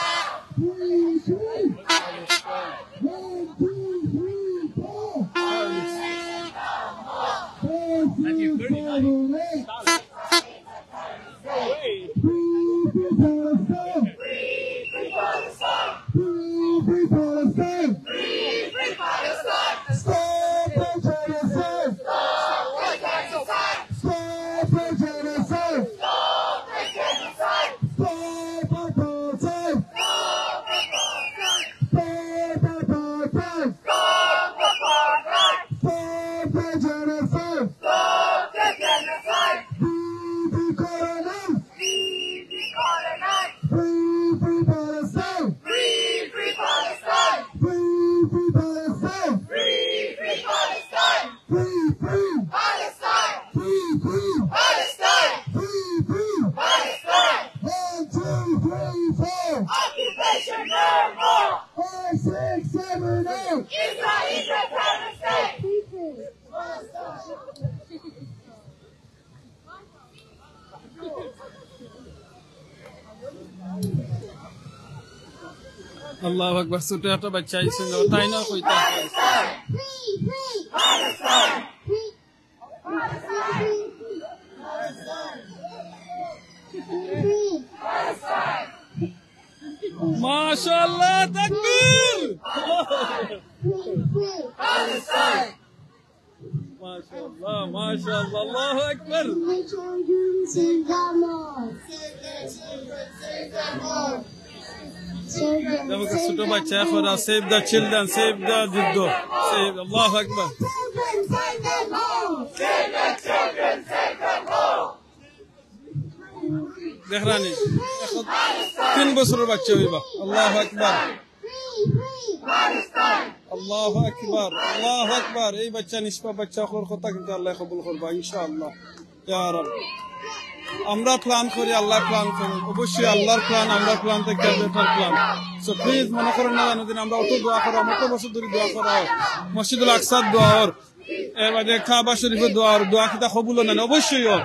Thank you. Free, free Palestine! Free, free Palestine! Stop the genocide! Stop the genocide! Stop the genocide! Stop the genocide! Stop the genocide! Stop the genocide! Stop the genocide! Stop the genocide! Stop the genocide! Free, free Colonel! Free, free Colonel! Free, free Palestine! Free, free Palestine! Free, free Palestine! Free, free Palestine! Free, free Palestine! Free, free Palestine! Free, free Palestine! One, two, three, four! Occupation no more! Five, six, seven, eight! Israel is a terror! আল্লাহু আকবার। ছোট একটা বাচ্চা আইছে, তাই না? কইতা। মাশাআল্লাহ, তাকবীর। মাশাআল্লাহ, মাশাআল্লাহ, আল্লাহু আকবার। দেখো, ছোট বাচ্চা এখন, save the children, save the যুদ্ধ, save, আল্লাহু আকবার। দেখরানি, এখন তিন বছরর বাচ্চা অইবা। আল্লাহু আকবার। আল্লাহু আকবার, আল্লাহু আকবার। এই বাচ্চা, নিষ্পাপ বাচ্চা অকলর কথা কিন্তু আল্লায় কবুল করবা ইনশাআল্লাহ। ইয়া রাব। আমরা plan করি, আল্লায় plan করে। অবশ্যই আল্লাহর plan, আমরার plan থাকি better plan। So please মনো করইন না, জানো দিন আমরা অত দোয়া করি, আমরা অত বছর ধরি দোয়া করা অর, মসজিদুল আকসার দোয়া অর, এর বাদে কাবা শরীফর দোয়া অর, দোয়া কিতা কবুল অর না, অবশ্যই অর।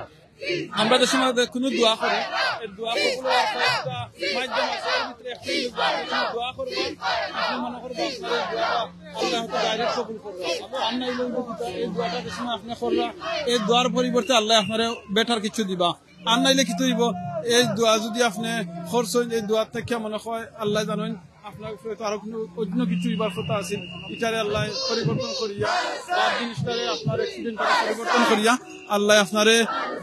আমরা যে সময় কুনু দোয়া করি, এই দোয়া কবুল অওয়ার কয়েকটা মাধ্যম আছে, এর ভিতরে একটা অইলো যে আপনে দোয়া করবা, আপনে মনো করবা আপনার এই দোয়াটা আল্লায় হয়তো direct কবুল করবা। আর নাইলে অইলো কিতা, এই দোয়াটা যে সময় আপনে করবা, এই দোয়ার পরিবর্তে আল্লায় আপনারে better কিছু দিবা। আর নাইলে কিতা অইবো, এই দোয়া যুদি আপনে করছইন, এই দোয়ার থাকি মনো অয় আল্লায় জানইন আপনার উপরে তো আরো কুনু অন্য কিছু অইবার কথা আছিল, ইটারে আল্লায় পরিবর্তন করিয়া, বা জিনিসটারে আপনার accident টারে পরিবর্তন করিয়া আল্লায় আপনারে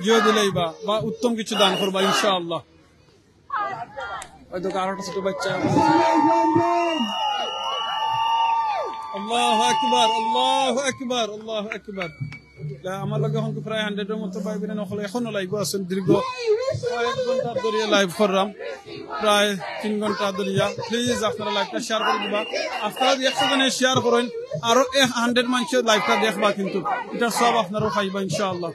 জিও দিলাইবা বা উত্তম কিছু দান করবা ইনশাআল্লাহ। ওই তো আরো একটা ছোট বাচ্চা। আল্লাহু আকবার, আল্লাহু আকবার, আল্লাহু আকবার। লা, আমার লগে এখন প্রায় hundred এর মতো ভাই বোন অকল এখনো live আছইন। দীর্ঘ কয়েক ঘন্টা ধরিয়া live করলাম, প্রায় তিন ঘন্টা ধরিয়া। Please আপনারা live টা share করি দিবা। আপনারা যদি একশো জনে share করইন, আরো এক hundred মানষে live টা দেখবা, কিন্তু ইটার সওয়াব আপনারাও পাইবা ইনশাআল্লাহ।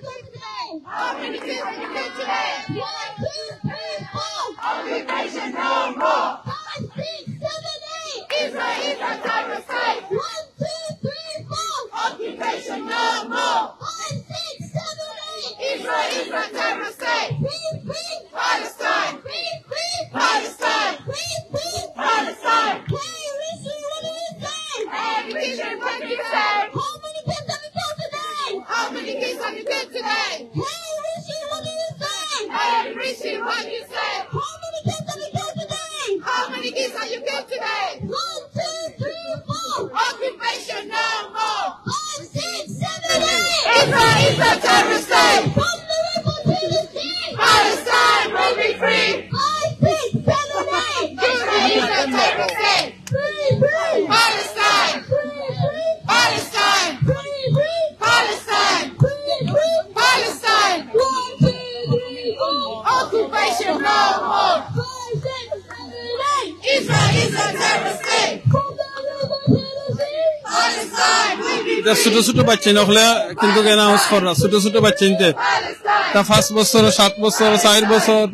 How many kids are you get today? One, two, three, four. Occupation no more. Five, six, seven, eight. Israel is a terror state. One, two, three, four. Occupation no more. Five, six, seven, eight. Israel is a terror state. Free, free. Palestine. Free, free. Palestine. Free, free. Palestine. Hey, Rishi, what do you say? Hey, Rishi, what do you say? How many kids have you killed today? How many kids have you killed today? Hey, Rishi, what do you say? Hey, Rishi, what do you say? How many kids have you killed today? How many kids have you killed today? One, two, three, four. Occupation no more. Five, six, seven, eight. Israel is a terrorist state. From the river to the sea. Palestine will be free. Five, six, seven, eight. Israel is a terrorist state. Free, free. Palestine. Free, free. Palestine. Free, free. Palestine. Free, free. Palestine. One, two, three, four. Occupation no more. Five, six, seven, eight. Israel is a terrorist state. From the river to the sea. Palestine will be free. ইটা ছোট ছোট বাচ্চাইন অকলে কিন্তু announce কররা, ছোট ছোট বাচ্চাইন্তে। Palestine. তা পাঁচ বছর, সাত বছর, চাইর বছর,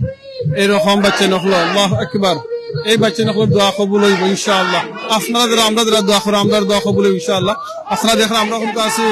এরকম বাচ্চাইন অকল। আল্লাহু আকবার। এই বাচ্চাইন অকলর দোয়া কবুল অইবো ইনশাআল্লাহ। আপনারা যেরা, আমরা যেরা দোয়া করি, আমরার দোয়া কবুল অইবো ইনশাআল্লাহ। আপনারা দেখরা আমরা অখন আছি,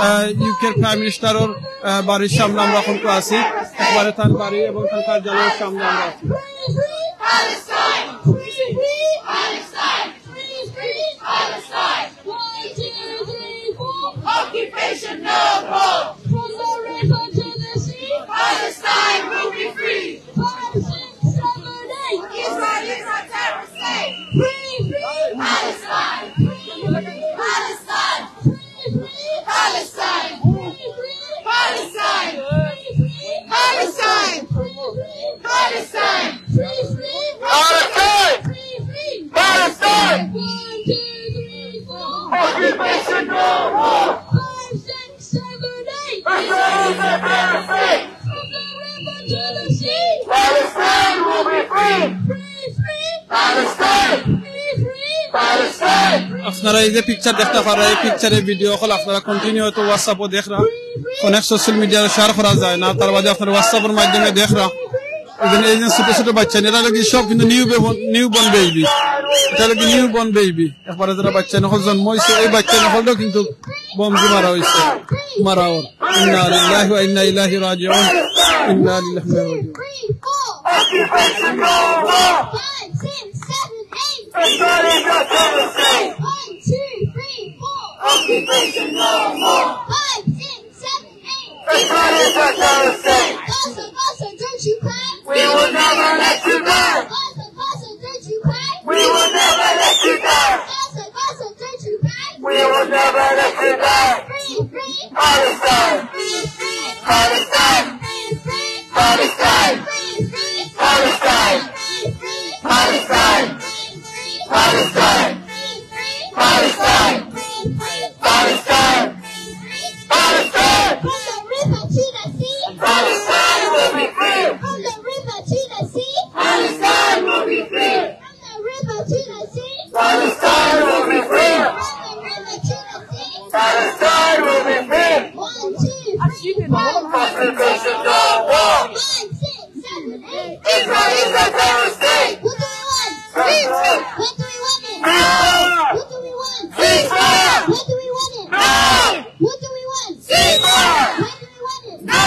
আহ, UK র Prime Minister অর, আহ, বাড়ির সামনে আমরা অখন আছি। একবারে তান বাড়ি এবং তান কার্যালয়র সামনে আমরা আছি। Free, free Palestine! Free, free Palestine! Free, free Palestine! One, two, three, four. Occupation no more! From the river to the sea. Palestine will be free! Five, six, seven, eight. Israel is a terrorist state! Free, free Palestine! Free, free Palestine! Free, free Palestine! Free, free Palestine! Free, free Palestine! Free, free Palestine! Free, free Palestine! Free, free Palestine! One, two, three, four. Occupation no more! Five, six, seven, eight. Israel is a terrorist state! From the river to the sea. Palestine will be free! Free, free Palestine! Free, free Palestine! আপনারা এই যে picture দেখতা পাররা, এই picture এর video অকল আপনারা continue হয়তো WhatsApp ও দেখরা, অনেক social media share করা যায় না, তার বাদে আপনারা WhatsApp এর মাধ্যমে দেখরা। এই যে, এই যে ছোট ছোট বাচ্চা, এরা লাগি সব কিন্তু new baby, newborn baby, এটা লাগি newborn baby। একবারে যেরা বাচ্চাইন অকল জন্ম অইছে, এই বাচ্চাইন অকলরেও কিন্তু বোম দি মারা অইছে, মারা অর। ইন্না লিল্লাহি ওয়া ইন্না ইলাইহি রাজিউন। ইন্না লিল্লাহি ওয়া ইন্না ইলাইহি রাজিউন। Occupation no more! Five, six, seven, eight. One, two, three, four. Occupation no more. Five, six, seven, eight. Gaza, Gaza, don't you cry. We will never let you down. Gaza, Gaza, don't you cry. We will never let you down. Gaza, Gaza, don't you cry. We will never let you down. Free, free. Palestine. Free, free. Palestine. Free, free. Palestine. Free, free. Palestine. Palestine. Palestine. From the river to the sea. Palestine will be free. From the river to the sea. Palestine will be free. From the river to the sea. Palestine will be free. From the river to the sea. Palestine will be free. One, two, three, four. Occupation no more. Five, six, seven, eight. Israel is a terrorist state. What do we want? Ceasefire. What do we want? Ceasefire. What do we want? Ceasefire. What do we want? No. What do we want? Ceasefire. What do we want? No.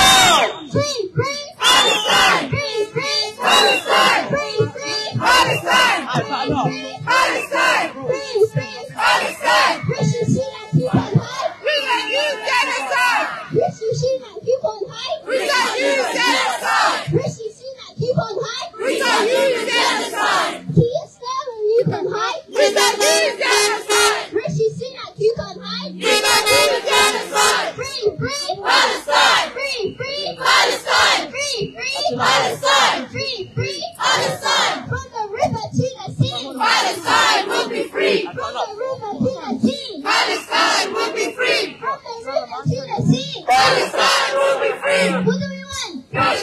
Free, free. Palestine. Free, free. Palestine. Free, free. Palestine. Free, free. Palestine. Free, free. Palestine. Rishi Sunak, keep on high. We refuse genocide. Rishi Sunak, keep on high. We refuse genocide. Rishi Sunak, keep on high. We refuse genocide. Keir Starmer, keep on high. We refuse genocide. Rishi Sunak, keep on high. We refuse genocide. Free, free. Palestine. Free, free. Palestine. Free, free. Palestine. Free, free. Palestine. From the river to the sea. Palestine will be free. From the river to the sea. Palestine will be free. From the river to the sea. Palestine will be free. What do we want? What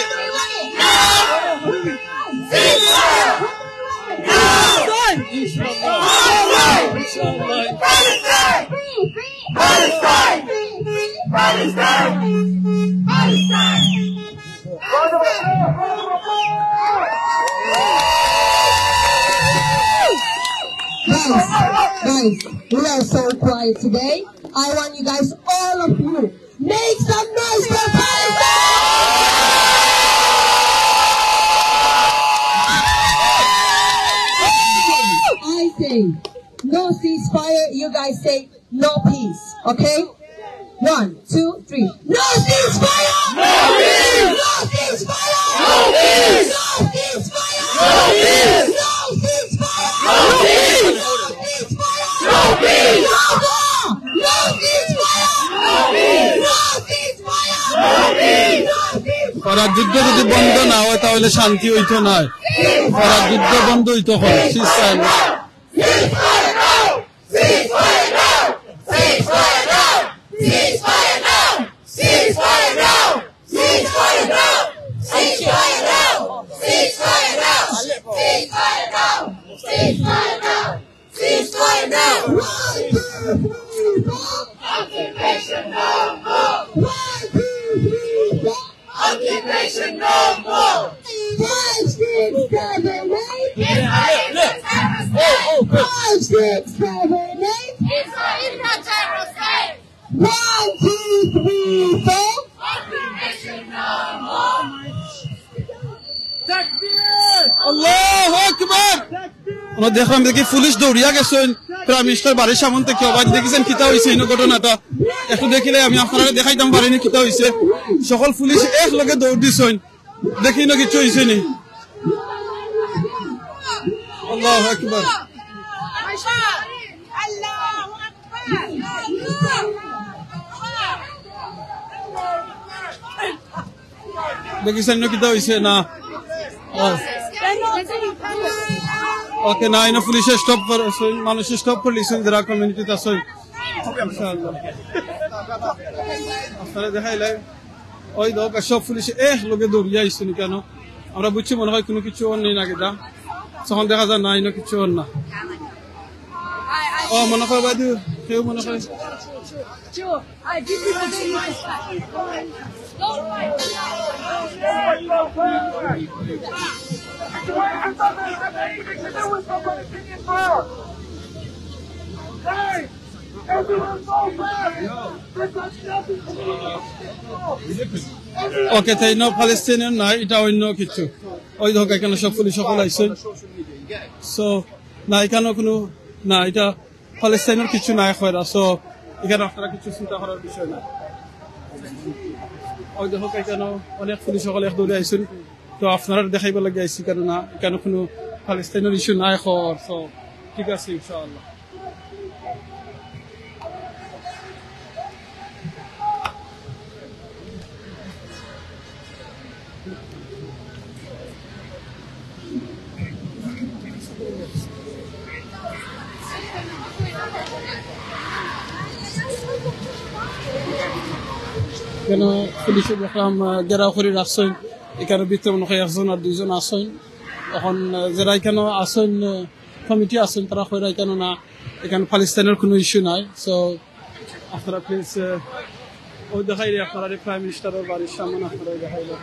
do we want? No! Ceasefire! No! Palestine! Palestine! Palestine! Palestine! Guys, guys, we are so quiet today. I want you guys, all of you, make some noise for Palestine! I say, no ceasefire, you guys say, no peace, okay? One, two, three. No ceasefire! No peace! No ceasefire! No peace! No ceasefire! No peace! No ceasefire! No peace! No ceasefire! No peace! No peace! No war! No ceasefire! No peace! No ceasefire! No peace! No ceasefire! ওরা যুদ্ধ যদি বন্ধ না হয়, তাহলে শান্তি হইতো না। ওরা যুদ্ধ বন্ধ হইতো হয়, ceasefire না। Ceasefire now! Ceasefire now! Ceasefire now! Ceasefire now! Ceasefire now! Ceasefire now! Ceasefire now! Ceasefire now! Ceasefire now! Ceasefire now! Ceasefire now! One, two, three, four! Occupation no more! One, two, three, four! Occupation no more! Five, six, seven, eight! Israel is a terrorist state! Five, six, seven, eight! Israel is a terrorist state! One, two, three, four! Occupation no more! আল্লাহু আকবার। আমরা দেখলাম দেখি পুলিশ দৌড়িয়া গেছইন prime minister বাড়ির সামন থাকি। অবাক দেখছেন কিতা হইছে ইনো ঘটনাটা। একটু দেখিলে আমি আপনারারে দেখাইতাম পারিনি কিতা হইছে। সকল পুলিশ এক লগে দৌড় দিছইন। দেখি না কিচ্ছু হইছে নি। আল্লাহু আকবার। দেখি সামনে কিতা হইছে না। ওকে, না, ইনো পুলিশে স্টপ করে, মানুষে স্টপ করে লিখছেন যারা কমিউনিটিতে আছইন। ইনশাআল্লাহ। আপনারা দেখাইলাই। ওই দেখো, সব পুলিশে এক লগে দৌড়িয়া আইছে নি কেন? আমরা বুঝছি মনে হয় কোনো কিছু অর নি না কিতা। তখন দেখা যায় না, ইনো কিছু অর না। ও, মনে হয় বাদু, কেউ মনে হয়। ওকে, তাই না, প্যালেস্টাইনিয়ান না, এটা অন্য কিছু। ওই দেখো, এখানে সব পুলিশ সকল আইছে। So, না, ইকানো কুনু, না, ইটা প্যালেস্টাইনর কিচ্ছু নাই কইরা, so ইকানো আপনারা কিচ্ছু চিন্তা করার বিষয় না। ওই দেখো, ইকানো অনেক পুলিশ অকল এক দৌড়ে আইছইন, তো আপনারারে দেখাইবার লাগি আইছি, ইকানো না, ইকানো কুনু প্যালেস্টাইনর issue নাই কর, so ঠিক আছে ইনশাআল্লাহ। ইকানো পুলিশে দেখলাম, আহ, ঘেরাও করি রাখছইন। ইকানো ভিতরে মনে হয় একজন আর দুইজন আছইন। এখন, আহ, যেরা ইকানো আছইন, আহ, কমিটি আছইন, তারা কইরা ইকানো না, ইকানো প্যালেস্টাইনর কুনু issue নাই। So আপনারা please, আহ, ওই দেখাইরে আপনারারে প্রাইম মিনিস্টারর বাড়ির সামনে আপনারা দেখাইরে।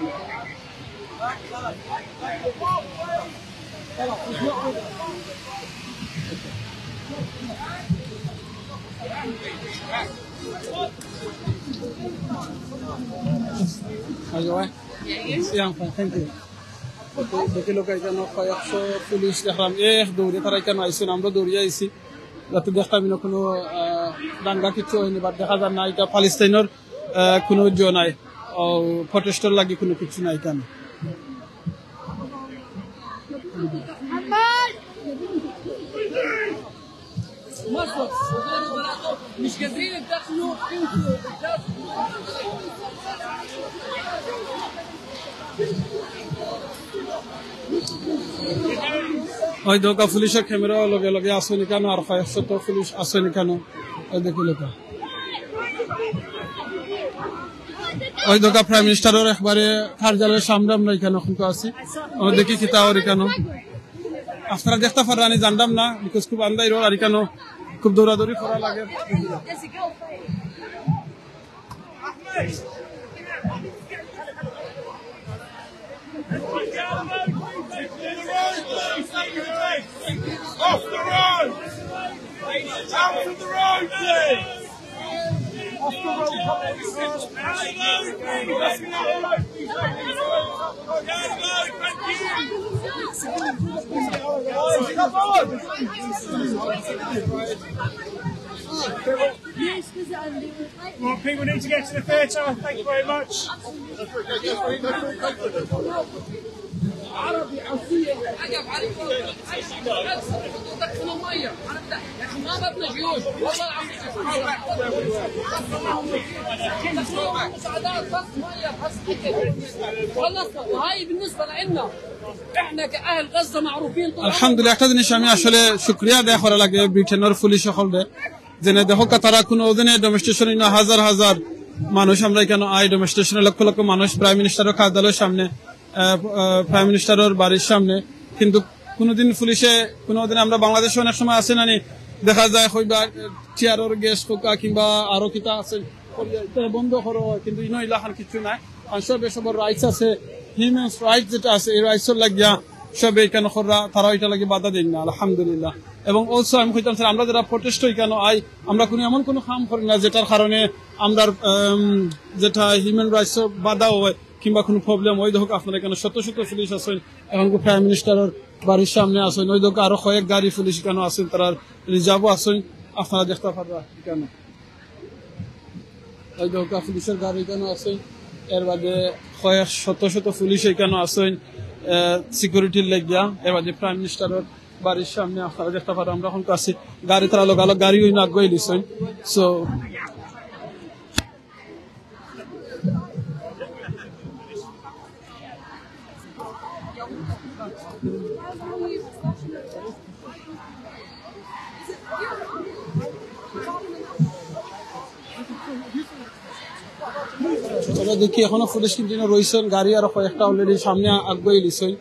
Are you all right? Yeah, I'm fine, thank you. দেখি লোক, ইকানো কয়েকশো পুলিশ দেখলাম, এক দৌড়ে তারা ইকানো আইছইন, আমরা দৌড়িয়া আইছি, যাতে দেখতাম ইনো কুনু, আহ, দাঙ্গা কিচ্ছু অয়নি, but দেখা যার না, ইটা প্যালেস্টাইনর, আহ, কুনু ইয়ে নাই, ও, প্রোটেস্টর লাগি কুনু কিচ্ছু নাই ইকানো। مش قادرين يدخلوا. ওই দেখো, পুলিশর ক্যামেরা লগে লগে আছইন ইকানো, আর কয়েকশত পুলিশ আছইন ইকানো। ওই দেখি লোক, ওই দেখো, প্রাইম মিনিস্টারর একবারে কার্যালয়র সামনে আমরা ইকানো কিন্তু আছি। ওই দেখি কিতা অর ইকানো। আপনারা দেখতা পাররানি জানতাম না, because খুব আন্দাইর অর, আর ইকানো খুব দৌড়াদৌড়ি করা লাগে। Off the road! Out of the road, please! Off the road, please! Out of the road, please! Out of the road, thank you! Guys, come on! Well, people need to get to the theatre. Thank you very much. الحمد لله, একটা জিনিস আমি আসলে শুকরিয়া আদায় করা লাগে ব্রিটেনর পুলিশ অকলরে, যেনে দেখো, তারা কুনু দিনে ডেমনস্ট্রেশন ইনো হাজার হাজার মানুষ, আমরা ইকানো আই ডেমনস্ট্রেশনে লক্ষ লক্ষ মানুষ প্রাইম মিনিস্টারর কার্যালয়র সামনে, আহ, আহ, প্রাইম মিনিস্টারর বাড়ির সামনে, কিন্তু কুনুদিন পুলিশে, কুনুদিন আমরা বাংলাদেশো অনেক সময় আছে না নি, দেখা যায় কইবা, আহ, টিয়ারর গ্যাস কউক্কা কিংবা আরো কিতা আছে, বন্ধ করো, কিন্তু ইনো ইলাখান কিচ্ছু নাই। আর সবে সবর রাইটস আছে, হিউম্যান রাইটস যেটা আছে, এই রাইটসর লাগিয়া সবে ইকানো কররা, তারা ইটা লাগি বাধা দেইন না, আলহামদুলিল্লাহ। এবং অলসো আমি কইতাম স্যার, আমরা যেরা প্রোটেস্ট ইকানো আই, আমরা কুনু এমন কুনু কাম করি না যেটার কারণে আমরার, আম, যেটা হিউম্যান রাইটসর বাধা অয় কিংবা কুনু প্রবলেম অয়। দেখউক্কা, আপনারা ইকানো শত শত পুলিশ আছইন, এখন প্রাইম মিনিস্টারর বাড়ির সামনে আছইন, ওই দেখউক্কা আরো কয়েক গাড়ি পুলিশ ইকানো আছইন, তারার রিজার্ভও আছইন, আপনারা দেখতা পাররা ইকানো। ওই দেখউক্কা পুলিশর গাড়ি ইকানো আছইন, এর বাদে কয়েক শত শত পুলিশ ইকানো আছইন, আহ, সিকিউরিটির লাগিয়া। এর বাদে প্রাইম মিনিস্টারর বাড়ির সামনে আপনারা দেখতা পাররা, আমরা এখন আছি, গাড়ি তারা লগালগ গাড়ি ওই আগুয়াই লিছইন। So, ওরা দেখি এখনো পুলিশ কিন্তু এনে রইছইন, গাড়ি আরো কয়েকটা already সামনে আগুয়াই লিছইন।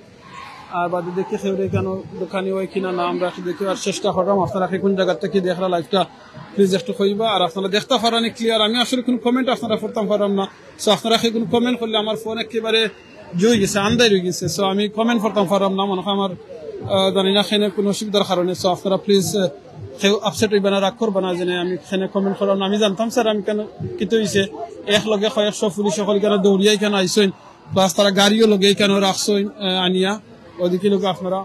আর বাদে দেখি কেউরে ইকানো দোকানি অয় কিনা না, আমরা একটু দেখিবার চেষ্টা কররাম। আপনারা কে কুন জাগার থাকি দেখরা live টা please একটু কইবা। আর আপনারা দেখতা পাররানি clear, আমি আসলে কুনু comment আপনারারে পড়তাম পাররাম না। So আপনারা কে কুনু comment করলে আমার ফোন একেবারে জুই গেছে, আন্দাইর অই গেছে। So আমি comment পড়তাম পাররাম না, মনে হয় আমার, আহ, জানি না কেনে কুনু অসুবিধার কারণে। So আপনারা please, আহ, কেউ upset অইবা না, রাগ করবা না, যেনে আমি কেনে comment কররাম না। আমি জানতাম স্যার, আমি কেনে কিতা অইছে, এক লগে কয়েকশো পুলিশ অকল ইকানো দৌড়িয়া ইকানো আইছইন, plus তারা গাড়িও লগে ইকানো রাখছইন, আহ, আনিয়া। ওদিকে লোক আপনারা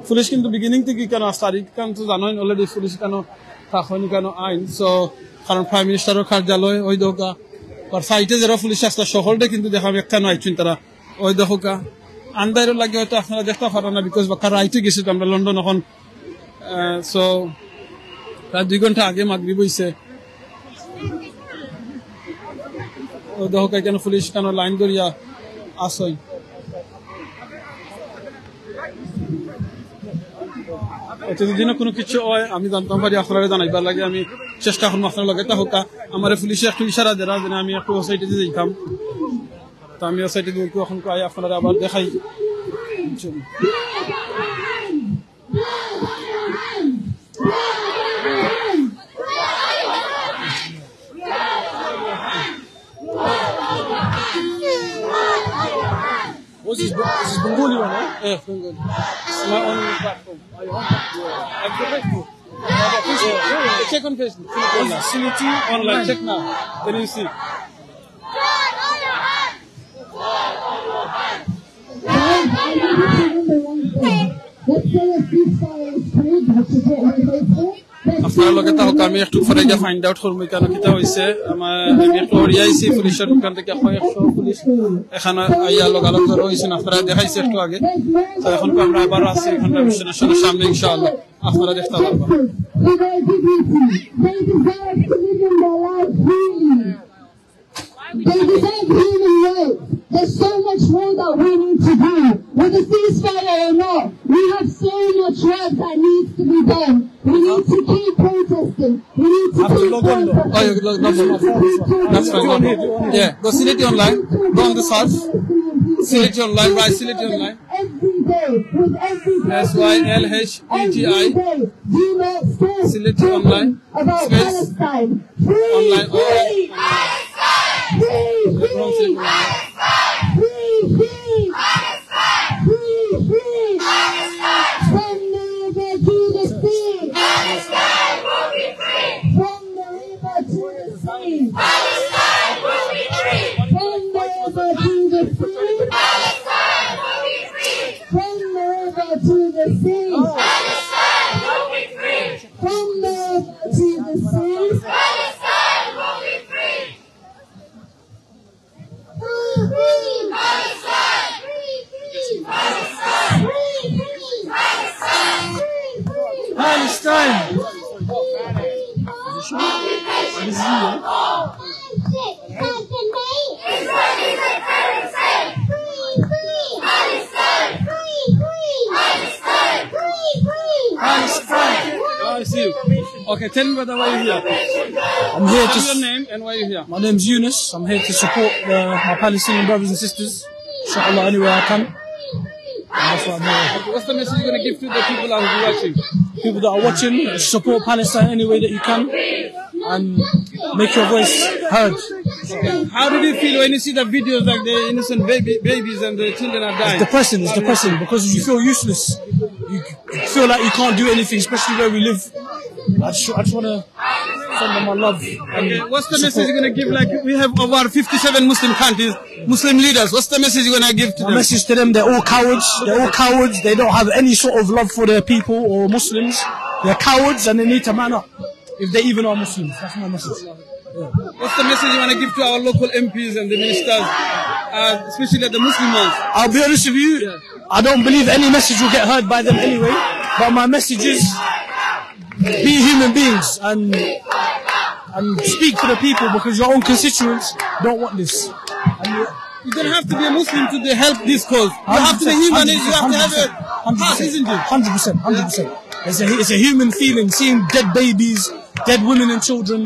পুলিশ কিন্তু বিগিনিং থাকি কেন আস্তা, আর ইখান তো জানোইন অলরেডি, পুলিশ কেন থাকইন কেন আইন। সো কারণ প্রাইম মিনিস্টারর কার্যালয় ওই দেখউক্কা, আর সাইডে যারা পুলিশ আস্তা সকলরে কিন্তু দেখাম, একখান আইছইন তারা। ওই দেখউক্কা, আন্দাইরও লাগে হয়তো আপনারা দেখতা পাররা না, বিকজ বাক্কা রাইত অই গেছে তো আমরা লন্ডন অখন। সো প্রায় দুই ঘন্টা আগে মাগরিব অইছে। ওই দেখউক্কা, ইখানো পুলিশ কেন লাইন ধরিয়া আছইন। এতে যদি না কুনু কিছু অয়, আমি জানতাম পারি, আপনারারে জানাইবার লাগি আমি চেষ্টা করমু। আপনারা লগে থাকউক্কা, আমারে পুলিশে একটু ইশারা দেরা যেন আমি একটু ও সাইডে যাইতাম। তো আমি ও সাইডে যাই, অখন আই আপনারারে আবার দেখাই। What's this, this is Bengali one, eh? Yeah, Bengali. It's my own platform. I want to, uh, I'm the best. Yeah, check on Facebook. What's this? Siliti online. Check now. Then you see. Let's say a ceasefire is prayed, which is what we're hoping for. আপনারা লগে থাকউক্কা, আমি একটু পরে গিয়া find out করমু কেন কিতা অইছে। আমার, আমি একটু হরিয়া আইছি পুলিশর অখান থাকি, এখন একশো পুলিশ এখানো আইয়া লগালগ জড়ো অইছইন, আপনারারে দেখাইছি একটু আগে। তো অখন আমরা আবার আছি এখানো মিশনের সামনে, ইনশাআল্লাহ আপনারা দেখতা পারবা। For their dignity, they deserve to live in their life freely. They deserve human rights. There's so much more that we need to do. Whether ceasefire or not, we have so much work that needs to be done. We need to keep protesting. We need to keep protesting. Oh, yeah, no, no, no, no. That's fine, no problem. Yeah, go Siliti Online. Go on the search. Siliti Online, right, Siliti Online. Every day, with every person, S Y L H E T I. Every day, do not stop Siliti Online. About Palestine. Free, free, Palestine. Free, free, Palestine. Free, free, Palestine. Free, free, Palestine. From the river to the sea. Palestine will be free. From the river to the sea. Palestine will be free. From the river to the sea. Palestine will be free. From the river to the sea. Palestine will be free. From the sea to the sea. Palestine will be free. Free, free, Palestine. Free, free, Palestine. Free, free, Palestine. Palestine. Occupation of all. Free, free. Palestine is a terrorist state. Free, free. Palestine. Free, free. Palestine. Free, free. Palestine. I see you. Okay, tell me, brother, why you here? I'm here to Tell your name and why you here. My name's Yunus. I'm here to support the, my Palestinian brothers and sisters. Inshallah, any way I can. And that's what I'm here. What's the message you're gonna give to the people that will be watching? People that are watching, support Palestine any way that you can, and make your voice heard. How did you feel when you see the videos, like, the innocent baby, babies and the children are dying? It's depressing, it's depressing, because you feel useless. You, you feel like you can't do anything, especially where we live. I just, I just wanna send them my love and Okay, what's the support. Message you're gonna give? Like, we have over fifty-seven Muslim countries, Muslim leaders. What's the message you're gonna give to My them? Message to them, they're all cowards. They're all cowards. They don't have any sort of love for their people or Muslims. They're cowards and they need to man up if they even are Muslims. That's my message. Yeah. What's the message you wanna give to our local M Ps and the ministers, uh, especially the Muslim ones? I'll be honest with you, Yeah. I don't believe any message will get heard by them anyway. But my message is, be human beings and and speak for the people, because your own constituents don't want this. And you, You don't have to be a Muslim to be help this cause. You have to be human. You have to have a heart, isn't it? Hundred percent, hundred percent. It's a, it's a human feeling seeing dead babies, dead women and children.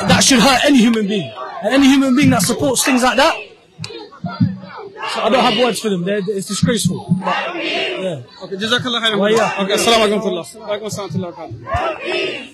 That should hurt any human being. And any human being that supports things like that, so I don't have words for them. They're, it's disgraceful. But, yeah. Okay, jazakallah khairan. Well, yeah. Okay, assalamu alaikum warahmatullah. Wa alaikum assalam warahmatullah.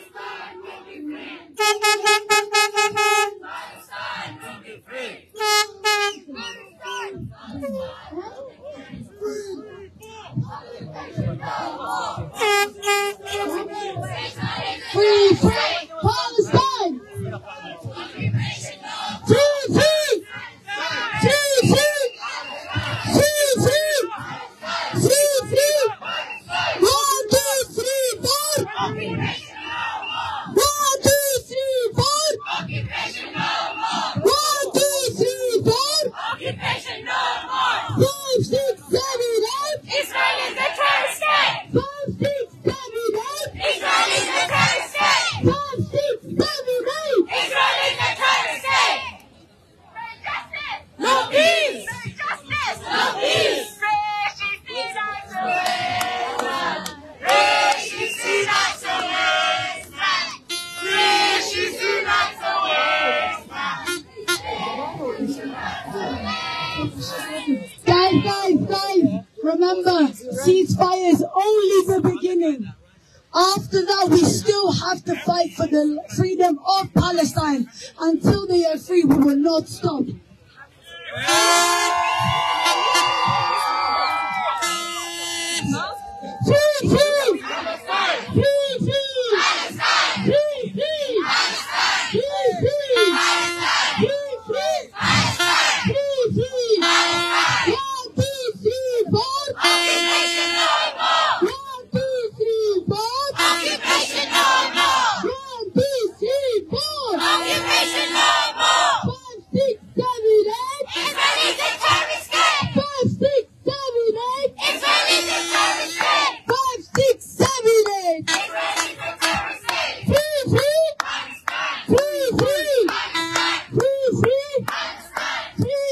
Free, free Palestine! Free, free! Free, free! Free, free! Free, free! One, two, three, four! One, two, three, four! One, two, three, four! Five, six, seven, eight! Israel is a terrorist state! Five, six, seven, eight! Israel is a terrorist state! Five, six, seven, eight! Israel is a terrorist state! No peace! No peace! Guys, guys, guys, remember, ceasefire is only the beginning. After that, we still have to fight for the freedom of Palestine. Until they are free, we will not stop. Free, free! Free, free! Free, free! Free, free! One, two, three, four! One, two, three, four! One, two, three, four! Five, six, seven, eight! Five, six, seven, eight! Five, six, seven, eight! Free, free! Free, free! Free, free! Free, free! Free,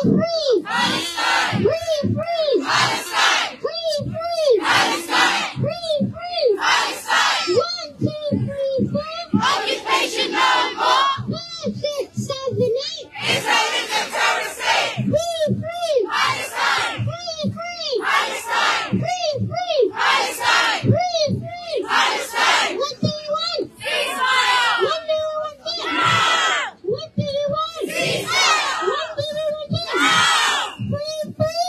free! Palestine! Free, free! Palestine! Free, free! Palestine! Free, free! Palestine! One, two, three, four! Occupation no more! Five, six, seven, eight! Israel is a terrorist state! Free, free! Palestine! Free, free! Palestine! Free, free! Palestine! Free, free! Palestine! What do you want? Ceasefire! What do you want? Now! What do you want? Ceasefire! What do you want? Now! Free, free!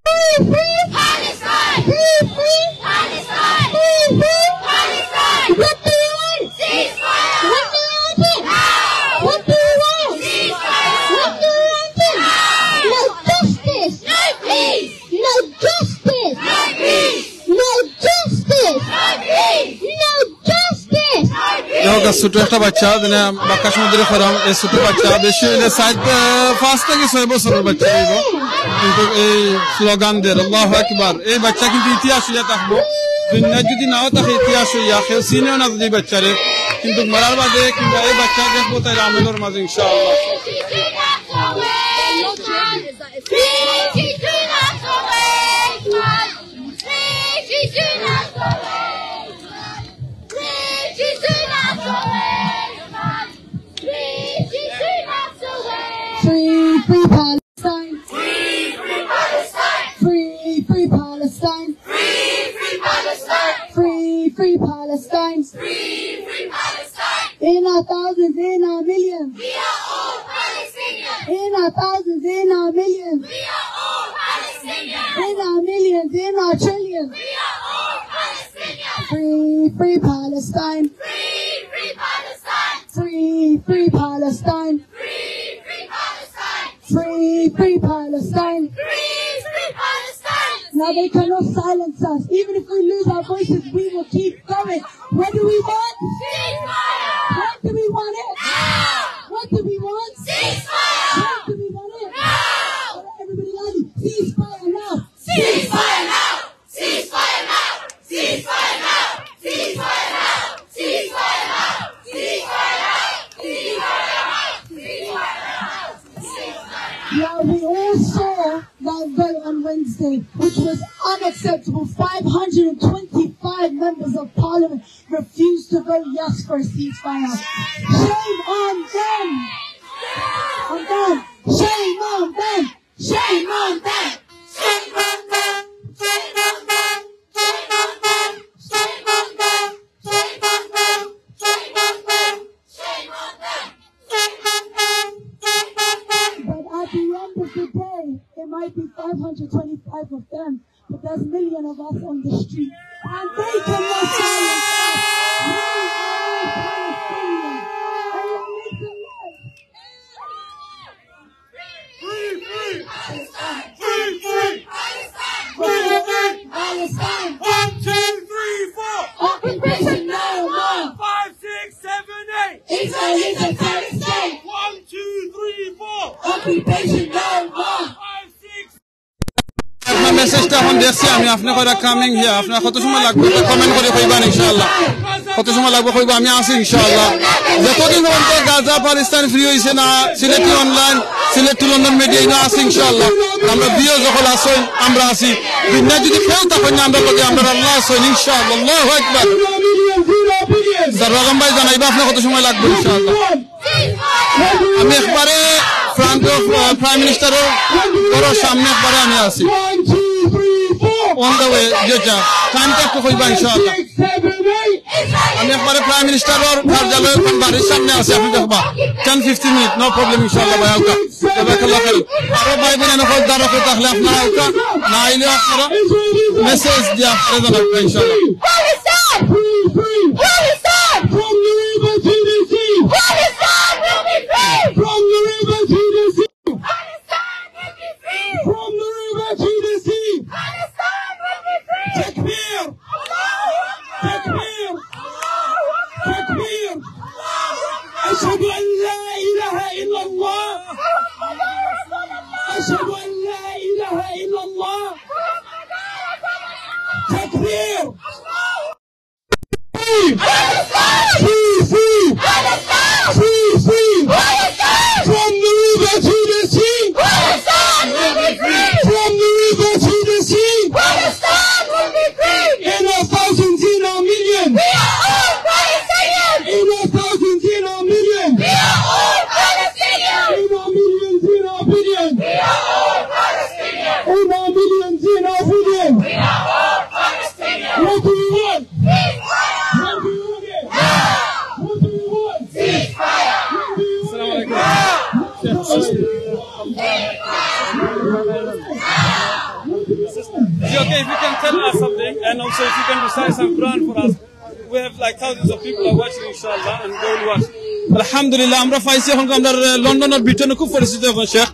Free, free! Palestine! Free, free! Palestine! Free, free! Palestine! What do you want? Ceasefire! What do you want? Now! What do you want? Ceasefire! What do you want? Now! No justice! No peace! No justice! No peace! No justice! No peace! No justice! এই হোক, আর ছোট একটা বাচ্চা, যেন বাক্কা সমুদ্রে খরাম, এই ছোট বাচ্চা, বেশি অইলে সাত, আহ, পাঁচ থাকি ছয় বছরর বাচ্চা অইবো। কিন্তু এই স্লোগান দের, "আল্লাহু আকবার।" এই বাচ্চা কিন্তু ইতিহাস অইয়া থাকবো। দুনিয়াত যুদি নাও থাকে ইতিহাস অইয়া, কেউ চিনেও না যুদি বাচ্চারে। কিন্তু মরার বাদে কিংবা এই বাচ্চা দেখবো তাইর আমলর মাঝে ইনশাআল্লাহ। Free, free Palestine. Free, free Palestine. Free, free Palestine. Free, free Palestine. Free, free Palestine. Free, free Palestine. In our thousands, in our millions. We are all Palestinians. In our thousands, in our millions. We are all Palestinians. In our millions, in our trillions. We are all Palestinians. Free, free Palestine. Free, free Palestine. Free, free Palestine. Free, free Palestine. Free, free Palestine. Free, free Palestine. Now they cannot silence us. Even if we lose our voices, we will keep going. What do we want? Ceasefire! What do we want it? Now! What do we want? Ceasefire! What do we want it? Now! All right, everybody, loudly. Ceasefire now! Ceasefire now! Ceasefire now! Ceasefire now! Yeah, we all saw that vote on Wednesday, which was unacceptable. Five hundred and twenty-five members of parliament refused to vote yes for a ceasefire. Shame on them! On them! Shame on them! Shame on them! But at the end of the day, it might be five hundred twenty-five of them, but there's million of us on the street. And they cannot silence us. We are all Palestinians. Are you listening? Free, free! Free, free! Free, free! Palestine! One, two, three, four! Occupation no more! Five, six, seven, eight! Israel is a terrorist state! One, two, three, four! Occupation no more! Five, six. আপনার মেসেজটা এখন দেখছি আমি, আপনি কইরা coming here, আপনার কত সময় লাগবে এটা কমেন্ট করি কইবা ইনশাআল্লাহ। কত সময় লাগবে কইবা, আমি আছি ইনশাআল্লাহ। যতদিন পর্যন্ত গাজা প্যালেস্টাইন ফ্রি হইছে না, সিলেটি অনলাইন, সিলেট টু লন্ডন মিডিয়া ইনো আছি ইনশাআল্লাহ। আমরা বিও যখন আছইন, আমরা আছি। দুনিয়া যদি কেউ তখন আমরা বলি, আমরা আল্লাহ আছইন ইনশাআল্লাহ। আল্লাহু আকবার। স্যার রাগম ভাই জানাইবা আপনার কত সময় লাগবে ইনশাআল্লাহ। আমি একবারে ফ্রন্ট অফ, আহ, প্রাইম মিনিস্টারের ঘরর সামনে একবারে আমি আছি। On the way, জি, জি। টাইমটা একটু কইবা ইনশাআল্লাহ। আমি একবারে প্রাইম মিনিস্টারের কার্যালয়, বাড়ির সামনে আছি, আপনি দেখবা। Ten fifteen minute, no problem ইনশাআল্লাহ ভাই, আউকা। জাযাকাল্লাহ খাইরান। আরো ভাই বোন অকল দাঁড়াতে থাকলে আপনারা আউকা, না আইলে আপনারা মেসেজ দিয়া আপনারা জানাবেন ইনশাআল্লাহ। Palestine! Free, free! Palestine! From the river to the sea! Palestine will be free! From the river to the sea! Palestine will be free! From the river to the sea! Palestine will be free! Takbir! Allahu Akbar! Takbir! Allahu Akbar! Takbir! Allahu Akbar! Ashhadu an la ilaha illallah! Muhammadur Rasulullah! Ashhadu an la ilaha illallah! Takbir! Free! Free, free! Free, free! From the river to the sea! From the river to the sea! In our thousands, in our millions! In our thousands, in our millions! In our millions, in our billions! In our millions, in our billions! What do you want? What do you want? What do you want? What do you want? Is it okay if you can tell us something, and also if you can recite some Quran for us? We have, like, thousands of people are watching, inshallah, and they will watch. আলহামদুলিল্লাহ, আমরা পাইছি এখন আমরা, আহ, লন্ডনের ব্রিটেনে খুব পরিচিত এখন শেখ,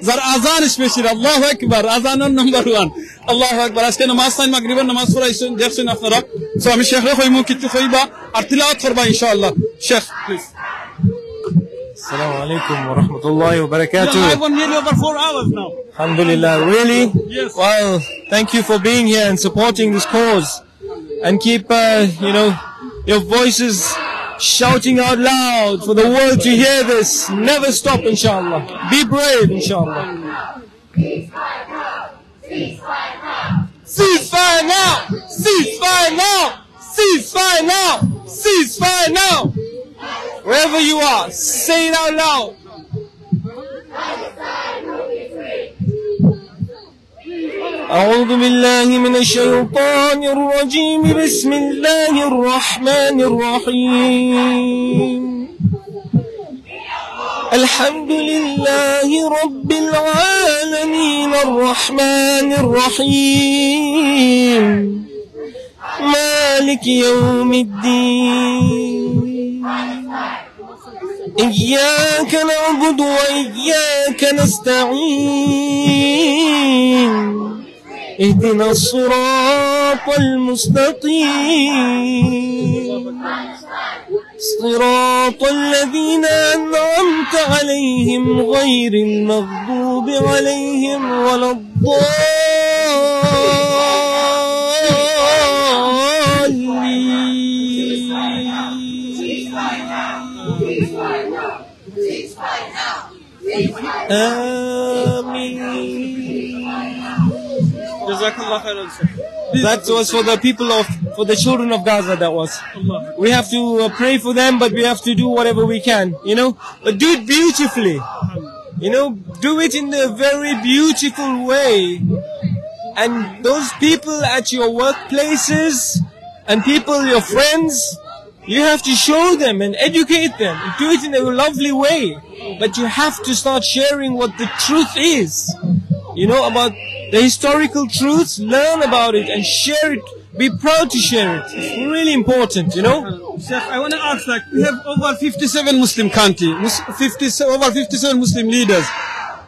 যার আজান স্পেশাল, আল্লাহু আকবার, আজানর নাম্বার ওয়ান। আল্লাহু আকবার। আজকে নামাজ তাইন, মাগরিবর নামাজ পড়াইছইন, দেখছইন আপনারা। So আমি শেখরে কইমু, কিছু কইবা, আর তিলাওয়াত করবা ইনশাআল্লাহ। Sheikh, please. Assalamu alaikum wa rahmatullahi wa barakatuh. We are live on nearly over four hours now. Alhamdulillah. Really? Yes. Well, thank you for being here and supporting this cause. And keep, uh, you know, your voices shouting out loud for the world to hear this. Never stop, inshallah. Be brave, inshallah. Ceasefire now! Ceasefire now! Ceasefire now! Ceasefire now! Wherever you are, say it out loud. أعوذ بالله من الشيطان الرجيم. بسم الله الرحمن الرحيم. الحمد لله رب العالمين الرحمن الرحيم مالك يوم الدين إياك نعبد وإياك نستعين اهدنا الصراط المستقيم صراط الذين أنعمت عليهم غير المغضوب عليهم ولا الضالين آمين. Jazakallah khairan, sir. That was for the people of, for the children of Gaza, that was. We have to, uh, pray for them, but we have to do whatever we can, you know? But do it beautifully. You know, do it in a very beautiful way. And those people at your workplaces and people, your friends, you have to show them and educate them. Do it in a lovely way. But you have to start sharing what the truth is. You know, about the historical truths, learn about it and share it. Be proud to share it. It's really important, you know? Sheikh, I want to ask, like, we have over fifty-seven Muslim country, Mus- fifty, over fifty-seven Muslim leaders,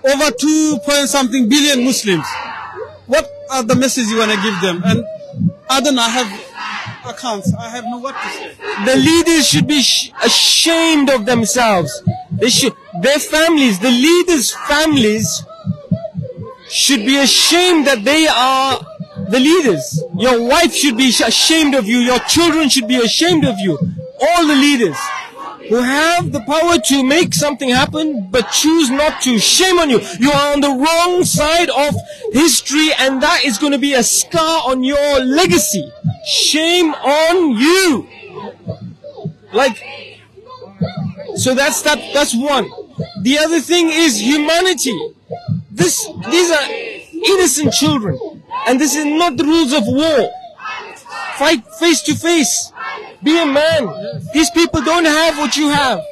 over two point something billion Muslims. What are the messages you want to give them? And I don't know, I have, I can't, I have no what to say. The leaders should be sh- ashamed of themselves. They should, their families, the leaders' families should be ashamed that they are the leaders. Your wife should be sh- ashamed of you. Your children should be ashamed of you. All the leaders who have the power to make something happen but choose not to. Shame on you. You are on the wrong side of history, and that is going to be a scar on your legacy. Shame on you. Like, so that's that. That's one. The other thing is humanity. This, these are innocent children, and this is not the rules of war. Fight face to face. Be a man. These people don't have what you have.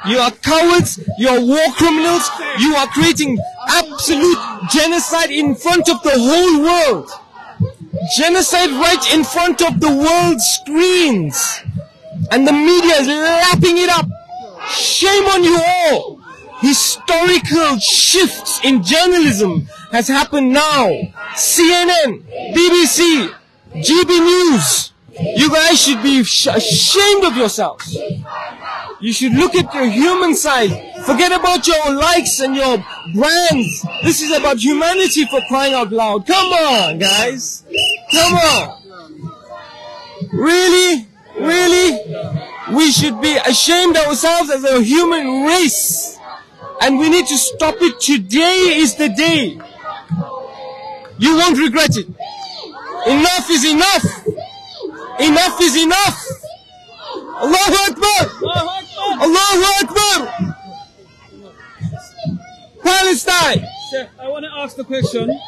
You are cowards. You are war criminals. You are creating absolute genocide in front of the whole world. Genocide right in front of the world screens. And the media is lapping it up. Shame on you all. Historical shifts in journalism has happened now. C N N, B B C, G B News. You guys should be sh- ashamed of yourselves. You should look at your human side. Forget about your likes and your brands. This is about humanity, for crying out loud. Come on, guys. Come on. Really? Really? We should be ashamed ourselves as a human race. And we need to stop it. Today is the day. You won't regret it. Enough is enough. Enough is enough. Allahu Akbar. Allahu Akbar. Palestine. Sheikh, I want to ask the question.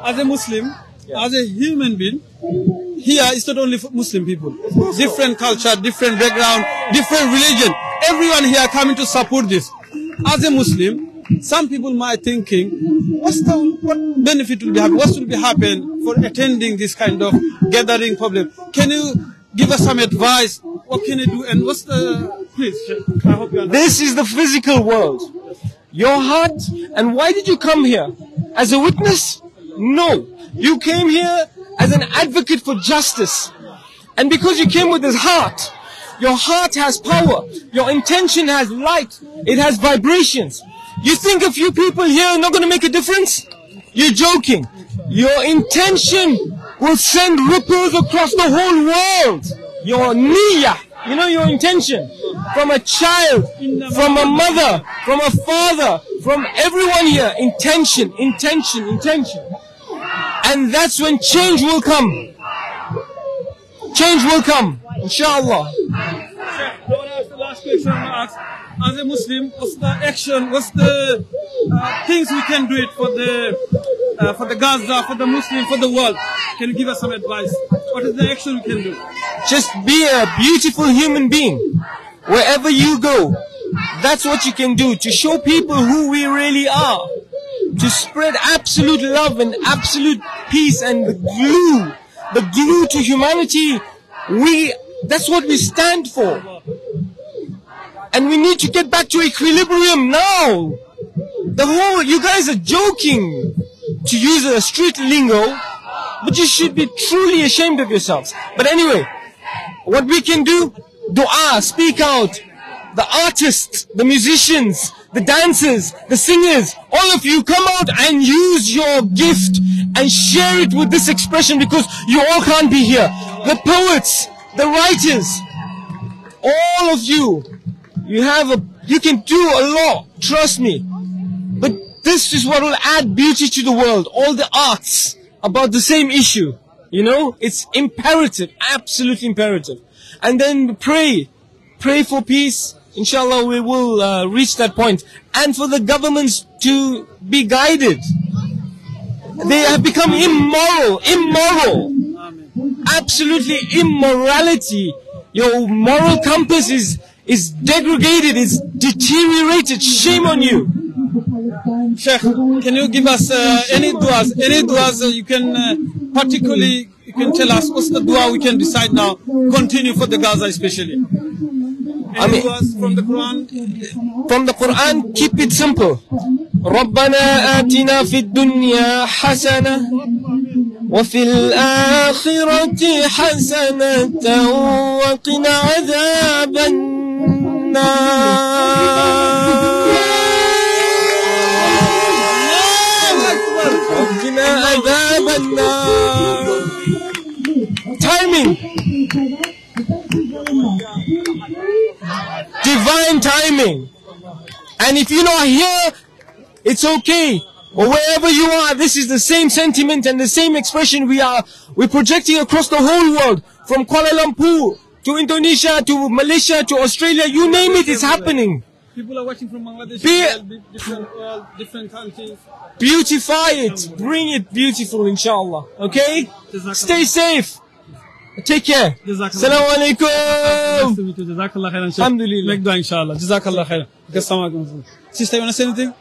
As a Muslim, as a human being, here it's not only for Muslim people. Different culture, different background, different religion. Everyone here coming to support this. As a Muslim, some people might thinking, what's the, what benefit will be happen? What will be happen for attending this kind of gathering problem? Can you give us some advice? What can you do? And what's the, please, I hope you understand. This is the physical world. Your heart. And why did you come here? As a witness? No. You came here as an advocate for justice. And because you came with this heart, your heart has power. Your intention has light. It has vibrations. You think a few people here are not going to make a difference? You're joking. Your intention will send ripples across the whole world. Your niyyah, you know, your intention. From a child, from a mother, from a father, from everyone here. Intention, intention, intention. And that's when change will come. Change will come, inshallah. I want to ask the last question I want to ask. As a Muslim, what's the action, what's the uh, things we can do it for the uh, for the Gaza, for the Muslim, for the world? Can you give us some advice? What is the action we can do? Just be a beautiful human being wherever you go. That's what you can do to show people who we really are. To spread absolute love and absolute peace and the glue, the glue to humanity. We, that's what we stand for. And we need to get back to equilibrium now. The whole, you guys are joking, to use a street lingo, but you should be truly ashamed of yourselves. But anyway, what we can do, dua, speak out. The artists, the musicians, the dancers, the singers, all of you, come out and use your gift and share it with this expression, because you all can't be here. The poets, the writers, all of you, you have a, you can do a lot, trust me. But this is what will add beauty to the world, all the arts about the same issue. You know, it's imperative, absolutely imperative. And then pray, pray for peace, Inshallah, we will uh, reach that point. And for the governments to be guided. They have become immoral, immoral, absolutely immorality. Your moral compass is, is degraded, is deteriorated. Shame on you. Sheikh, can you give us uh, any duas, any duas uh, you can uh, particularly, you can tell us what's the dua we can decide now, continue for the Gaza especially. Any I mean- duas from the Quran? From the Quran, keep it simple. ربنا آتنا في الدنيا حسنة وفي الآخرة حسنة وقنا عذاب النار. وقنا عذاب النار. Timing. Divine timing. And if you're not here, it's okay. But wherever you are, this is the same sentiment and the same expression we are, we're projecting across the whole world, from Kuala Lumpur to Indonesia to Malaysia to Australia, you name it, it's happening. People are watching from Bangladesh, Be- as well, di- different world, different countries. Beautify it, bring it beautiful, inshallah. Okay? Stay safe. Take care. جزاك الله. Assalamu alaikum. Nice to meet you. جزاك الله خيرا شيخ. الحمد لله. Make dua, inshallah. جزاك الله خيرا. السلام عليكم. Sister, you wanna say anything?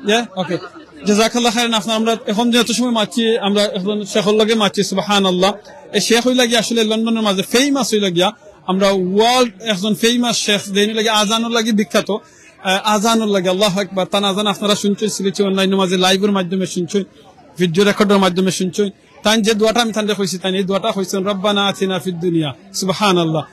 Yeah? Okay. جزاك الله خيرا. আপনারা, আমরা এখন যত সময় মাতছি, আমরা এখন শেখর লগে মাতছি, সুবহানাল্লাহ। এই শেখ অইলা গিয়া আসলে লন্ডনর মাঝে famous অইলা গিয়া, আমরা world একজন famous শেখ, যেইন অইলা গিয়া আজানর লাগি বিখ্যাত, আহ, আজানর লাগি, আল্লাহু আকবার। তান আজান আপনারা শুনছইন, সিলেটি online-র মাঝে live-র মাধ্যমে শুনছইন, video record-র মাধ্যমে শুনছইন। তাইন যে দোয়াটা আমি তানরে কইছি, তাইন এই দোয়াটা কইছইন, "রব্বানা আতিনা ফিদ দুনিয়া।" সুবহানাল্লাহ।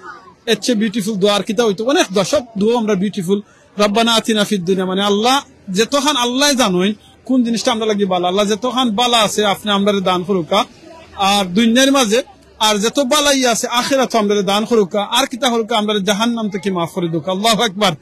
এর চেয়ে beautiful দোয়া আর কিতা অইতো? অনেক দোয়া, সব দোয়া আমরা beautiful। "রব্বানা আতিনা ফিদ দুনিয়া", মানে আল্লাহ যতখান আল্লায় জানইন কোন জিনিসটা আমরার লাগি বালা। আল্লাহ যতখান বালা আছে আপনে আমরারে দান করউক্কা। আর দুনিয়ার মাঝে আর যত বালাই আছে আখেরাতো আমরারে দান করউক্কা। আর কিতা করউক্কা? আমরারে জাহান্নাম থাকি মাফ করি দেউক্কা। আল্লাহু আকবার।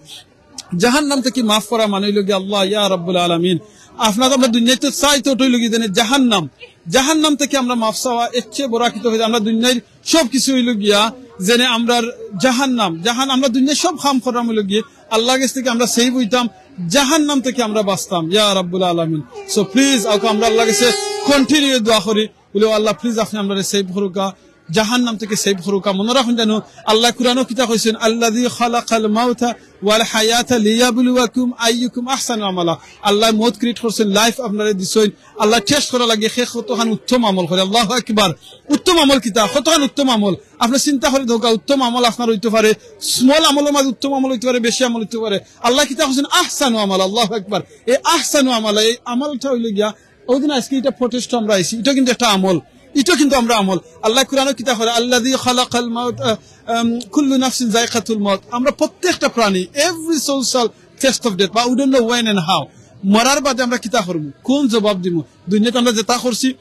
জাহান্নাম থাকি মাফ করা মানে অইলো গিয়া আল্লাহ, ইয়া রাব্বুল আলামিন, আপনার তো আমরা দুনিয়াত চাই তো অইলো গিয়া যেনে জাহান্নাম, জাহান্নাম থাকি আমরা মাফ চাওয়া, এর চেয়ে বড় কিতা অইতো? আমরা দুনিয়ার সব কিছু অইলো গিয়া যেনে আমরার জাহান্নাম, জাহান-, আমরা দুনিয়ার সব কাম করলাম অইলো গিয়া আল্লাহর গেছ থাকি আমরা save অইতাম, জাহান্নাম থাকি আমরা বাঁচতাম, ইয়া রাব্বুল আলামিন। So please, আউক্কা আমরা আল্লাহর গেছে continue দোয়া করি, বলি, "ও আল্লাহ, please আপনে আমরারে save করউক্কা, জাহান্নাম থাকি save করউক্কা।" মনো রাখইন যেন আল্লায় কুরআনো কিতা কইছইন, "আল্লাযী খালাকাল মাউতা ওয়াল হায়াতা লিয়াবলুয়াকুম আইয়ুকুম আহসানু আমালা।" আল্লায় মউত create করছইন, life আপনারে দিছইন, আল্লায় test করার লাগি কে কতখান উত্তম আমল করে। আল্লাহু আকবার। উত্তম আমল কিতা? কতখান উত্তম আমল? আপনে চিন্তা করি দেউক্কা, উত্তম আমল আপনার অইতো পারে, small আমলর মাঝে উত্তম আমল অইতো পারে, বেশি আমল অইতো পারে। আল্লায় কিতা কইছইন? আহসানু আমালা। আল্লাহু আকবার। এই আহসানু আমালা, এই আমলটা অইলো গিয়া অউ দিন আইজকে ইটা protest আমরা আইছি, ইটা কিন্তু একটা আমল, ইটা কিন্তু আমরা আমল। আল্লায় কুরআনো কিতা কইরা, "আল্লাযী খালাকাল মাউত, আ, আম, কুল্লু নাফসিন যায়কাতুল মাউত।" আমরা প্রত্যেকটা প্রাণী, every soul shall taste of death, but we don't know when and how। মরার বাদে আমরা কিতা করমু, কুন জবাব দিমু? দুনিয়াত আমরা যেতা করছি,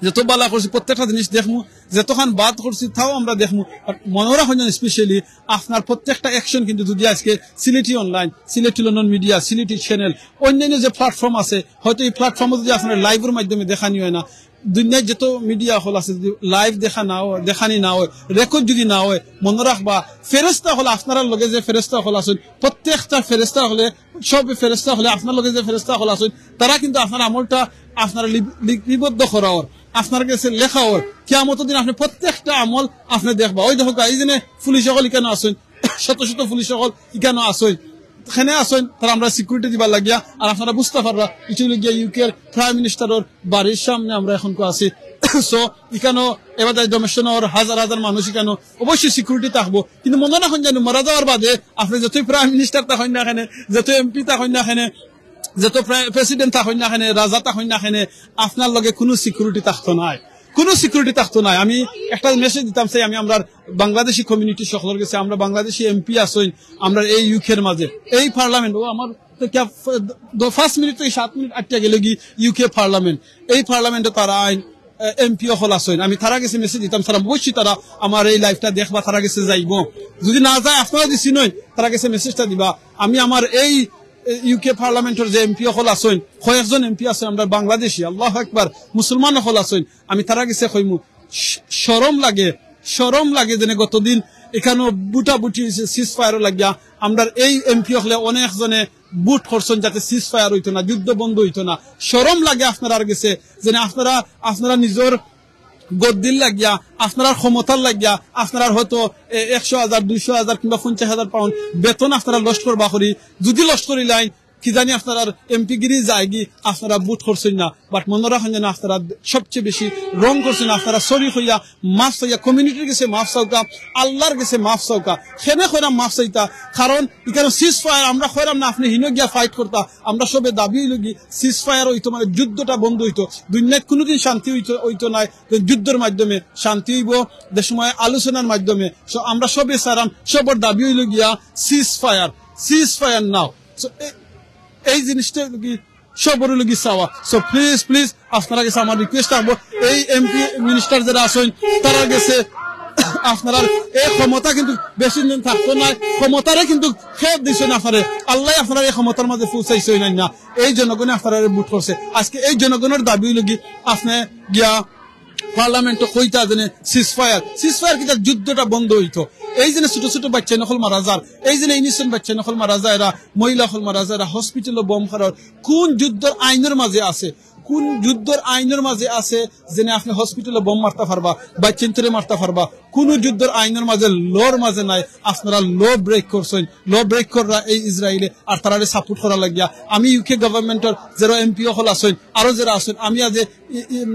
যত বালা করছি, প্রত্যেকটা জিনিস দেখমু, যতখান বাদ করছি, তাও আমরা দেখমু। আর মনো রাখইন যেন specially আপনার প্রত্যেকটা action কিন্তু যদি আইজকে সিলেটি online, সিলেটি লন্ডন media, সিলেটি channel, অইন্যান্য যে platform আছে, হয়তো এই platform-ও যদি আপনার live-র মাধ্যমে দেখানি অয় না, দুনিয়ার যত media অকল আছে, যদি live দেখা না অয়, দেখানি না অয়, record যদি না অয়, মনো রাখবা, ফেরেশতা অকল, আপনারার লগে যে ফেরেশতা অকল আছইন, প্রত্যেকটা ফেরেশতা অকলে, সব ফেরেশতা অকলে, আপনার লগে যে ফেরেশতা অকল আছইন, তারা কিন্তু আপনার আমলটা আপনার লিপ-, লিপিবদ্ধ করা অর, আপনার গেছে লেখা অর। কিয়ামতর দিন আপনে প্রত্যেকটা আমল আপনে দেখবা। ওই দেখউক্কা, এই যেনে পুলিশ অকল ইকানো আছইন, শত শত পুলিশ অকল ইকানো আছইন, কেনে আছইন, তারা আমরারে security দিবার লাগিয়া। আর আপনারা বুঝতা পাররা, ইটা অইলো গিয়া UK-র Prime Minister-র বাড়ির সামনে আমরা এখন আছি। So, ইকানো এবার donation অর হাজার হাজার মানুষ ইকানো অবশ্যই security থাকবো, কিন্তু মনো রাখইন যেন মরা যাওয়ার বাদে আপনে যতই Prime Minister থাকইন না কেনে, যতই MP থাকইন না কেনে, যত প্রে-, President থাকইন না কেনে, রাজা থাকইন না কেনে, আপনার লগে কুনু security থাকতো নায়, কুনু security থাকতো নায়। আমি একটা message দিতাম চাই, আমি আমরার বাংলাদেশি community সকলর গেছে, আমরা বাংলাদেশি MP আছইন, আমরার এই UK-র মাঝে, এই Parliament, ও আমার তো কিয়া ফ-, দ-, পাঁচ মিনিট থাকি সাত মিনিট আটকিয়া গেলো গি UK Parliament, এই Parliament-ও তারা আইন, এ, MP অকল আছইন, আমি তারার গেছে message দিতাম, তারা অবশ্যই তারা আমার এই live-টা দেখবা, তারার গেছে যাইবো। যদি না যায়, আপনারা যদি চিনইন, তারার গেছে message-টা দিবা। আমি আমার এই, এ, UK Parliament-র যে MP অকল আছইন, কয়েকজন MP আছইন, আমরা বাংলাদেশি, আল্লাহু আকবার, মুসলমান অকল আছইন, আমি তারার গেছে কইমু, শ-, শরম লাগে, শরম লাগে যেনে গতদিন ইখানো বুটাবুটি অইছে সিজফায়ারর লাগিয়া। আমরার এই এমপি অকলে অনেক জনে ভোট করছইন যাতে সিজফায়ার অইতো না, যুদ্ধ বন্ধ অইতো না। শরম লাগে আপনারার গেছে, যেনে আপনারা, আপনারা নিজর গদ্দির লাগিয়া, আপনারার ক্ষমতার লাগিয়া, আপনারার হয়তো, এ, একশো হাজার, দুইশো হাজার কিংবা পঞ্চাশ হাজার পাউন্ড বেতন আপনারা লস্ট করবা করি। যুদি লস্ট করিলাইন, কি জানি আপনারার এমপিগিরি যায়গি, আপনারা ভোট করছইন না। But মনো রাখইন যেন আপনারা সবচেয়ে বেশি wrong করছইন, আপনারা sorry কইয়া, মাফ চাইয়া, কমিউনিটির গেছে মাফ চাউক্কা, আল্লার গেছে মাফ চাউক্কা। কেনে কইরাম মাফ চাইতা? কারণ ইখানো সিজফায়ার আমরা কইরাম না, আপনে হিনো গিয়া ফাইট করতা। আমরা সবে দাবি অইলোগি সিজফায়ার অইতো, মানে যুদ্ধটা বন্ধ অইতো। দুনিয়াত কুনুদিন শান্তি অইতো, অইতো নায়, তো যুদ্ধর মাধ্যমে শান্তি অইবো, যে সময় আলোচনার মাধ্যমে। So আমরা সবে চাইরাম, সবর দাবি অইলো গিয়া সিজফায়ার, সিজফায়ার নাও। So এ-, এই জিনিসটা অইলো গি সবর অইলো গি চাওয়া। So please, please, আপনারার গেছে আমার রিকোয়েস্ট থাকবো, এই এমপি মিনিস্টার যেরা আছইন, তারার গেছে আপনারার এই ক্ষমতা কিন্তু বেশি দিন থাকতো নায়, ক্ষমতারে কিন্তু খেদ দিছইন আপনারে, আল্লায় আপনারার এই ক্ষমতার মাঝে পৌঁছাইছইন না, এই জনগণে আপনারারে ভোট করছে। আজকে এই জনগণর দাবি অইলো গি আপনে গিয়া পার্লামেন্টো কইতা যেনে সিজফায়ার, সিজফায়ার কিতা যুদ্ধটা বন্ধ অইতো। এই যেনে ছোট ছোট বাচ্চাইন অকল মারা যার, এই যেনে ইনোসেন্ট বাচ্চাইন অকল মারা যার, এরা মহিলা অকল মারা যার, এরা হসপিটালো বোম ফালার, কুন যুদ্ধর আইনর মাঝে আছে? কুন যুদ্ধর আইনর মাঝে আছে যেনে আপনে হসপিটালো বোম মারতা পারবা, বাচ্চাইন্তরে মারতা পারবা? কুনু যুদ্ধর আইনর মাঝে, লর মাঝে নাই। আপনারা ল ব্রেক করছইন, ল ব্রেক কররা এই ইসরায়েলে, আর তারারে সাপোর্ট করার লাগিয়া। আমি ইউকে গভর্নমেন্টর যেরা এমপি অকল আছইন, আরো যেরা আছইন, আমি আজ ই-, ই-,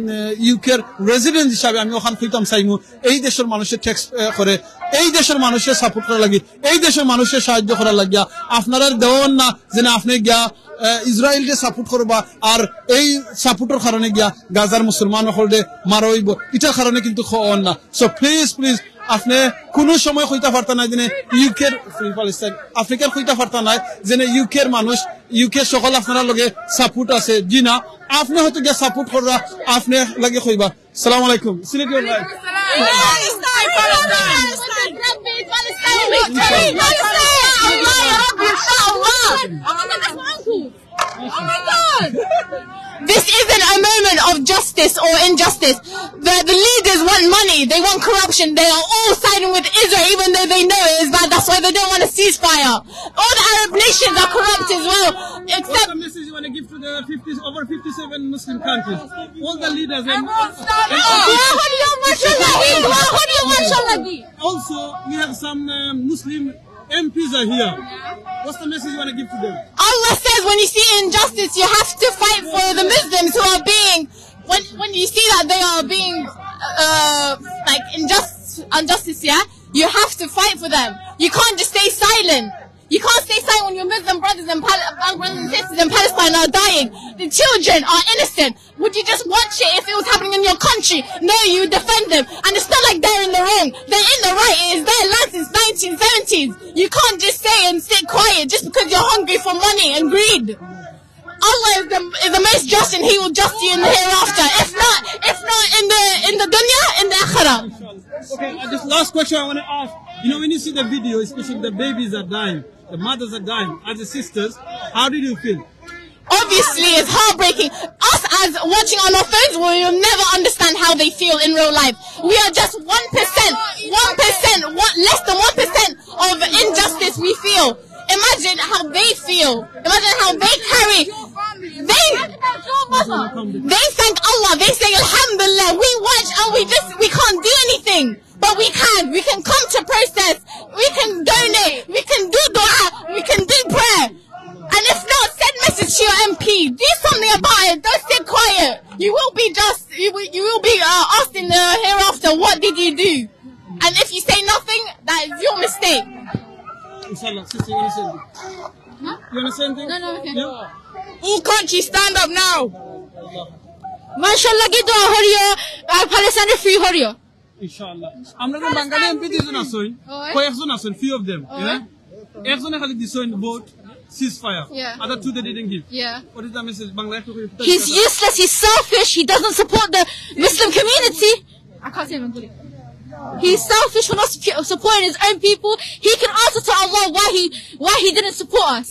ইউকের রেসিডেন্ট হিসাবে আমি অখান কইতাম চাইমু, এই দেশর মানুষে ট্যাক্স, এ, করে, এই দেশর মানুষরে সাপোর্ট করার লাগি, এই দেশর মানুষরে সাহায্য করার লাগিয়া আপনারার দেওয়ার না যেনে আপনে গিয়া, এ, ইসরায়েলরে সাপোর্ট করবা, আর এই সাপোর্টর কারণে গিয়া গাজার মুসলমান অকলরে মারা অইবো, ইটার কারণে কিন্তু অর না। So please, please, আপনে কুনু সময় কইতা পারতা নায় যেনে ইউকের, ফ্রি প্যালেস্টাইন, আফ্রিকার কইতা পারতা নায় যেনে ইউকের মানুষ, ইউকে সকল আপনারার লগে সাপোর্ট আছে, জি না, আপনে হয়তো গিয়া সাপোর্ট কররা, আপনে লাগি কইবা। সালাম আলাইকুম। Sylheti online. This isn't a moment of justice or injustice. The, the leaders want money. They want corruption. They are all siding with Israel, even though they know it is bad. That's why they don't want a ceasefire. All the Arab nations are corrupt as well. Except... What's the message you want to give to the fifty, over fifty-seven Muslim countries? All the leaders and, and also, we have some, uh, Muslim M Ps are here. What's the message you want to give to them? Allah says when you see injustice, you have to fight for the Muslims who are being, when, when you see that they are being, uh, like, injust-, injustice, yeah? You have to fight for them. You can't just stay silent. You can't stay silent when your Muslim brothers and Pal-, uh, brothers and sisters in Palestine are dying. The children are innocent. Would you just watch it if it was happening in your country? No, you defend them. And it's not like they're in the wrong. They're in the right. It is their land since nineteen seventies. You can't just say and sit quiet just because you're hungry for money and greed. Allah is the, is the most just, and He will just you in the hereafter. If not, if not in the, in the dunya, in the akhirah. Okay, uh, this last question I want to ask. You know, when you see the video, especially the babies are dying, the mothers are dying, as the sisters, how did you feel? Obviously, it's heartbreaking. Us, as watching on our phones, we will never understand how they feel in real life. We are just one percent, one percent, one, less than one percent of injustice we feel. Imagine how they feel. Imagine how they carry. They, they thank Allah. They say, "Alhamdulillah." We watch and we just, we can't do anything. But we can. We can come to protest. We can donate. We can do dua. We can do prayer. And if not, send message to your M P. Do something about it. Don't sit quiet. You will be just, you will, you will be, uh, asked in the hereafter, "What did you do?" And if you say nothing, that is your mistake. Inshallah, sister, you wanna say anything? Huh? You wanna say anything? No, no, okay. Yeah? All countries, stand up now. মাশাআল্লাহ, কি দোয়া করিও, আর Palestine free করিও। ইনশাআল্লাহ। আমরার বাঙালি এমপি দুইজন আছইন, ওই। কয়েকজন আছইন, few of them, ওই। Yeah? একজনে খালি দিছইন vote, ceasefire। Yeah. Other two they didn't give। Yeah. What is the message? Bangla একটু কই, He's useless, he's selfish, he doesn't support the Muslim community. I can't say it in Bengali. He's selfish for not supporting his own people. He can answer to Allah why he, why he didn't support us.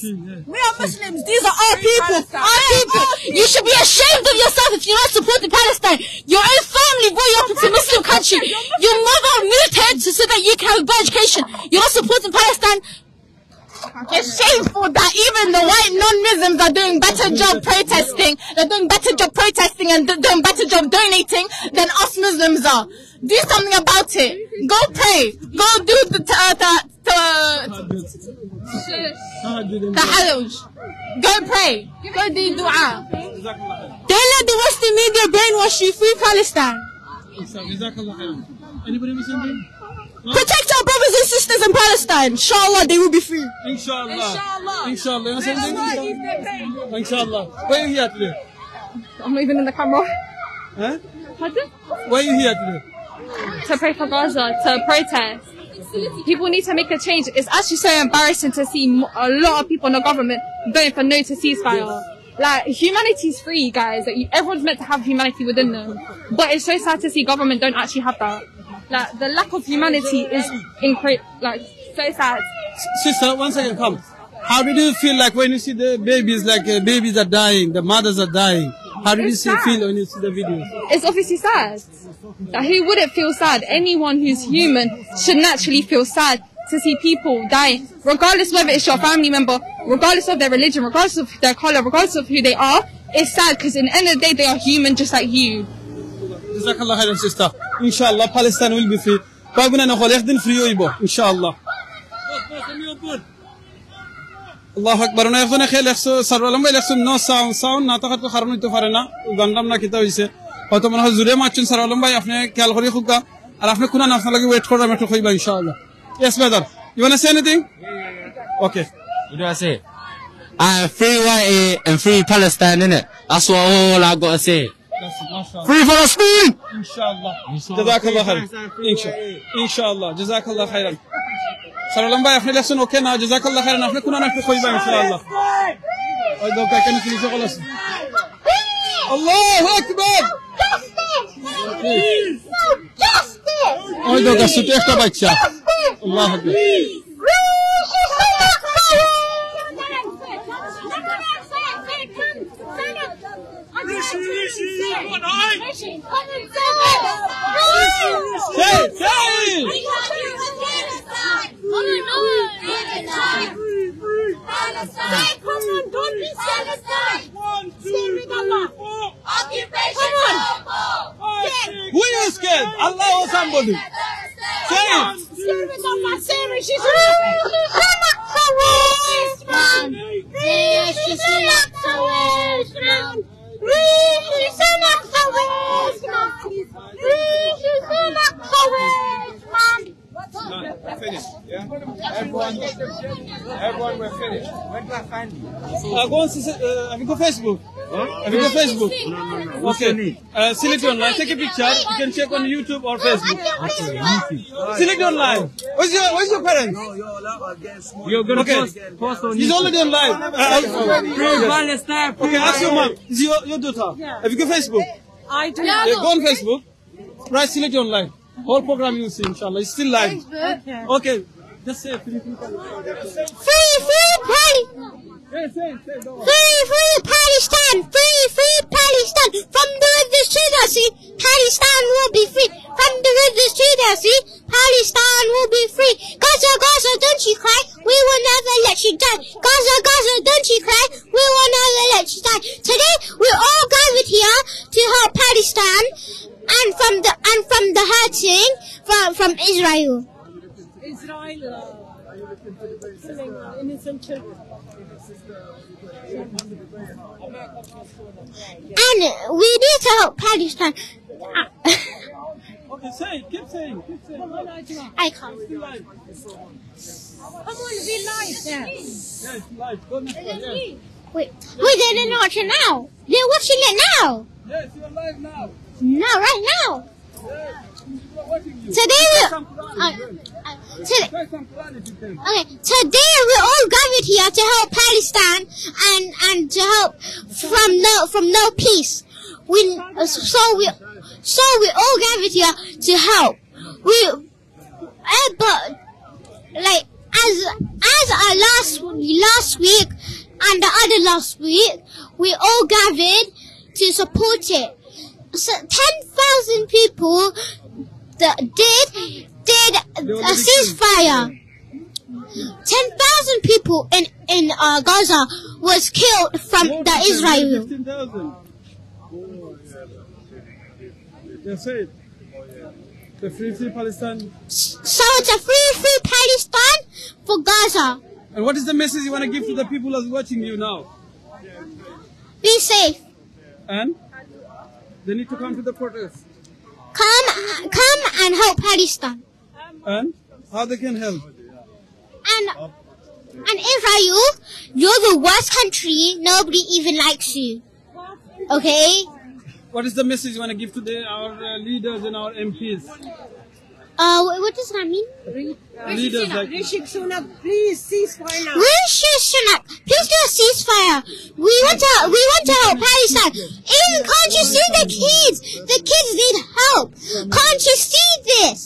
We are Muslims. These are our people. Our people. You should be ashamed of yourself if you're not supporting Palestine. Your own family brought you up into a Muslim country. Your mother moved here to, so that you can have a better education. Muslims are doing better job protesting. They're doing better job protesting and d- doing better job donating than us Muslims are. Do something about it. Go pray. Go do the t- uh, the the Tahajjud. Go pray. Go do dua. Don't let the Western media brainwash you. Free Palestine. Jazakallah khairan. Anybody miss anything? Protect our brothers and sisters in Palestine. Inshallah, they will be free. Inshallah. Inshallah. Inshallah. You know something? Inshallah. Why are you here today? I'm not even in the camera. Huh? Pardon? Why are you here today? To pray for Gaza, to protest. People need to make a change. It's actually so embarrassing to see m- a lot of people in the government voting for no to ceasefire. Like, humanity's free, guys. Like, you, everyone's meant to have humanity within them. But it's so sad to see government don't actually have that. Like, the lack of humanity is incre- like, so sad. Sister, one second, come. How did you feel like when you see the babies, like, uh, babies are dying, the mothers are dying? How did you see, feel when you see the videos? It's obviously sad. Like, who wouldn't feel sad? Anyone who's human should naturally feel sad to see people dying, regardless whether it's your family member, regardless of their religion, regardless of their color, regardless of who they are. It's sad because in the end of the day, they are human just like you. Jazakallah khairan, sister. Inshallah, Palestine will be free. কয়েকদিন না হলে একদিন ফ্রি হইব, ইনশাআল্লাহ। আল্লাহু আকবার। অনেক একজনে খেয়ে লেখছো, সারুল আলম ভাই লেখছো, no sound, sound না থাকার তো কারণ হইতে পারে না, জানলাম না কিতা হইছে। হয়তো মনে হয় জুড়ে মারছেন সারুল আলম ভাই, আপনি খেয়াল করি খুব। আর আপনি কোন নাম লাগি ওয়েট করার একটু কইবা ইনশাআল্লাহ। Yes, brother. You wanna say anything? Okay. What do I say? Uh, free Y A and free Palestine, innit? That's what all I gotta say. Free Palestine! Inshallah. Jazakallah khairan. Insha- Inshallah. Jazakallah khairan. সারুল আলম ভাই, আপনি লেখছেন, okay না? Jazakallah khairan. আপনি কোন নাম কইবা ইনশাআল্লাহ। ওই দেখো, এখানে পুলিশ সকল আছে। আল্লাহু আকবার। ওই দেখো, ছোট একটা বাচ্চা। আল্লাহু আকবার। Say, say! Say, come on, don't be scared. One, two, three, four. Occupation no more. Who is scared? Allah or somebody? Say it. Stand with Allah, say it. No, we're finished. Yeah? Everyone, everyone, we're finished. Where do I find you? Uh, go on, uh, have you got Facebook? Huh? Have you got Facebook? No, no, no. What's your name? Uh, Sylheti Online. Take a picture. You can check on YouTube or Facebook. Okay, YouTube. Sylheti Online. Where's your, where's your parents? No, you're allowed against. You're gonna post, post on YouTube. He's already on live. Uh, Free Palestine, free. Okay, ask your mom. Is your, your daughter? Yeah. Have you got Facebook? I do. Yeah, go on Facebook. Write Sylheti Online. Whole program you see, inshallah. It's still live. Okay. Okay. Just say free, free. Free, free Pali-, free, free Palestine. Free, free Palestine. From the rivers to the sea, Palestine will be free. From the rivers to the sea, Palestine will be free. Gaza, Gaza, don't you cry. We will never let you die. Gaza, Gaza, don't you cry. We will never let you die. Today, we're all gathered here to help Palestine and from the, and from the hurting from, from Israel. Israel, uh, killing, uh, innocent children. And we need to help Palestine. Uh, Okay, say it, keep saying, keep saying. I can't. It's still live. Come on, be live there. Yes, live. Go next one, yes. Wait, wait, they're not watching now. They're watching it now. Yes, you're live now. No, right now. Yes, people are watching you. Today we, uh, uh, today, okay, today we're all gathered here to help Palestine and, and to help from no, from no peace. We, so we, so we all gathered here to help. We, eh, but, like, as, as our last, last week and the other last week, we all gathered to support it. So ten thousand people that did, did a ceasefire. Ten thousand people in, in, uh, Gaza was killed from the Israel. Fifteen thousand. Yeah, say it. The free, free Palestine. So it's a free, free Palestine for Gaza. And what is the message you wanna give to the people who are watching you now? Be safe. And they need to come to the protest. Come, come and help Palestine. And how they can help? And, and Israel, you're the worst country. Nobody even likes you. Okay? What is the message you wanna give to the, our, uh, leaders and our M Ps? Uh, wh-, what does that mean? Leaders like Rishi Sunak, please cease fire now. Rishi Sunak, please do a ceasefire. We want to, we want to help Palestine. Even, can't you see the kids? The kids need help. Can't you see this?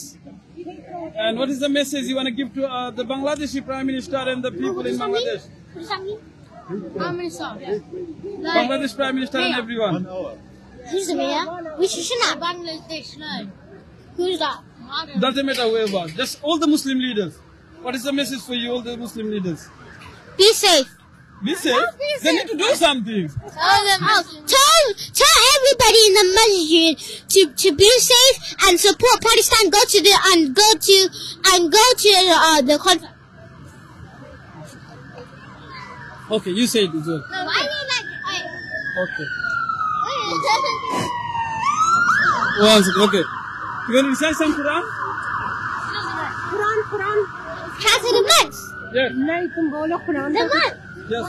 And what is the message you wanna give to, uh, the Bangladeshi Prime Minister and the people in Bangladesh? What does that mean? Prime Minister. Bangladesh Prime Minister and everyone. Who's the mayor? Rishi Sunak. Bangladesh, no. Who's that? Doesn't matter whoever. Just all the Muslim leaders. What is the message for you, all the Muslim leaders? Be safe. Be safe? They need to do something. Tell them. Oh, tell, tell everybody in the masjid to, to be safe and support Palestine. Go to the, and go to, and go to, uh, the conference. Okay, you say it as well. No, why you like, like, okay. Wait. One second, okay. You gonna recite some Quran? Quran, Quran. Yes. नहीं, तुम बोलो कुरान। Yes.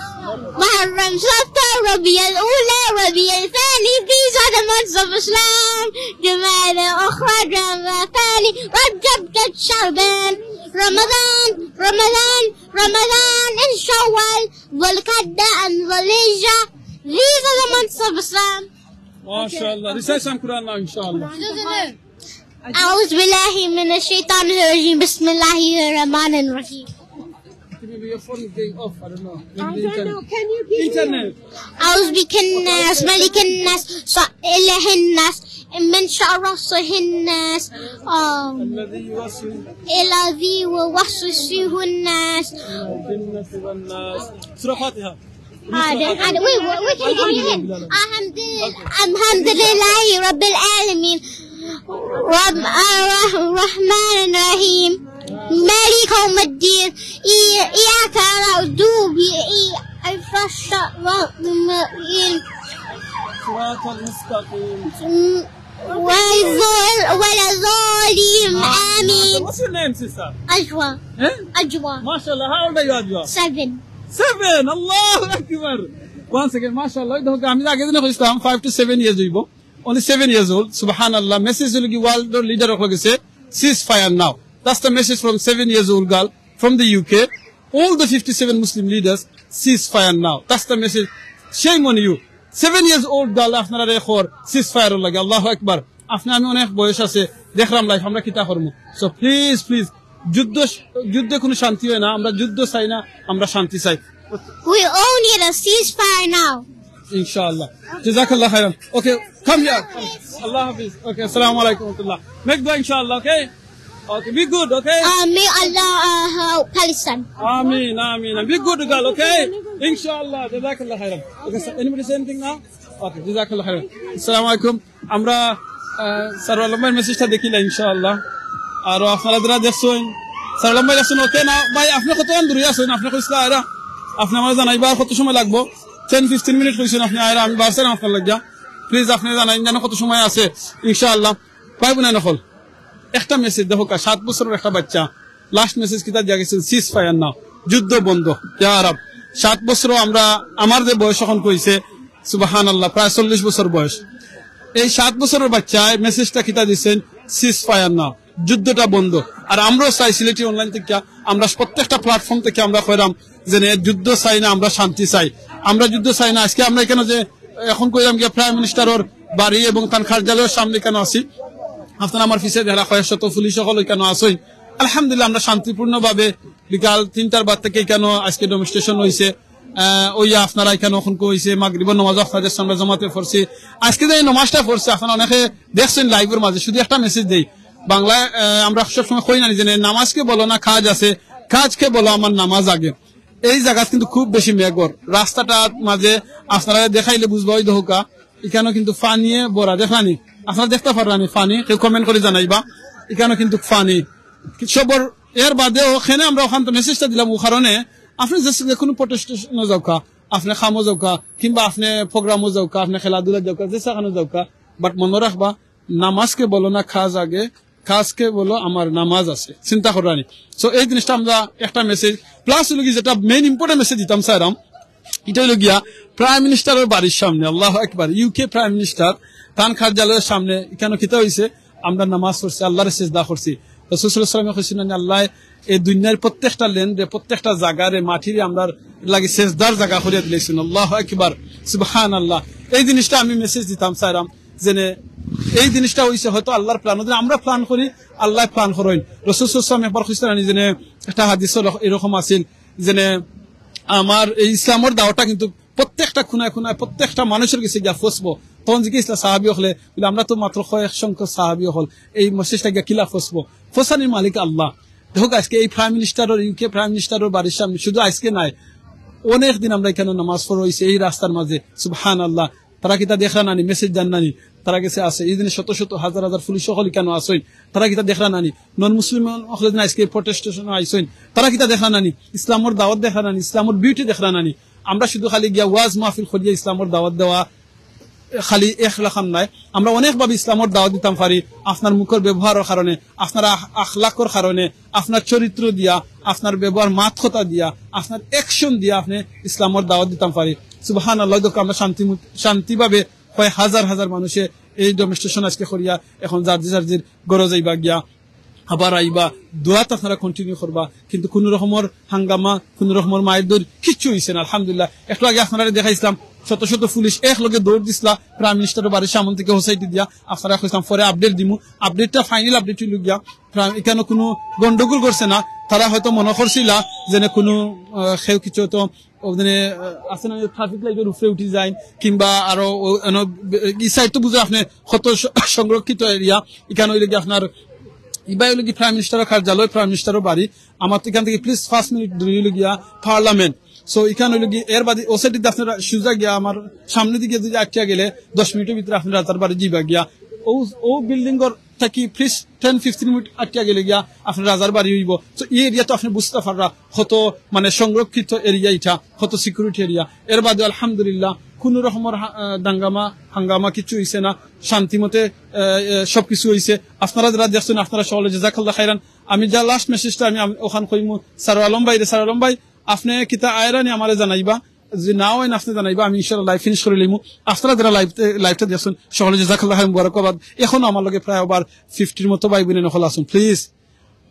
محرم, صفر, ربيع الأولى, ربيع الثاني, these are the months of Islam. جمادى الأخرى, جمادى الثاني, رجب, شعبان, رمضان, رمضان, رمضان, and شوال, ذو القعدة, and ذو الحجة. These are the months of Islam. ما شاء الله. Recite some Quran now, إن شاء الله. أعوذ بالله من الشيطان الرجيم. بسم الله الرحمن الرحيم. Maybe your phone is going off, I don't know. Maybe I don't know. Can you give me internet? أعوذ بك الناس، ملك الناس، ص-، إله الناس، من شر وسواس الناس، um, الذي يوسوس. الذي يوسوس الناس. الجنة والناس. سورة فاتحة. Pardon, pardon. Wait, what, what can you do? الحمد لله. الحمد لله رب العالمين. رب-، الرح-، الرحمن الرحيم. مالك يوم الدين. إي-، إياك نعبد وإياك نستعين. صراط المستقيم. ولا الضال-، ولا الضالين. آمين. What's your name, sister? Ajwa. Eh? Ajwa. ما شاء الله. How old are you, Ajwa? Seven. Seven. الله أكبر. Once again, ما شاء الله. দেখো, আমি আগে দিনে কইছিলাম, five to seven years হইব। Only seven years old. سبحان الله. Message অইলো কি, world leader অকল গেছে, cease fire now. That's the message from seven years old girl from the U K. All the fifty-seven Muslim leaders, cease fire now. That's the message. Shame on you. Seven years old girl, আপনারারে কর cease fire or লাগি। আল্লাহু আকবার। আপনে আমি অনেক বয়স আছে, দেখরাম life, আমরা কিতা করমু। So please, please, যুদ্ধ, যুদ্ধে কোনো শান্তি হয় না, আমরা যুদ্ধ চাই না, আমরা শান্তি চাই। We all need a ceasefire now. ইনশাআল্লাহ। জাযাকাল্লাহ খাইরান। Okay, come here. আল্লাহ হাফিজ। Okay, আসসালামু আলাইকুম ওয়া রাহমাতুল্লাহ। Make dua, ইনশাআল্লাহ, okay? Okay, be good, okay? Uh, may Allah, uh, help Palestine. Ameen, ameen. Be good, girl, okay? Inshallah, jazakallah khairan. Okay, so anybody say anything now? Okay, jazakallah khairan. আসসালামু আলাইকুম। আমরা, আহ, সারোয়ার আলম ভাইর message টা দেখিলা, ইনশাআল্লাহ। আর আপনারা যারা দেখছইন, সারোয়ার আলম ভাই দেখছইন, okay না? ভাই, আপনে কতক্ষণ দূরে আছইন? আপনে কইছলা আইরা, আপনে আমারে জানাইবা আর কত সময় লাগবো? Ten fifteen minute কইছইন আপনে আইরা, আমি বাড়ছে না আপনার লাগিয়া। Please, আপনে জানাইন যেন কত সময় আছে, ইনশাআল্লাহ। ভাই বোন অকল, একটা message দেখো কা, সাত বছরর একটা বাচ্চা, last message কিতা দিয়া গেছইন, ceasefire now, যুদ্ধ বন্ধ। ইয়া রব, সাত বছর আমরা, আমার যে বয়স অখন কইছে, সুবহানাল্লাহ, প্রায় চল্লিশ বছর বয়স। এই সাত বছরর বাচ্চায় message টা কিতা দিছইন, ceasefire now, যুদ্ধটা বন্ধ। আর আমরাও চাই সিলেটি online থাকিয়া, আমরা প্রত্যেকটা platform থাকিয়া আমরা কইরাম যে, "নে, যুদ্ধ চাই না, আমরা শান্তি চাই, আমরা যুদ্ধ চাই না।" আজকে আমরা এখানো যে অখন কইরাম গিয়া Prime Minister অর বাড়ি এবং তান কার্যালয়র সামনে এখানো আছি। আপনারা আমার পিছে দেখরা কয়েক শত পুলিশ অকল এখানো আছইন। আলহামদুলিল্লাহ, আমরা শান্তিপূর্ণভাবে বিকাল তিনটার বাদ থাকি এখানো আজকে demonstration অইছে। আহ, অইয়া আপনারা এখানো অখন কইছে মাগরিবর নামাজ আপনাদের সামনে জমাতে পড়ছি। আজকে যে এই নামাজটা পড়ছে, আপনারা অনেকে দেখছইন live অর মাঝে, শুধু একটা message দেই, বাংলায়, আহ, আমরা সবসময় কই না নি যে, "নামাজকে বলো না, কাজ আছে, কাজকে বলো আমার নামাজ আগে। এই জাগাত কিন্তু খুব বেশি মেঘ অর, রাস্তাটার মাঝে আপনারা দেখাইলে বুঝবা, ওই দেখউক্কা, ইখানো কিন্তু পানিয়ে ভরা, দেখরানি? আপনারা দেখতা পাররানি পানি? কেউ comment করি জানাইবা। ইখানো কিন্তু পানি সবর। এর বাদেও কেনে আমরা অখান তো message টা দিলাম, ও কারণে আপনে যে, যে কোনো protest ও যাউক্কা, আপনে কামো যাউক্কা, কিংবা আপনে program ও যাউক্কা, আপনে খেলাধুলা যাউক্কা, যে যেখানো যাউক্কা, but মনো রাখবা, নামাজকে বলো না কাজ আগে, কাজকে বলো আমার নামাজ আছে। চিন্তা কররানি? So এই জিনিসটা আমরা একটা message, plus অইলো কি যেটা main important message দিতাম চাইরাম, ইটা অইলো গিয়া Prime Minister অর বাড়ির সামনে, আল্লাহু আকবার, UK Prime Minister তান কার্যালয়র সামনে ইখানো কিতা অইছে? আমরা নামাজ পড়ছি, আল্লাহরে সেজদা করছি। রাসূল সাল্লাল্লাহু আলাইহি ওয়াসাল্লামে কইছইন না, আল্লায় এই দুনিয়ার প্রত্যেকটা land রে, প্রত্যেকটা জাগারে, মাটিরে আমরার লাগি সেজদার জাগা করিয়া দিলাইছইন। আল্লাহু আকবার, সুবহানাল্লাহ। এই জিনিসটা আমি message দিতাম চাইরাম, যেনে এই জিনিসটা অইছে হয়তো আল্লাহর plan, যদি আমরা plan করি, আল্লায় plan করইন। রাসূল সাল্লাল্লাহু আলাইহি ওয়াসাল্লাম একবার কইছইন না নি, যেনে একটা হাদিস অইলো, এরকম আছিল, যেনে আমার এই ইসলামর দাওয়াটা কিন্তু প্রত্যেকটা খুনায় খুনায়, প্রত্যেকটা মানুষর গেছে গিয়া ফসবো। তখন জিজ্ঞেস করলা সাহাবী অকলে, বলে, "আমরা তো মাত্র কয়েক সংখ্যক সাহাবী অকল, এই message টা গিয়া কিলা ফসবো?" ফসানির মালিক আল্লাহ। দেখউক্কা, আজকে এই Prime Minister or, UK Prime Minister or বাড়ির সামনে, শুধু আজকে নায়, অনেক দিন আমরা ইখানো নামাজ পড়া অইছে এই রাস্তার মাঝে। সুবহানাল্লাহ। তারা কিতা দেখরা না নি? Message দেন না নি? তারা গেছে আছে। এই দিনে শত শত হাজার হাজার পুলিশ অকল ইখানো আছইন। তারা কিতা দেখরা না নি? Non Muslim অকলে দিন আজকে protestation আইছইন। তারা কিতা দেখরা না নি? ইসলামর দাওয়াত দেখরা না নি? ইসলামর beauty দেখরা না নি? আমরা শুধু খালি গিয়া ওয়াজ মাহফিল করিয়া ইসলামর দাওয়াত দেওয়া, খালি একলা কাম নায়। আমরা অনেকভাবে ইসলামর দাওয়াত দিতাম পারি। আপনার মুখর ব্যবহারর কারণে, আপনার আখ-, আখলাকর কারণে, আপনার চরিত্র দিয়া, আপনার ব্যবহার, মাত কথা দিয়া, আপনার action দিয়া আপনে ইসলামর দাওয়াত দিতাম পারি। সুবহানাল্লাহ, দেখউক্কা আমরা শান্তি মুত-, শান্তিভাবে কয়েক হাজার হাজার মানুষে এই demonstration আজকে করিয়া এখন যার যে যার যে ঘরো যাইবা গিয়া। আবার আইবা, দোয়াত আপনারা continue করবা, কিন্তু কুনু রকমর হাঙ্গামা, কুনু রকমর মাইরধইর কিচ্ছু অইছে না, আলহামদুলিল্লাহ। একটু আগে আপনারারে দেখাইছলাম, শত শত পুলিশ একলগে দৌড় দিছলা Prime Minister অর বাড়ির সামন থাকি সোসাইটি দিয়া, আপনারারে কইছলাম পরে update দিমু। Update টা, final update অইলো গিয়া, প্রায় ইখানো কুনু গন্ডগোল করছে না। তারা হয়তো মনো করছিলা যেনে কুনু, আহ, কেউ কিছু তো ওখানে, আহ, আছে না, traffic light অর উপরে উঠি যায়, কিংবা আরো ও-, অনো বে-, ই side তো বুঝরা আপনে কত স-, সংরক্ষিত area। ইখান অইলো গি আপনার, ইবায় অইলো গি Prime Minister অর কার্যালয়, Prime Minister অর বাড়ি। আমার তো ইখান থাকি please পাঁচ মিনিট দূরে অইলো গিয়া Parliament। So ইখান অইলো গি এর বাদে ও side দি আপনারা সুজা গিয়া আমার সামনে দিকে যদি আটিয়া গেলে দশ মিনিটর ভিতরে আপনে রাজার বাড়ি যাইবা গিয়া। ও, ও building অর থাকি please ten fifteen মিনিট আটিয়া গেলে গিয়া আপনার রাজার বাড়ি অইবো। তো ই area তো আপনে বুঝতা পাররা কত মানে সংরক্ষিত area ইটা, কত security area। এর বাদে আলহামদুলিল্লাহ কুনু রকমর হা-, আহ, দাঙ্গামা, হাঙ্গামা কিচ্ছু অইছে না, শান্তি মতে, আহ, আহ, সব কিছু অইছে। আপনারা যেরা দেখছইন, আপনারা সকলে জাযাকাল্লাহ খাইরান। আমি যা last message টা আমি আম-, অখান কইমু সারোয়ার আলম ভাইরে, সারোয়ার আলম ভাই, আপনে কিতা আইরা নি আমারে জানাইবা, যদি না অয় না আপনে জানাইবা, আমি ইনশাআল্লাহ live finish করিলিমু। আপনারা যেরা live তে, live টা দেখছইন, সকলে জাযাকাল্লাহ খাইরান, মুবারকবাদ। এখনো আমার লগে প্রায় over fifty র মতো ভাই বইন অকল আছইন। Please,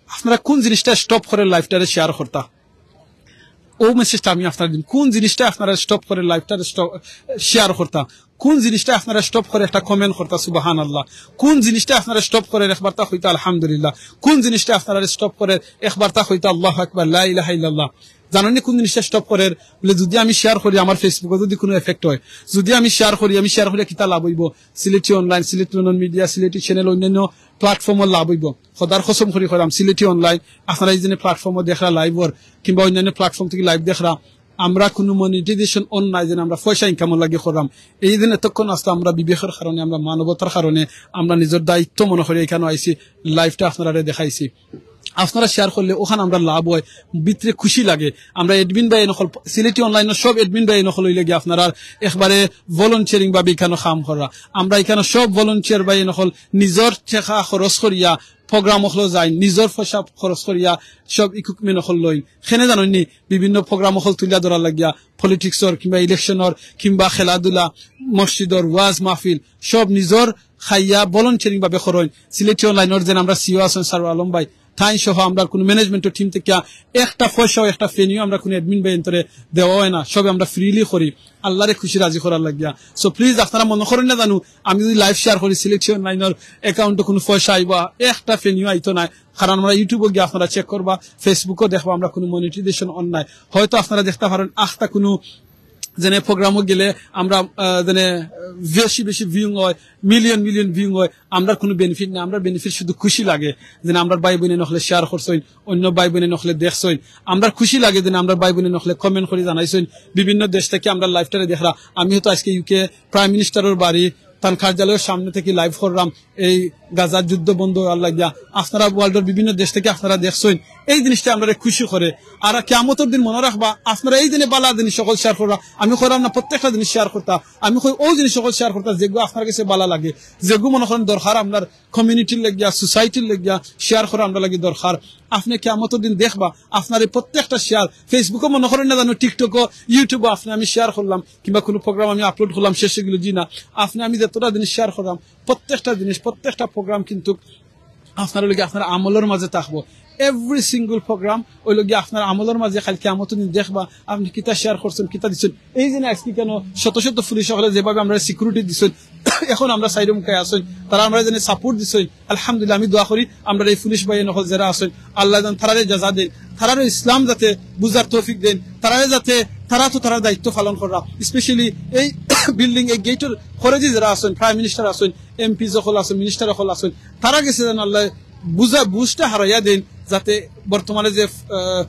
আপনারা কুন জিনিসটা stop করি live টারে share করতা? ও message টা আমি আপনারারে দিমু। কুন জিনিসটা আপনারা stop করি live টারে stop, share করতা? কুন জিনিসটা আপনারা stop করি একটা comment করতা, সুবহানাল্লাহ? কুন জিনিসটা আপনারা stop করি একবারতা কইতা, আলহামদুলিল্লাহ? কুন জিনিসটা আপনারা stop করি একবারতা কইতা, আল্লাহু আকবার, লা ইলাহা ইল্লাল্লাহ? জানইন নি কুন জিনিসটা stop করি? বলে, যদি আমি share করি, আমার Facebook ও যদি কুনু effect অয়, যদি আমি share করি, আমি share করি কিতা লাভ অইবো? সিলেটি online, সিলেটি লন্ডন media, সিলেটি channel, অন্যান্য platform ও লাভ অইবো। খোদার কসম করি কইরাম, সিলেটি online, আপনারা এই যে platform ও দেখরা live অর, কিংবা অন্যান্য platform থাকি live দেখরা, আমরা কুনু monetization on নাই যেনে আমরা পয়সা income অর লাগি কররাম। এই দিন এতক্ষণ আছলা আমরা বিবেকর কারণে, আমরা মানবতার কারণে, আমরা নিজর দায়িত্ব মনো করি ইখানো আইছি, live টা আপনারারে দেখাইছি। আপনারা share করলে অখান আমরার লাভ অয়, ভিতরে খুশি লাগে। আমরা admin ভাই অকল, সিলেটি online অর সব admin ভাই অকল অইলে গি আপনারার একবারে volunteering ভাবে ইখানো কাম কররা। আমরা ইখানো সব volunteer ভাই অকল নিজর টেকা খরচ করিয়া program অকলো যাইন, নিজর পয়সা খরচ করিয়া সব equipment অকল লইন। কেনে জানইন নি, বিভিন্ন program অকল তুলিয়া ধরার লাগিয়া, politics অর কিংবা election অর কিংবা খেলাধুলা, মসজিদর ওয়াজ মাহফিল, সব নিজর খাইয়া volunteering ভাবে করইন। সিলেটি online অর যেন আমরা CEO আছইন সারোয়ার আলম ভাই, তাইন সহ আমরার কুনু management অর team থাকি একটা পয়সাও, একটা penny ও আমরা কুনু admin ভাই অন্তরে দেওয়া অয় না, সবে আমরা freely করি আল্লারে খুশি রাজি করার লাগিয়া। So please আপনারা মনো করইন না জানু, আমি যদি live share করি সিলেটি online অর account ও কুনু পয়সা আইবা, একটা penny ও আইতো নায়। কারণ আমরা YouTube ও গিয়া আপনারা check করবা, Facebook ও দেখবা আমরা কুনু monetization on নাই। হয়তো আপনারা দেখতা পারইন আখতা কুনু যেনে প্রোগ্রামও গেলে আমরা, আহ, যেনে বেশি বেশি ভিউইং হয়, মিলিয়ন মিলিয়ন ভিউইং হয়, আমরার কোনো বেনিফিট নাই। আমরার বেনিফিট শুধু খুশি লাগে যেনে আমরার ভাই বইনে নকলে শেয়ার করছইন, অন্য ভাই বইনে নকলে দেখছইন। আমরার খুশি লাগে যেনে আমরার ভাই বইনে নকলে কমেন্ট করি জানাইছইন। বিভিন্ন দেশ থাকি আমরার লাইভটারে দেখরা। আমি হয়তো আজকে ইউকে প্রাইম মিনিস্টারর বাড়ি, তান কার্যালয়র সামনে থাকি লাইভ কররাম। এই গাজার যুদ্ধ বন্ধ অওয়ার লাগিয়া আপনারা ওয়ার্ল্ডর বিভিন্ন দেশ থাকি আপনারা দেখছইন, এই জিনিসটা আমরারে খুশি করে। আর কিয়ামতর দিন মনো রাখবা, আপনারা এই দিনে বালা জিনিস সকল শেয়ার কররা। আমি কইরাম না প্রত্যেকটা জিনিস শেয়ার করতা, আমি কই অউ জিনিস সকল শেয়ার করতা যেগু আপনার গেছে বালা লাগে, যেগু মনো করইন দরকার আপনার কমিউনিটির লাগিয়া, সোসাইটির লাগিয়া শেয়ার করা আমরার লাগি দরকার। আপনে কিয়ামতর দিন দেখবা, আপনার এই প্রত্যেকটা শেয়ার, Facebook-ও মনো করইন না জানো, TikTok-ও, YouTube-ও আপনে আমি শেয়ার করলাম, কিংবা কোনো প্রোগ্রাম আমি আপলোড করলাম, শেষে গেল জি না, আপনে আমি যতটা জিনিস শেয়ার করলাম, প্রত্যেকটা জিনিস, প্রত্যেকটা প্রোগ্রাম কিন্তু আপনার লাগি আপনার আমলর মাঝে থাকবো। এভরি সিঙ্গল প্রোগ্রাম অইলো গিয়া আপনার আমলর মাঝে। কাইল কিয়ামতর দিন দেখবা আপনে কিতা শেয়ার করছইন, কিতা দিছইন। এই যে আজকে কেন শত শত পুলিশ সকলে যেভাবে আমরারে সিকিউরিটি দিছইন, এখন আমরার সাইডে মুখে আছইন, তারা আমরারে যেনে সাপোর্ট দিছইন, আলহামদুলিল্লাহ। আমি দোয়া করি আমরার এই পুলিশ ভাই নকল যেরা আছইন, আল্লাহ যেন তারারে জাযা দেইন, তারারে ইসলাম যাতে বুঝার তৌফিক দেইন, তারারে যাতে, তারা তো তারার দায়িত্ব পালন কররা। স্পেশালি এই বিল্ডিং, এই গেটর খরচি যেরা আছইন, প্রাইম মিনিস্টার আছইন, এমপি সকল আছইন, মিনিস্টার সকল আছইন, তারার গেছে যেন আল্লাহ বুঝা, বুঝটা হারাইয়া দেইন, যাতে বর্তমানে যে, আহ,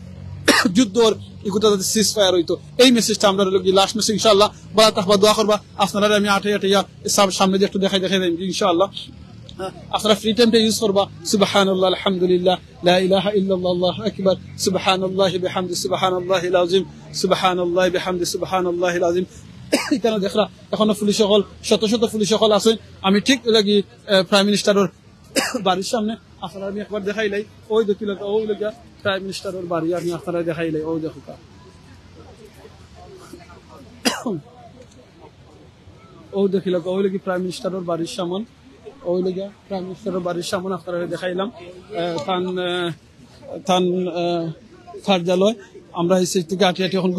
যুদ্ধর ইগুটা যাতে সিজ ফায়ার অইতো। এই মেসেজটা আমরার লাগি লাস্ট মেসেজ। ইনশাআল্লাহ বালা থাকবা, দোয়া করবা। আপনারারে আমি আটে আটে ইয়া সাম-, সামনে দিয়া একটু দেখাই, দেখাই দেইন ইনশাআল্লাহ। আহ, আপনারা ফ্রি টাইমটা ইউজ করবা। সুবহানাল্লাহ, আলহামদুলিল্লাহ, লা ইলাহা ইল্লাল্লাহ, আল্লাহু আকবার। সুবহানাল্লাহি বিহামদি, সুবহানাল্লাহিল আযীম। সুবহানাল্লাহি বিহামদি, সুবহানাল্লাহিল আযীম। এখানো দেখরা, এখনো পুলিশ সকল, শত শত পুলিশ সকল আছইন। আমি ঠিক লাগি, আহ, প্রাইম মিনিস্টারর বাড়ির সামনে। আপনারারে আমি একবার দেখাইলাই, অউ দেখিলাউক্কা, অউ লাগিয়া প্রাইম মিনিস্টারর বাড়ি, আমি আপনারারে দেখাইলাই, অউ দেখউক্কা, অউ দেখিলাউক্কা, অউ লাগি প্রাইম মিনিস্টারর বাড়ির সামন, অউ লাগিয়া প্রাইম মিনিস্টারর বাড়ির সামন আপনারারে দেখাইলাম। আহ, তান, আহ, তান, আহ, কার্যালয়। আমরা এই সাইড থাকি আটি আটি এখন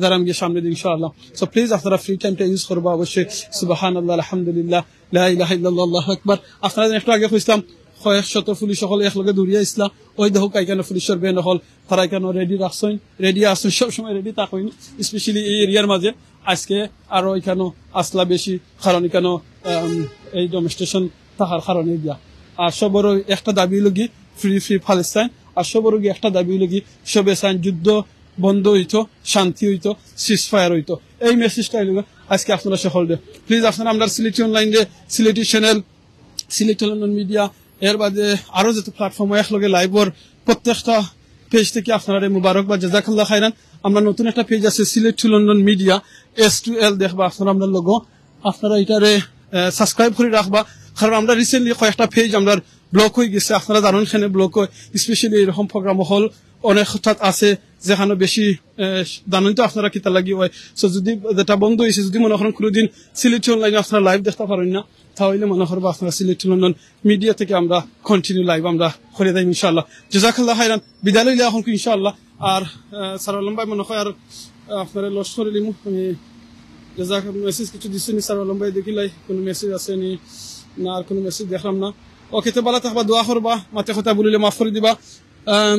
যাইরাম গিয়া সামনে দি ইনশাআল্লাহ। So প্লিজ আপনারা ফ্রি টাইমটা ইউজ করবা অবশ্যই। সুবহানাল্লাহ, আলহামদুলিল্লাহ, লা ইলাহা ইল্লাল্লাহ, আল্লাহু আকবার। আপনারা যেন একটু আগে কইছলাম, কয়েক শত পুলিশ সকল একলগে দৌড়িয়া আইছলা। অউ দেখউক্কা, ইখানো পুলিশর ভ্যান সকল, তারা ইখানো রেডি রাখছইন, রেডি আছইন, সব সময় রেডি থাকইন, স্পেশালি এই এরিয়ার মাঝে। আজকে আরো ইখানো আছলা বেশি, কারণ ইখানো, আম, এই ডেমনস্ট্রেশন থাকার কারণে গিয়া। আর সবরও একটা দাবি অইলো গি ফ্রি, ফ্রি প্যালেস্টাইন। আর সবরও গি একটা দাবি অইলো গি সবে চাইন যুদ্ধ বন্ধ অইতো, শান্তি অইতো, সিজ ফায়ার অইতো। এই মেসেজটা অইলো গি আজকে আপনারা সকলরে। প্লিজ আপনারা আমরার সিলেটি অনলাইনরে, সিলেটি চ্যানেল, সিলেট টু লন্ডন মিডিয়া, এর বাদে আরো যত প্ল্যাটফর্ম একলগে লাইভর প্রত্যেকটা পেজ থাকি আপনারারে মুবারকবাদ, জাযাকাল্লাহ খাইরান। আমরার নতুন একটা পেজ আছে Sylhet to London media, S to L দেখবা আপনারা আমরার লোগো। আপনারা ইটারে, আহ, সাবস্ক্রাইব করি রাখবা, কারণ আমরা রিসেন্টলি কয়েকটা পেজ আমরার ব্লক অইগেছে। আপনারা জানইন কেনে ব্লক অয়, স্পেশালি এরকম প্রোগ্রাম হল অনেক হঠাৎ আছে যেখানো বেশি, আহ, জানইন তো আপনারা কিতা লাগি অয়। So যদি যেটা বন্ধ অইছে, যদি মনো করইন কোনোদিন সিলেটি অনলাইনে আপনারা লাইভ দেখতা পারইন না, তাইলে মনো করবা আপনারা সিলেট টু লন্ডন মিডিয়া থাকি আমরা কন্টিনিউ লাইভ আমরা করি যাইমু ইনশাআল্লাহ। জাযাকাল্লাহ খাইরান, বিদায় লইলাউক্কা ইনশাআল্লাহ। আর, আহ, স্যার আলম ভাই মনো কয় আর, আহ, আপনারে লস করিলিমু। আমি জাযাক মেসেজ কিছু দিছইন নি স্যার আলম ভাই, দেখিলাই কোনো মেসেজ আছে নি, না আর কোনো মেসেজ দেখলাম না। ওকে, তো বালা থাকবা, দোয়া করবা, মাতে কথা ভুল অইলে মাফ করি দিবা। আহ,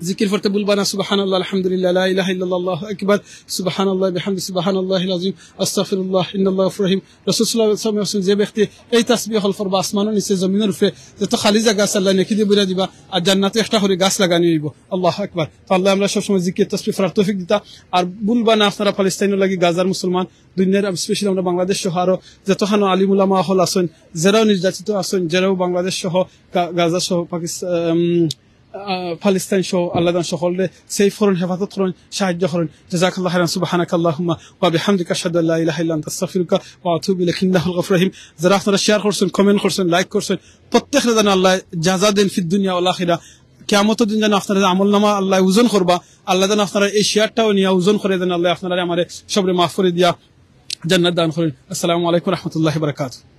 জিকির পড়তে ভুলবা না, সুবহানাল্লাহ, আলহামদুলিল্লাহ, লা ইলাহা ইল্লাল্লাহ, আল্লাহু আকবার, সুবহানাল্লাহ বিহামদি, সুবহানাল্লাহিল আযীম, আস্তাগফিরুল্লাহ, ইন্নাল্লাহু গাফুরুর রহিম। রাসূল সাল্লাল্লাহু আলাইহি ওয়াসাল্লাম বলছেন, যে ব্যক্তি এই তাসবিহ হল পড়বা, আসমানর নিচে, জমিনর উপরে যত খালি জাগা আছে, আল্লাহ নেকি দিয়া ভরিয়া দিবা, আর জান্নাতো একটা করি গাছ লাগানি অইবো। আল্লাহু আকবার। তো আল্লাহ আমরা সবসময় জিকির তাসবিহ পড়ার তৌফিক দিতা। আর ভুলবা না আপনারা প্যালেস্টাইনর লাগি, গাজার মুসলমান, দুনিয়ার, স্পেশালি আমরা বাংলাদেশ সহ আরো যতখানো আলিম উলামা হল আছইন, যেরাও নির্যাতিত আছইন, যেরাও বাংলাদেশ সহ গা-, গাজা সহ পাকিস্তান, আহ, প্যালেস্টাইন সহ আল্লাহ তাআলা সকলরে সেফ করইন, হেফাজত করইন, সাহায্য করইন। জাযাকাল্লাহু খাইরান, সুবহানাকাল্লাহুম্মা ওয়া বিহামদিকা, আশহাদু আল্লা ইলাহা ইল্লা আনতা, আস্তাগফিরুকা ওয়া আতুবু ইলাইক, ইন্নাকা হুয়াল গাফুরুর রহিম। যারা আপনারা শেয়ার করছইন, কমেন্ট করছইন, লাইক করছইন, প্রত্যেকরে যেন আল্লাহ জাযা দেইন ফিদ দুনিয়া ওয়াল আখিরা। কিয়ামতর দিন যেন আপনারা আমলনামা আল্লাহ ওজন করবা, আল্লাহ যেন আপনারা এই শেয়ারটাও নিয়া ওজন করে দেন, আল্লাহ আপনারা আমারে সবরে মাফ করি দিয়া জান্নাত দান করইন। আসসালামু আলাইকুম ওয়া রাহমাতুল্লাহি ওয়া বারাকাতুহু।